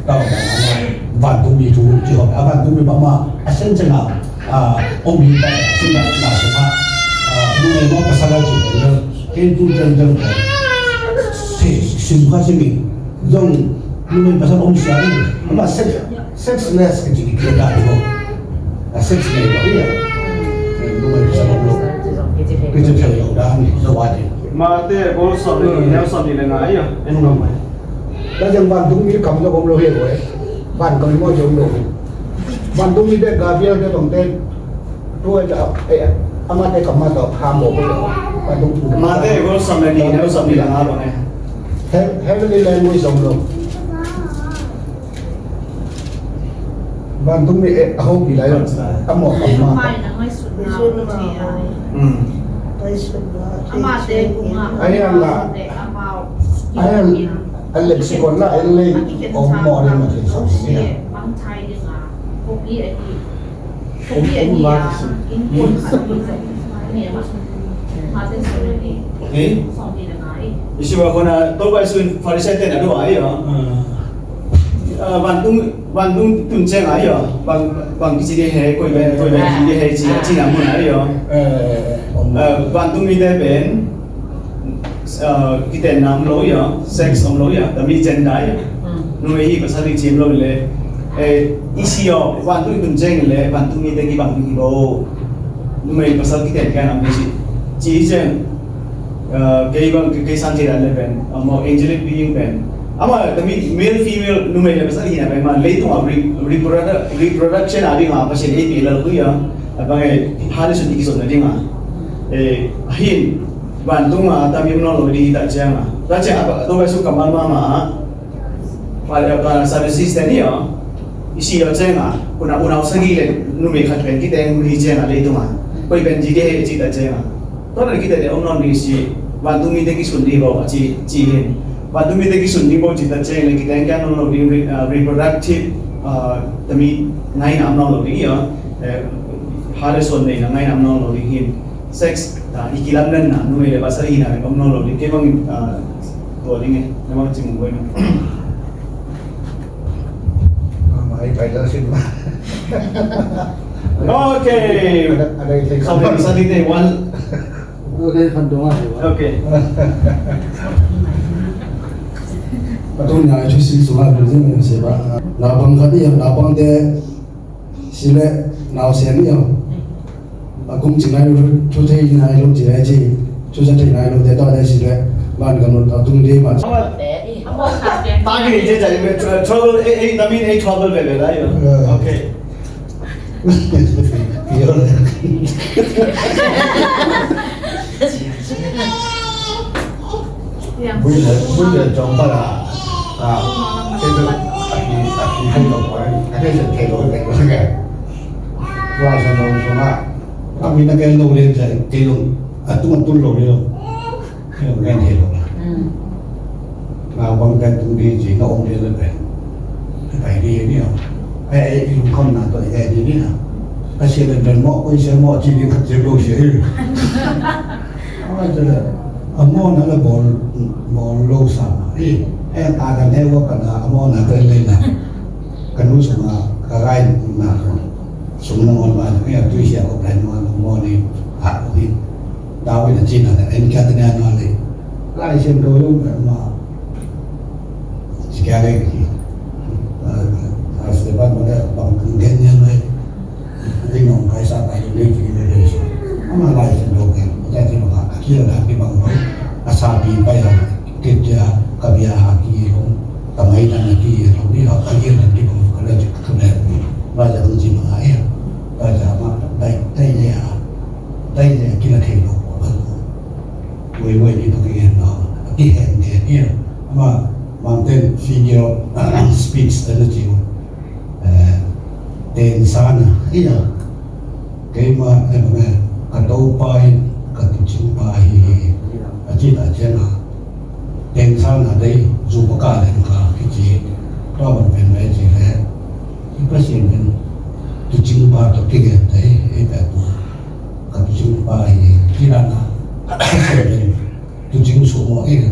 tau, vantung mi thu, ci hop, a vantung mi bangmah a sen sen a, a, om hi ta, a sen na, na sung a, a, numei mah pasal a ci, kei tu jang jang, si, sim kha si mi, zong numei pasal om sia ni, ama sen, Sexless kici ding kidang hi lo. A sex nei lo hi a. Numei pasal om lo. Kici thei lo dan hi lo a ding. Mate bol sawm le nih, neu sawm nih le nga hi a. En lo mai. Tua ciang vantung mi kam zong om lo hi a, vantung mi maw zong om lo. Vantung mi te Gabriel te tawh te. Tua ciang, eh, amate kam mah tawh kham lo hi a. Vantung mi. Mate bol sawm le nih, neu sawm nih le nga bang e. He-, heavenly language zong om lo. Vantung mi, eh, a hopi lai lo. A mawh a mawh. Ahi hang la. Ahi hang a lexicon la, a lei om mawh ding mah thei sawm ni a. Om, om mah thei sawm. Eh? I si wa kona, Topa Jesu in Pharisee te na do ai a. Ah, vantung, vantung tun ciang ai a. Bang, bang kici ding hi, koi pen, koi pen kici ding hi, ci, ci na mun ai a. Eh, om. Ah, vantung mite pen, ah, kitenna om lo hi a, sex om lo hi a, tami gender hi a. Numei hi pasal hi ci om lo le. Eh, i si a, vantung tun ciang le, vantung mite kibang ding hi lo. Numei pasal kiten kan om ding ci. Ci ciang, ah, kei bang, kei, kei sang ci dan le pen, ah, maw angelic being pen. Ama, tami male, female, numei le pasal hi na pen, ma, leitung a re-, reprodu-, reproduction a ding a, Pasian ei pi lal hui a, a bang e, hali sun i kizom na ding a. Eh, hin, vantung a, tami om lo ding hi ta ciang a. Ta ciang a, to bai su kamal mama a. Pa, pa, Sadducees te ni a. I si lo ciang a, kuna unau sagih le, numei khat pen kiteng hun hi ciang a leitung a. Koi pen ci ding hi ci ta ciang a. Tua na kiteng le om nawn ding si, vantung mite kisun ding hi baw a ci, ci hi. Vantung mite kisun ding bocin ta ciang le kiteng kia nawn lo ding, re-, ah, reproductive, ah, tami ngaina am nawn lo ding hi a, eh, ha le suan neina ngaina am nawn lo ding hi. Sex, ah, i kilamdanna numei le pasal hihna le om nawn lo ding, kei bangin, ah, tua ding e, na bang ci mung boi na. Ah, mai pai dal sin ma. Okay. Ada, ada yang saya. Kau dari sana ni, Wan. Okay. A tuni a i thusim sungah a bil zing a sia bang, naupang khat i a, naupangte si leh nausen i a, a kum cing nai lo, thu thei nai lo ci leh ci, thu za thei nai lo te tawh te si leh, man gam lo a tung ding mah. Ta kini ce ca i trouble, eh, eh, I mean, eh, trouble ve ve lai. Okay. Bui le, bui le cawng pala. Ah, kei tu, a ki, a ki thei lo, a kei tu thei lo, thei lo, thei lo. Wa sa lo, sa ma. A mi na kei lo le, sa kei lo, a tu, a tu lo le. Hei, ngen hi lo. Mm. Naupang pen tung ding ci na om ding le pen. Pai ding hi ni a. Ei, ei, i lungkhamna tawh i ngen hi ni a. Pasian pen mawh, koi sia mawh ci ding khat ci lo sia hi. A ngai ci le. A mawhna le bawl, bawl lo sa ma. Ei, ei, a kan hei wa kan a mawhna pen le na. Ka nu sung a, ka gai na ko. Sung na ngon ma, ei, a tui sia ko pen ma, mawh ni a ko hi. David a cihna le, en kia tania nua le. Lai Siangtho zong kan ma. Ci kia le ki. A, a, se ban ma le bang kung gen nia le. Ding nong kai sa kai le ki le le. Ama Lai Siangtho ken. Kia ci ma a kia la ki bang ma. A sa pi pa ya. Ki kia ka bia ha ki hong. Ka mai tan ki hong ni ha ka kia la ki bang ka le ka le. Lai Siangtho ci ma ya. Lai Siangtho ma dai dai le ya. Dai le ki la thei lo. Wei wei ni pa kigen na, a kihen gen hi a. Ama, Mountain Figure, ah, speech te na ci uh. Eh, tensana hi a. Keima, eh, bang e, ka Topa in ka tuucing pa hi hi. A ci ta ciang a. Tensana dei, zu pa ka len ka, kici. Tua bang pen ve ci le. I Pasian pen tuucing pa tawh kigen te, ei pek tua. Ka tuucing pa hi, ci dan a, ka tuucing sumawh hi,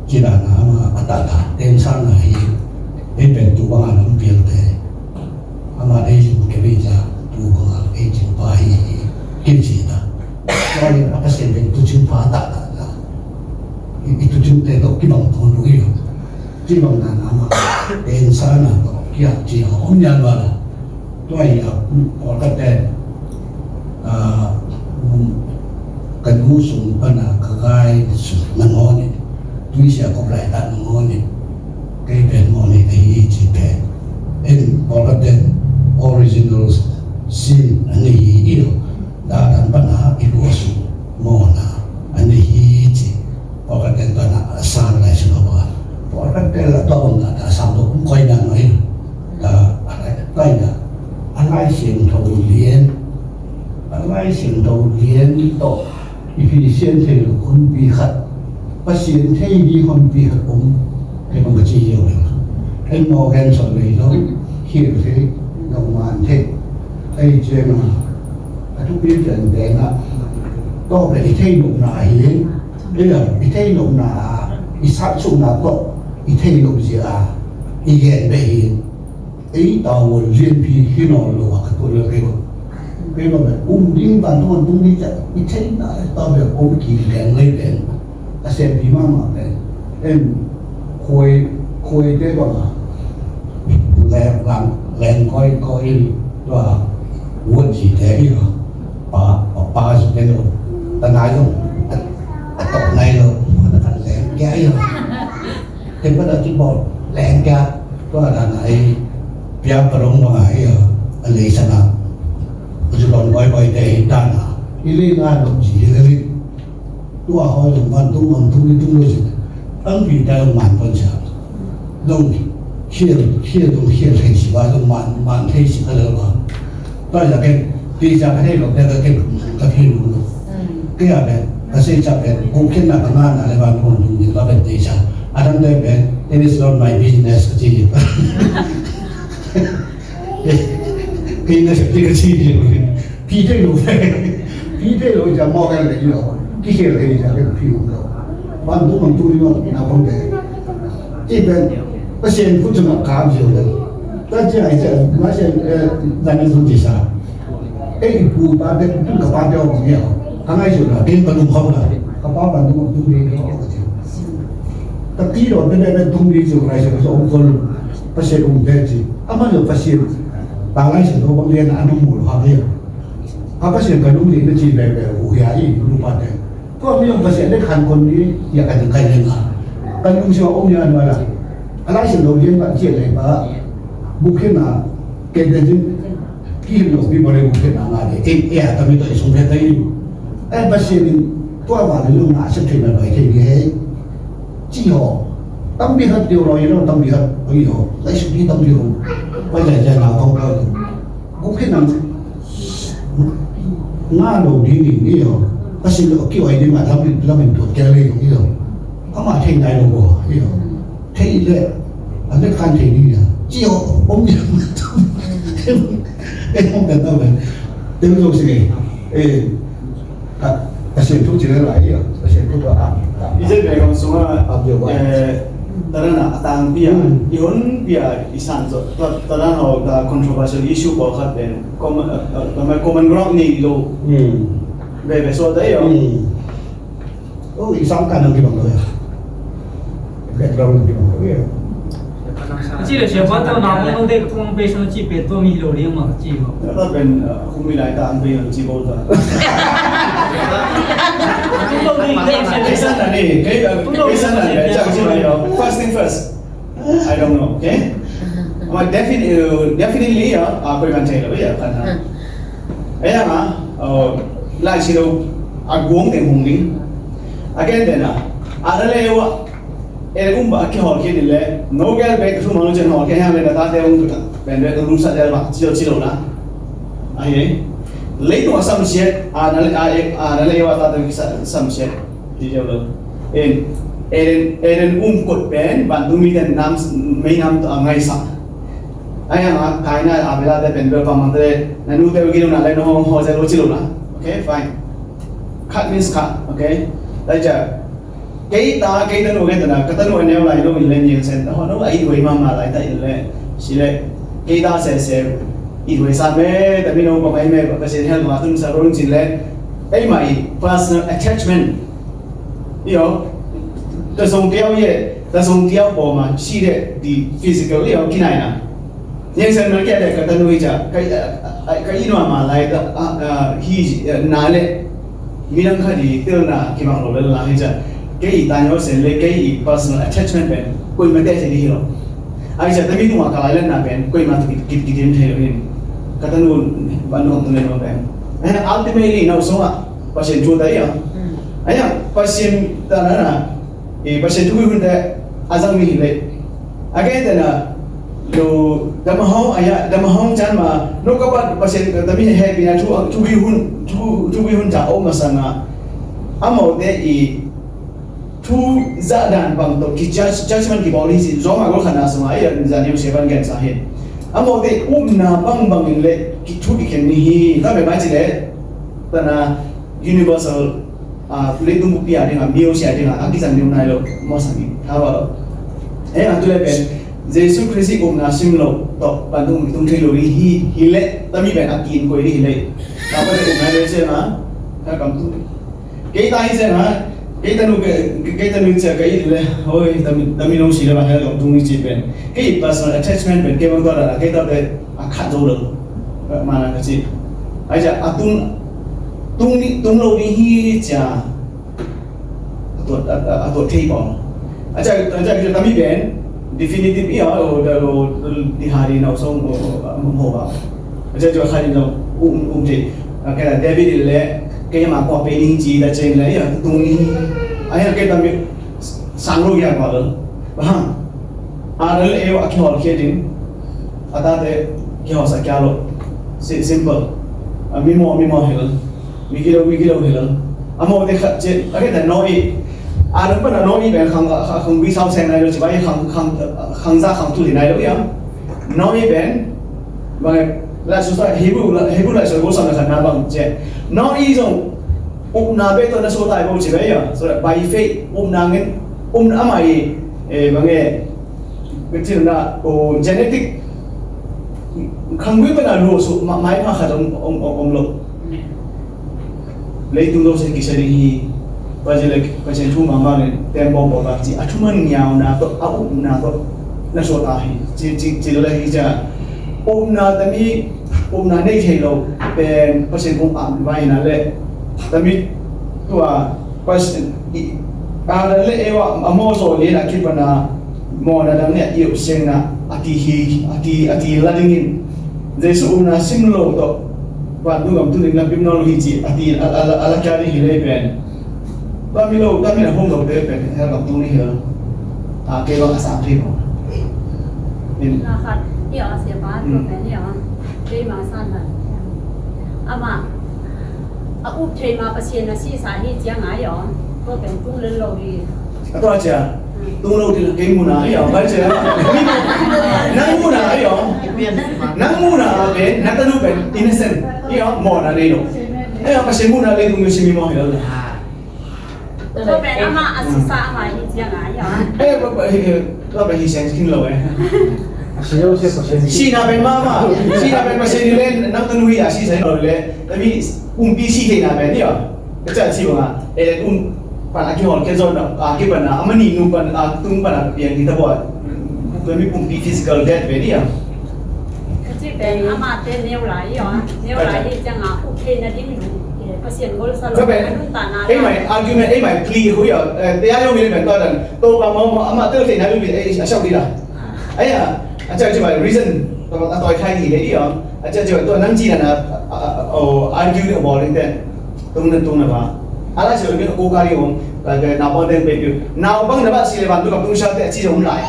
ci dan a, ama a taktak tensana hi, ei pen tu bang a lam pialte, ama ei zin kei bek a, tu bang a ei cing pa hi, hi, kici ta. Tua hi a Pasian pen tuucing pa a taktak ta. I, i tuucingte tawh kibang tuan uh hi. Ci bang dan a ama, tensana tawh kiat ci a om nial bal a. Tua hi a, pawlkhatte, ah, um, ka nu sung pan a ka gai sung nangawn in, tuisia kop laitak nangawn in, kei pen mawh nei ka hi ci pen. En pawlkhatte original sin a nei hi i lo, Satan pan a i lua sung mawhna a nei hi ci. Pawlkhat ken tua na a sang lai si lo a. Pawlkhat ken la tua bang na ta sang lo kum koi na ngai. Ta a lai, koi na. A Lai Siangtho lian. A Lai Siangtho lian tawh i Pasian thei lo hun pi khat. Pasian thei ding hun pi khat om. Kei bang ka ci hiau le. En maw gen son lei lo. Hiau thei. Nong man thei. Ei ciang a. A thupi pian pen a. Tawp le i thei nopna hi. Ei a, i thei nopna a, i sat sukna tawh, i thei nop zia a, i gen beh hi. Ei tawh lianpi hi nawn lo a ka tuan lo kei bang. Kei bang um ding ban tuan tung ding ca, i thei na, tawh beh um ki gen lei pen. A siampi mahmah pen. En khuai, khuaite bang a. Leng, lang, leng koi, koi, tua, wuat ci te i lo. Pa, pa, pa su te lo. Ta nai lo. A, a tok nai lo. A ta kan leng kia i lo. Te pa ta ci bol. Leng kia. Tua ta nai. Pia pa long bang a i lo. A lei sana. Su long koi, koi te i ta na. I lei na lo ci i lei. Tua hoi zong vantung, vantung i tung lo si. Tampi ta zong man pon sia. Zong khial, khial zong khial thei si va zong man, man thei si ka lo va. Tua zong ken, ti sia ka thei lo, ka ken, ka thei lo lo. Kei a pen, ka sei sia pen, kong khial na ka ngah na le vantung, vantung ni ka pen ti sia. A dang te pen, "It is not my business," ka ci hi. Kei na sep ti ka ci hi. Phi thei lo, phi thei lo, ca mawk el ka ci lo. Kikhel thei ca, kei phi um lo. Ban tu mang tu ni lo, na pang te. Ci pen, Pasian khut sung a kam ci lo. Ta ci ai ci, ma ci, eh, dan ni sung ci sa. Ei, i pu i pa te, ka pa te om ngia. Ka ngaihsutna, kei ka lungkham na. Ka pa pan tung, tung ding, ka ka pi lo te, te, te tung ding, ngaihsut, ka om kol. Pasian om te ci. Amah lo Pasian. Ta ngaihsut lo bang lian a nung mul ha dia. A Pasian ka lung ding na ci be be u hia i, lu pa te. Tua mi om Pasian te khan kon ni, ya ka ding kai lenga. Ka lungsim om ya nuala. A ngaihsut lo lian ba ci le ba. Bukhen na, ke te ding. Kihel lopi bawlei gupkhiatna ngah ding. Ei, ei a tami tawh i sung phet ta in. Ei, Pasian in tua val in lungna a sep theihna bai thei ding hi. Ci haw. Tampi khat tio lawi lo, tampi khat. Oi haw. Lai supi tampi haw. Pai zai zai na kau kau. Gupkhiatna ngah lo ding in, i haw. Pasian lo kiwai ding ma lam in, lam in tuat kia lei ding, i haw. Ama thei nai lo ko, i haw. Thei le, a vet khan thei ding a. Ci haw, om ding. Em, om ding tau le. Tem lo si kei. Eh, a, a sian thu ci le lai a. A sian thu a, a, a. I zet ve kong sung a, a, eh, tadan a, a tang pia, mm, i hon pia, i san zo. Ta, tadan haw, ta controversial issue ko khat pen. Common, a, a, common ground nei lo. Mm. Ve ve so ta i haw. Mm. Oh, i sang ka nang kibang lo ya. Background kibang lo ya. Ci le sia pa tau na mo nang dek kong pe sang ci pe tu mi lo ri ma ci lo. Ya ta pen, uh, kung mi lai ta ang pe lo ci bo ta. Tu lo ni, ni, ni. Kei san na ni, kei, uh, kei san na ni, cang ci lo ya. First thing first. I don't know, okay? Ma definitely, uh, definitely ya, a koi man thei lo ya, kan ha. Aya ma, uh, lai ci lo, a guang teng hong ding. Again then, uh, a da le wa, e um ba ki hol ki ni le, no gel be ka su ma lo chen hol ki ha le ka ta te ung ka, ben be ka lu sa del ba, ci lo, ci lo na. Ai, le tu a sam siat, a na le, a, a na le wa ta te ki sa, sam siat. Ti jauh lo. En, Eden, Eden um kot pen, ban tu mi ten nam, mei nam tu a ngai sa. Ai ang a, kai na a bela te pen bel pamang te, na nu te wiki lo na le no ho ho se lo ci lo na. Okay, fine. Cut means cut, okay? Lai ja. Kei ta, kei ta nu, kei ta na, ka ta nu a neu lai lo in le ni sen, ho no ai wei ma ma lai ta in le. Si le, kei ta se se, i wei sa me, ta mi no ko mai me, ka se hel ma tun sa ro cin le. Ei mai, personal attachment. Io, ta song tiau ye, ta song tiau po ma, si de di physical io, kinai na. Yang sen ma kia de ka tanu hi cha, ka, ka ino ma lai ta, a, a, hi, a, na le, mi dang kha di, til na, ki mang lo le la hi cha. Kei i ta nyo sen le, kei i personal attachment pen, koi ma te se di hi lo. Ai cha, ta mi tu ma ka lai le na pen, koi ma tu ki, ki, ki dim the lo hin. Ka tanu, ban no tu le no pen. Eh, ultimately, na so ma, Pasian thu ta ia. Mm. Aia, Pasian ta na na. Eh, Pasian thu hun ta azang mi le. Again ta na lo dama hong aia, dama hong chan ma no ka ba Pasian ta mi he pi na thu, thu hun, thu, thu hun ta o ma sa na. Amo te i thu za dan bang to ki judge, judgment ki bawl hi si, Roma gol khana sung a, i zan yu se ban gen sa hin. Amo te upna bang bang in le, ki thu ki khen ni hi, ta be mai ci le, ta na universal, a, leitung bupi a ding a, mi o si a ding a, a ki zan yu nai lo, mo sa ni, ta ba lo. E, a tu le pen, Jesu Christ upna sim lo, to, ban tung, tung thei lo hi, hi le, ta mi pen a kin koi hi le. Ta ba le upna le se na, ta kam tu. Kei ta hi zen ha, kei ta nu ke, kei ta nu cia kei le, hoi, ta mi, ta mi nong si le ba he long tung ni ci pen. Kei personal attachment pen, kei bang tua la, kei ta pe, a khat zo lo. Ma na ka ci. Ai cia, a tung, tung ni, tung lo ni hi cia. A tuat, a, a, a tuat thei pawng. A cia, a cia, a cia ta mi pen, definitive i a, o, da, o, di ha di na, o, song, o, o, mo ba. A cia, cia khat di na, um, um thei. A kei la David le, kei ma kua pe ding ci da ceng le, ia, tung ni. A ia kei ta mi sang lo ia kua lo. Ba hang. A le e wa ki hol khia ding. A ta te ki hol sa kia lo. Si-, simple. A mi mo, mi mo hi lo. Mi ki lo, mi ki lo hi lo. A mo te khat ce, a kei ta no i. Adam pan a Noah pen khang, khang, khanggui sau seng nai lo ci bai, khang, khang, khang za khang tu li nai lo ia. Noah pen, bang, lai su sa, Hebrew, Hebrew lai su ko sam na khan na bang ci. Noah zong upna be to na so tai bo ci bai ia. So that by faith, upna ngen, upna amah i, eh, bang e, Ka cih na, o, genetic, khanggui pan a luah suk, ma-, mai pha khat om, om, om, om lo. Leitung lo se kisia ding hi, Pasian le, Pasian thu mama le, tembaw baw bak ci, a thuman ngiauna tawh, a upna tawh, na suak a hi, ci, ci, ci lo le hi cia. Upna tami, upna nei thei lo, pen, Pasian kong am vai na le, tami, tua, Pas-, i, Adam le Eva a mawzaw lian a kipan a mawhna dang nih a i up siangna a ti hi, a ti, a ti la dingin Jesuh upna sim lo tawh vantung gam tun ding lam pim nawn lo hi ci a ti a, a, a, a la kia ding hi lei pen. Tua mi lo, tua mi na hong lo te pen hell gam tung ding hi lo. A, kei bang a sang thei lo. In. Na khat, i a sia pa, tua pen i a. Kei ma san na. Ama. A up thei ma Pasian a sisa hi ciang a i aw. Tua pen tung lel lo hi. A tua cia. Tung lo ti la kei muna i aw. Bai cia. Nang muna i aw. Nang muna a pen, nang tanu pen, innocent. I aw, mawhna nei lo. I aw, Pasian muna le tung mi simi mawh hi lo. Tua pen ama a sisa ama hi ciang a i aw. Eh, ba, ba, eh, eh, ba, ba, hi siang khin lo eh. Sina pen mama, sina pen Pasian ni len, nang tanu hi a sisa hi lo le. Tami pumpi si thei na pen ni aw. Ka ca ci bang a, eh, um, pan a kihol ke zon a, a kipan a, ama ni nu pan a, tung pan a piang hi ta bo a. Tami pumpi physical death pen ni aw. Ka ci pen amate neu lai i aw, neu lai hi ciang a, up theihna ding lu, eh, Pasian gol sa lo, ka pen, a nuntakna ei mai, argument, ei mai plea hu i aw, eh, te a yong i le pen tua dan, to pa ma, ma, amate theihna lu bi, eh, a siau di la. Ai a, a ciau ci mai reason, a toi khai ni le i aw, a ciau ci mai tua nang ci dan a, a, a, o, argue ni a bawl ding te. Tung na tung na ba. A la sia mi ko ka ri om. Ka ke naupang teng pe piu. Naupang na ba si le ban tu ka tung sia te a ci zong lai.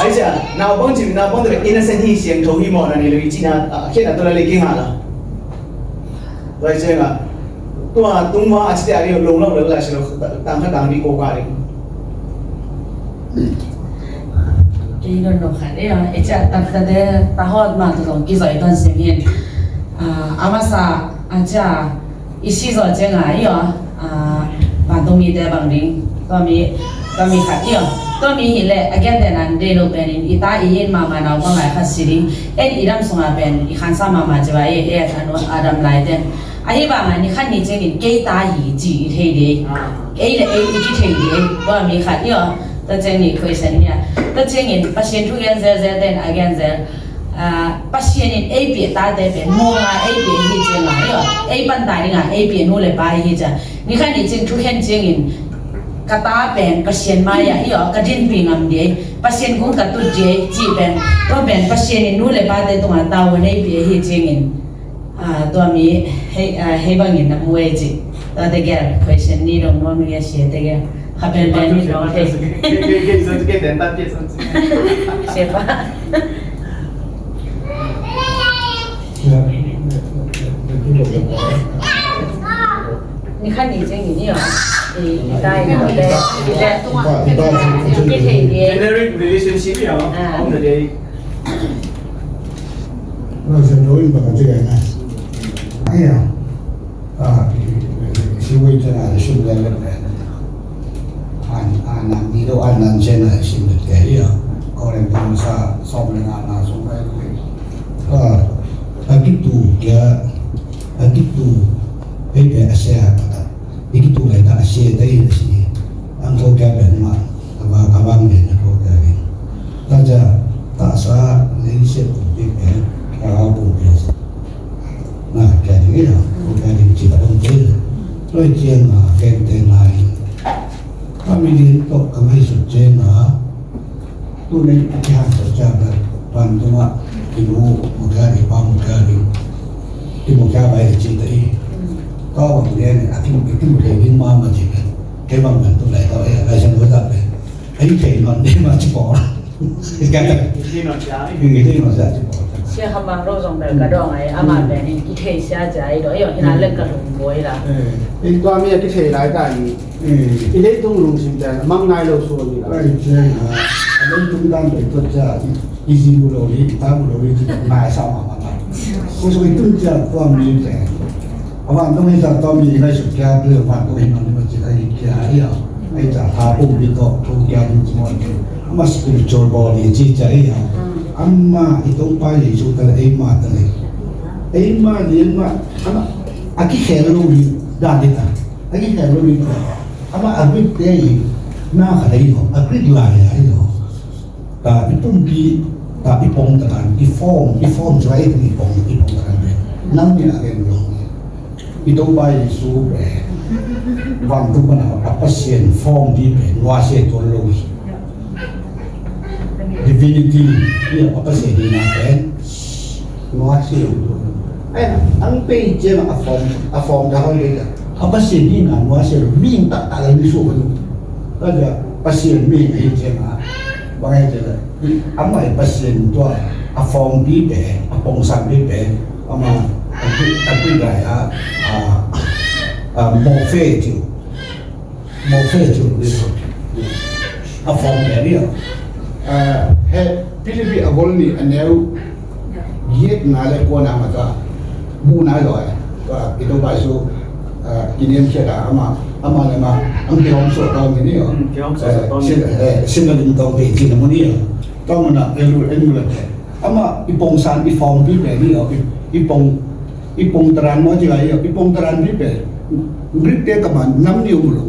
Ai sia, naupang ci, naupang te innocent hi siang tho hi mawh na ni le i ci na, a, khian na tu la le ki nga la. Lai sia nga. Tua tung ma a ci te a ri lo lo le la sia lo tang kha tang ni ko ka ri. Kei don lo khat e, e cia tak ta te ta hot ma tu zong ki zoi ton sim hin. A, a masa, a cia, I si zaw ciang a i aw, a, vantung mite bang ding, tua mi, tua mi khat i aw. Tua mi hi leh, a gentehna in dei lo pen in, i ta i it mahmah naupang lai khat si ding. En i dam sungah pen, i khansa mahmah ci bang e, e, a dam lai ten. Ahi bangah, ni khat ni ciangin, kei ta hi ci i thei dei. Ei le ei i kithei dei. Tua mi khat i aw. Tua ciangin, question hi a. Tua ciangin, Pasian thu gen zelzel ten, a gen zel. Ah, Pasian in ei piah tate pen, muanga ei piah hi cianga, i aw, ei panta dinga, ei piah nu le pa hi cia. Ni khat ni ciang thukhen ciangin, ka ta pen, Pasian mai-ah, i aw, ka dinpi ngam diai, Pasian kung ka tut diai, cih pen, tua pen, Pasian in nu le pate tunga tau ei piah hi ciangin, ah, tua mi, hei, ah, hei bangin na mu ei cih. Tua te gel, question ni dong nuam ni a sia te gel. Kha pen pen ni dong te. Sia pa. Ni khan ni ciang ni ni aw. I, i tai ni aw le. I le. I thei ni. Generic relationship ni aw. Ah. Om na dei. Relationship ni aw. Ai ya. A, si wei ciang a sim lel lel pen. An, an, an, ni lo an, an ciang a sim lel kei a. Korin tung sa, sawm le nga na sung lel kei. A, a kitu kia, a kitu, ei pe a sia kata. I kitu lai ta a sia ta i a si. Ang ko kia pen ma, a ba, a bang den a ko kia pen. Ta ja, ta sa, nei sia pu pi pen, a ga pu pi. Na, kia ding ina, ko kia ding ci ta dong te. Loi ciang na, keng te na in. Ka mi din tok ka mai sut ciang na. Tu nei a ki han sut ciang na. Pan tu ma, ki mu, mu kia ding, pa mu kia ding. Ki mu kia bai ci ta i. Ka bang dia ni, a ki mu, ki mu thei ding ma ma ci ka. Ke bang kan tu lai ta e, lai san ko ta pe. Ai thei non de ma ci ko. Ka ta. Ki no cia. Ki no cia ci ko. Sia Kha Mang Ro zong bel ka dawng ai, amah pen in kithei sia cia i dawh, i dawh hinah leng ka lungbuai la. Eh, in tua mi a kithei lai ta ni. Eh. I leitung lungsim pen mang nai lo suak ni la. Ai, cia, a leitung dan pen tua cia i, i zi bu lo hi, i ta bu lo hi, ci nai sa mahmah ta. Kusuk i tun cia tua mi pen a vantung hi ta tua mi ngaihsut kia, tua vantung hi mang ni ma ci a hi kia hi a. Ai cia tha pumpi tawh thu kia ding ci mawh ni. Amah spiritual body ci cia hi a. Amah i Topa Jesu ta le eimah ta le, eimah lianmah amah a kikhel lo hi dan hi ta. A kikhel lo hi ta. Amah a Greek te hi na khat ahi lo, a Greek lai ahi lo. Ta i pumpi, ta i pong ta dan, i form, i form cu a i pong, i pong ta dan ve. Nang ni a gen lo. I Topa Jesu pen vantung pana a Pasian form pi pen nuasia tuan lo hi. Divinity hi a, Pasian hihna pen nuasia lo tuan lo. Ai, ang pei ciang a form, a form ta hau le a Pasian hihna nuasia lo, mihing taktak le mi suak lo. Tua cia Pasian mihing ahi ciang a, bang ahi ciang a, amah i Pasian tua a form pi pen, a pongsan pi pen, amah a Greek, a Greek lai a, a, a morphe ci uh. Morphe ci uh, a form pen hi a. A, he, Philippi a gol nih a neu giatna le kuana mah tua muhna zaw e. Tua i Topa Jesu, a, kiniamkhiat a amah, amah le amah ang kihawmsuah tawm hi ni aw. Mm, kihawmsuah tawm hi. Sin, eh, sin a lim tawm hi cihna mun hi aw. Tua mun ah Elul, Elul a te. Amah i pongsan, i form pi pen hi aw. I, i pong, i pong taran maw ci lai hi aw. I pong taran pi pen Greek te kamah nam nih om lo.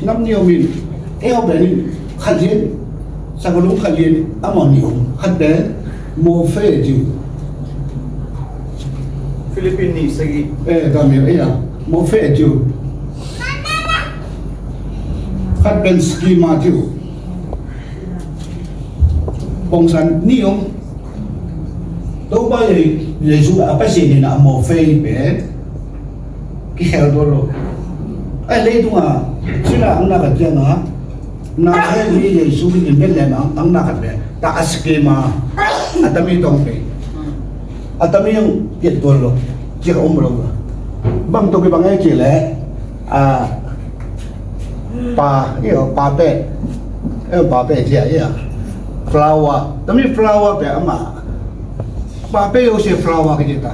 Nam nih om in, ei aw pen in khat lian, Sakalung khat lian amah nih om, khat pen morphe ci uh. Philippine nih sagih. Eh, tua mi ei a morphe ci uh. Khat pen schema ci uh. Pongsan nih om. Topa Jesu a Pasian in a morphe pen kikhel tuan lo. Ai, leitung a sila ang na khat ciang a na hel mi Jesu min in Bethlehem ang, ang na khat pen ta a schema a tami tawng pe. A tami ang kiat tuan lo. Ci ka om lo. Bang tua kibang ai ci le, a, pa, i aw, pa pe. E, pa pe ci a, i a. Flower. Tami flower pe amah. Pa pe yo se flower kici ta.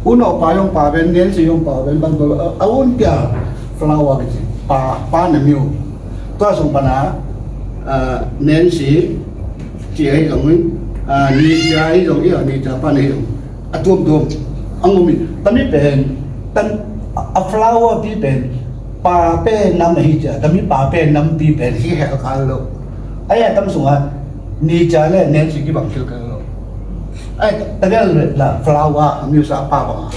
U Nawh pa yong pa ven, Nancy yong pa ven, bang tua, a, a un pia flower kici. Pa, pa na miu. Tua sung pana, a, Nancy ci ahi zong in, a, Ni Cia ahi zong, i a Ni Cia pa na hi zong. A tuamtuam ang om in, tami pen, tan, a, a flower pi pen pa pen nam ahi cia, tami pa pen nam pi pen hi hel kal lo. Ai a tam sungah Ni Cia le Nancy kibang khil kal lo. Ai, tagal la flower a miusa pa banga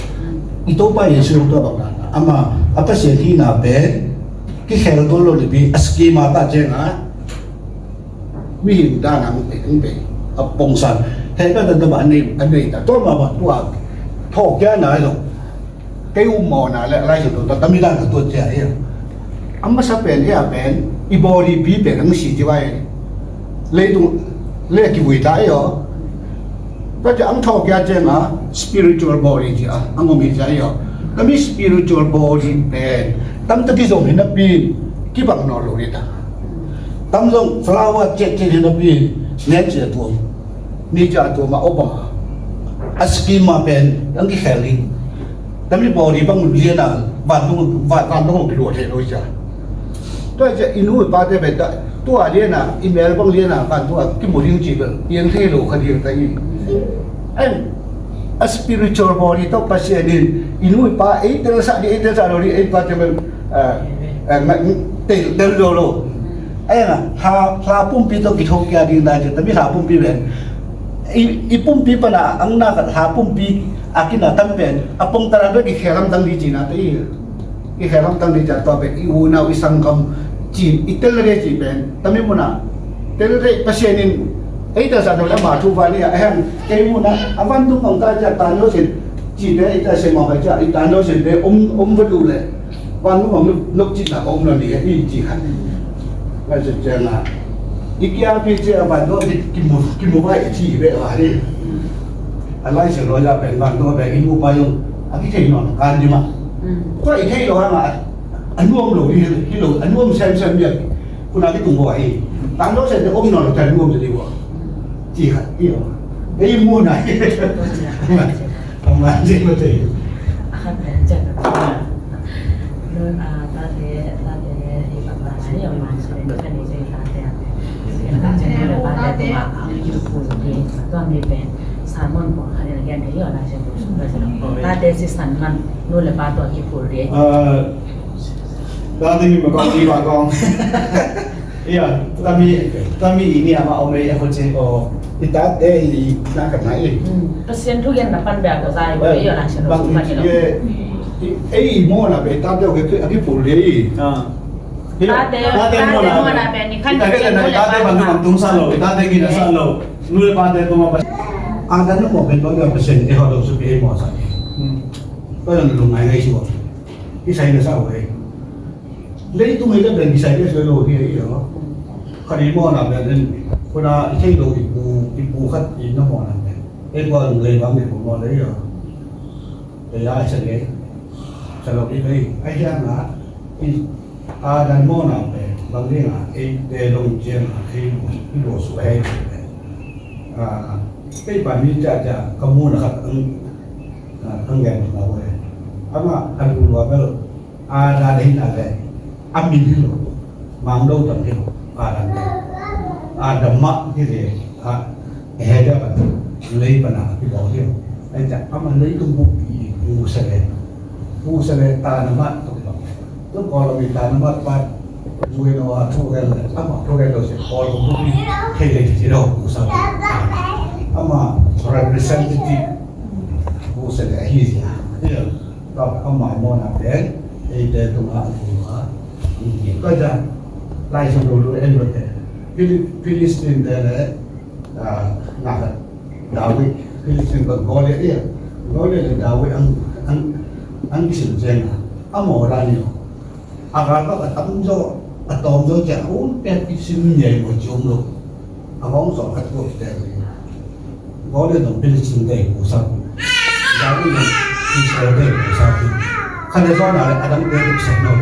i Topa Jesu tua bang dan ama a Pasian hihna pen kikhel tuan lo lipi a schema ta cianga mihing dana hong pe, hong pe a pongsan. Hei ka dan tama a nei, a nei ta tua mama tua thawh kia nai lo. Kei um mawhna le Lai Siangtho tawh tami dan ka tuat cia hi. A masa pen hi a pen i body pi pen ang si ci vai. Leitung le kivui ta hi aw. Tua cia ang thawh kia cianga spiritual body cia ang om hi cia hi aw. Tami spiritual body pen tam ta kizom hi napi kibang nawn lo hi ta. Tam zong flower ciatciat hi napi nen cia tuam. Ni cia tua ma oba a schema pen ang kikhel ding. Tami body bang liana vantung, van, vantung ang kilua thei lo cia. Tua cia i nu i pa te pen ta tua liana i mel bang liana vantung a kimu ding ci bel piang thei lo kha ding ta i. Em, a spiritual body tawh Pasian in i nu i pa ei tel sa di, ei tel sa lo di, ei pa te bel, eh, eh, tel, tel lo lo. Ai na, hla, hla pumpi tawh kitho kia ding dan ci, tami hla pumpi pen. I, i pumpi pana ang na khat hla pumpi a kina tam pen a pong taran pen kikhel lam dang di cina te i. Kikhel lam dang di ca tua pen i unau i sanggam ci, i tel re ci pen. Tami muna tel re Pasian in ei ta sa dole ma thu va ni a heng kei muna a van tung kong ta ca ta no sin ci te ei ta se ma vai ca i ta no sin te om, om va du le. Van nu bang nuk, nuk cihna ka om lo ni, i cih khat. Lai Siangtho ciangah I kiangpi cia a van dawh kimu, kimu vai ci ve a hi. A lai sia lawya pen van dawh pen i mu pai ung a kithei nawn kan di mah. Tua i thei lo hang a, a nuam lo hi, hi lo, a nuam semsem hi a. Kuna kitung ko a hi. Van dawh sia te om nawn lo ta nuam sia di ko. Ci khat hi lo. Ei mu na hi. Ama ci ko te. Nun a tate, tate, i papa ni a man sure ni kani sure tate a. Tate tate ma a ki pul di, tua mi pen sermon ko kani la gen di yo na se. Tate sisan man nu le pa tua ki pul di. Tate mi ma kong, mi ma kong. Iya, tami, tami ini ama ome ya ko ce ko. Ita te i na ka na i. Pasian thu gen na pan bia ko zai ko yo na se. Bang i. Ei, mawhna pen tate a kipul ding hi. Tate, tate mawhna pen ni khan tate, tate bang bang tung sa lo, tate gina sa lo. Nu le pate tung apa. Ate nu mawh pen bang bang Pasian te hau lo su pi ei mawh sa. Ko yang lu ngai ngai si wa. Ki sai na sa wa. Leitung hi ka pen ki sai na sa lo hi lo. Kha ni mawhna pen ko na i thei lo i pu, i pu khat i na mawhna pen. Ei ko lei bang ni ko mawh lei yo. Te ya sa le, sa lo i lei, a ya na, i a dan mawhna pen, bang ni na, ei te dong ciang na, ei lo, i lo su ei pen. A, ei pa mi cia cia, ka mu na khat ang, ang gen na we. Ama, a lu lua bel, Adam hi na le, a min hi lo, Mangdo tam hi lo, Adam le. Adam mah hi le, a, he dia pan, lei pan a kibawl hi lo. Ai ta, ama leitung bukpi, pu sa le. Pu sa le, ta na mah, to kibawl. To Kawlgam i ta na mah pan, zui no a thu rel le, ama thu rel lo se, Kawlgam bukpi, thei le ti lo, pu sa. Ama representative, pu sa le, hi sia. Hi lo. Tua a mai mawhna pen eite tungah a tul a, tua ciang Lai Siangtho lu en lote, Philistine te le, ah, na khat David, Philistine bang Goliath ia, Goliath le David ang, ang, ang kisim ciang a, a mawh dan hi lo. A galvak a tamzaw, a tawmzaw ciang a hun pek kisim ngiai maw ci om lo. A hong sawm khat tua kite lo hi. Goliath zong Philistine te i pusa. David zong Israel te i pusa. Kha le zaw na le a dang te i pusa no.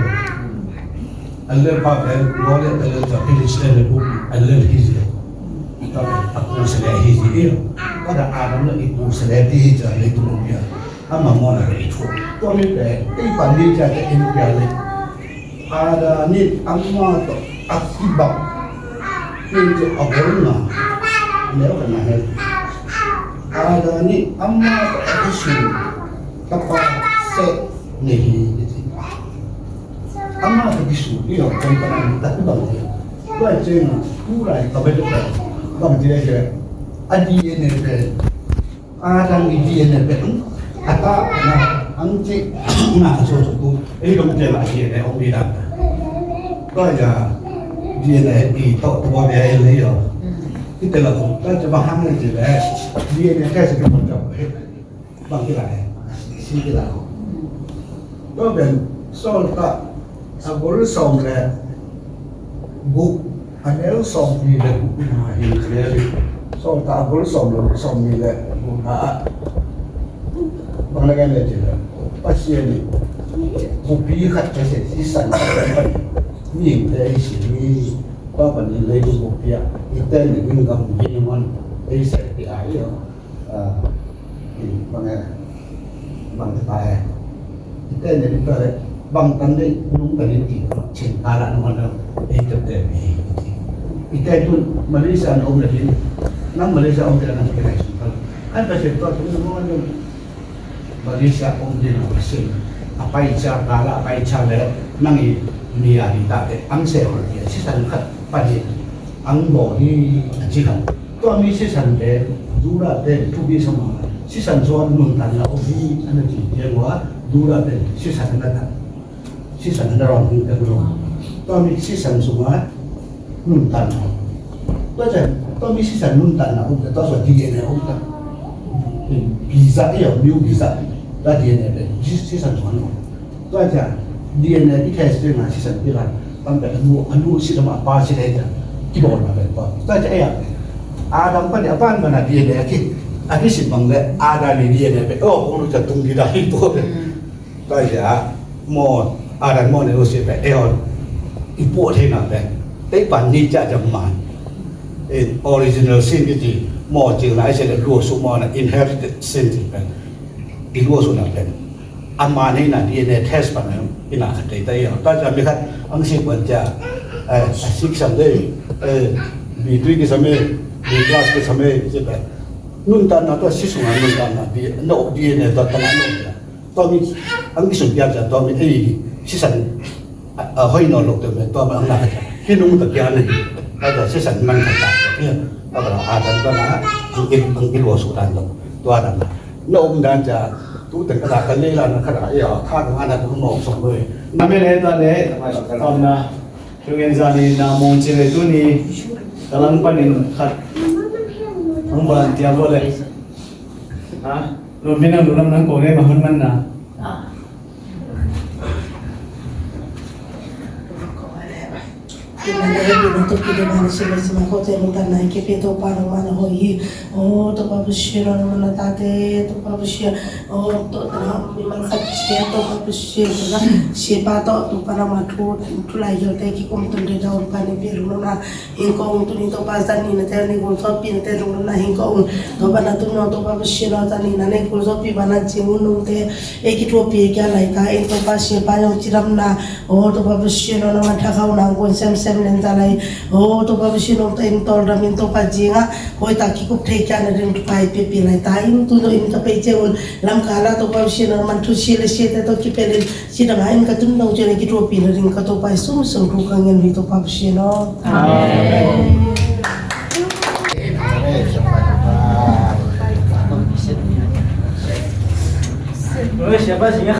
A lel pa pen Goliath a lel zong Philistine le bu a lel hi zi. Tua pen a pusa le hi zi i. Tua da Adam le i pusa le ti hi zi a le tu mo pia. Ama mawhna le i thu. Tua mi pen ei pan ni cia te in pia le. Adam in ama tawh a kibang in ci a golna neu ka na hel. Adam in ama tawh a kisu tapa Seth nei hi ci. Ama tawh kisu i lo kan ka na a kibang hi. Tua ciang a tu lai ka bai tu ka bang ci le a D N A pen Adam i D N A pen a ta na ang ci na ka so so tu ei dong te la D N A ong bi dan. Tua ya D N A i to tua be ei le yo. I te la tu ta ca ba hang le ci le D N A test ki mon ca bang ki la si ki la. Tua pen Sawltak a bul sawm le guk a neu sawmli le guk na hi ci le hi. Sawltak a bul sawm le sawmli le guk na ah bang na gen le ci le Pasian in bupi khat ka se sisan khat ka pan mihingte i si hi. Tua panin leitung bupi ah i ten in gam hi man ei se pi ai lo. Ah, bang e, bang te ta e. I te ne ni ta le, bang tan de nung ta ni ti, chin ta la nung an e te te mi. I te tu Malaysia na om le ni, nang Malaysia om te nang te nai sun ta. An pa se to tu nung an Malaysia om te nang sin. A pai cha ta la, a pai cha le, nang i mi a di ta te, ang se hol ti, si san khat pa di. Ang bawl hi a ci kha. Tua mi sisan pen Judah pen thupi sa mah sisan sungah nuntakna om hi a na ci ciang ua Judah pen sisan a na tan. Sisan a na rawn hing tak lo. Tua mi sisan sungah nuntakna om. Tua ciang tua mi sisan nuntakna om tak tua sungah D N A om tak. Visa, eh, new visa. Tua D N A pen si-, sisan sungah na om. Tua ciang D N A i test ciangin sisan pi lai. Tam pen a nu, a nu si lam a pa si lai ciang. Kibawlna pen kua. Tua ciang ei a, Adam pan a pan pan a D N A a ki, a kisit bang le Adam i D N A pen, oh, kong lu ciang tung ding a hi pua pen. Tua ciang maw, Adam maw ne lu si pen, ei aw, i puah theihna pen, ei pan ni ciah ciang man. In original sin kici, maw cil na i se le lu su maw na inherited sin ci pen. I lu su na pen. A man hi na D N A test pan na, i na khat tei tei a. Tua ciang mi khat ang sik pan ciang, eh, a sik sam dei, eh, B three kisam e, B plus kisam e, ci pen. Nuntakna tua si sung a nuntakna, D-, no, D N A tua tangah no. Tua mi, ang kisun piak ciang tua mi, ei, sisan, a, a, hoih nawn lo te mi, tua mi ang na ka ciang. Hi nung ta piak ni. Tua ciang sisan man ka ta. Tua pen Adam tua na, ang ki, ang ki lua su dan lo. Tua dan na. Na um dan ciang, tu teng ka ta ka le la na ka ta, ya, tha ka na tu mawng song lo. Na me le ta le, om na. Tungen zani na mong ci le tuni, ka lang panin khat. Ang volunteer bo le. Ha? Lungdam, lungdam nang ko ne ma hun man na. Ina le, ina to ki de man si le si ma ko te lungdam na ki pe to pa no man ho yi. Oh, Topa Pasian, nangmah na tate, Topa Pasian. Oh, to, na, mi man khat sia, Topa Pasian, na, sia pa to, Topa nangmah thu, thu lai yo te, ki kum tun de da, Topa ni pi lu na, hing kong tu ni Topa zan ni na te, ni kong so pi na te, lu na hing kong, Topa na tu no, Topa Pasian, na zan ni na, ni kong so pi ba na, jing un nung te, e ki thu pi kia lai ta, e Topa sia pa yong ci lam na, oh, Topa Pasian, nangmah tha kau na, kong sem sem len ta lai, oh, Topa Pasian, nong ta in tol ram in Topa jing a, Hoih tak kikup thei kia na ding tupai pipi lai ta in tu no in ka pei ciang un lam ka la Topa Pasian a man thu sia le sia te to kipelin si dang a in ka tun lo ciang kituapi na ding ka Topa i sum sung thu ka ngen hi Topa Pasian aw. Amen. Oi, siapa sih ya?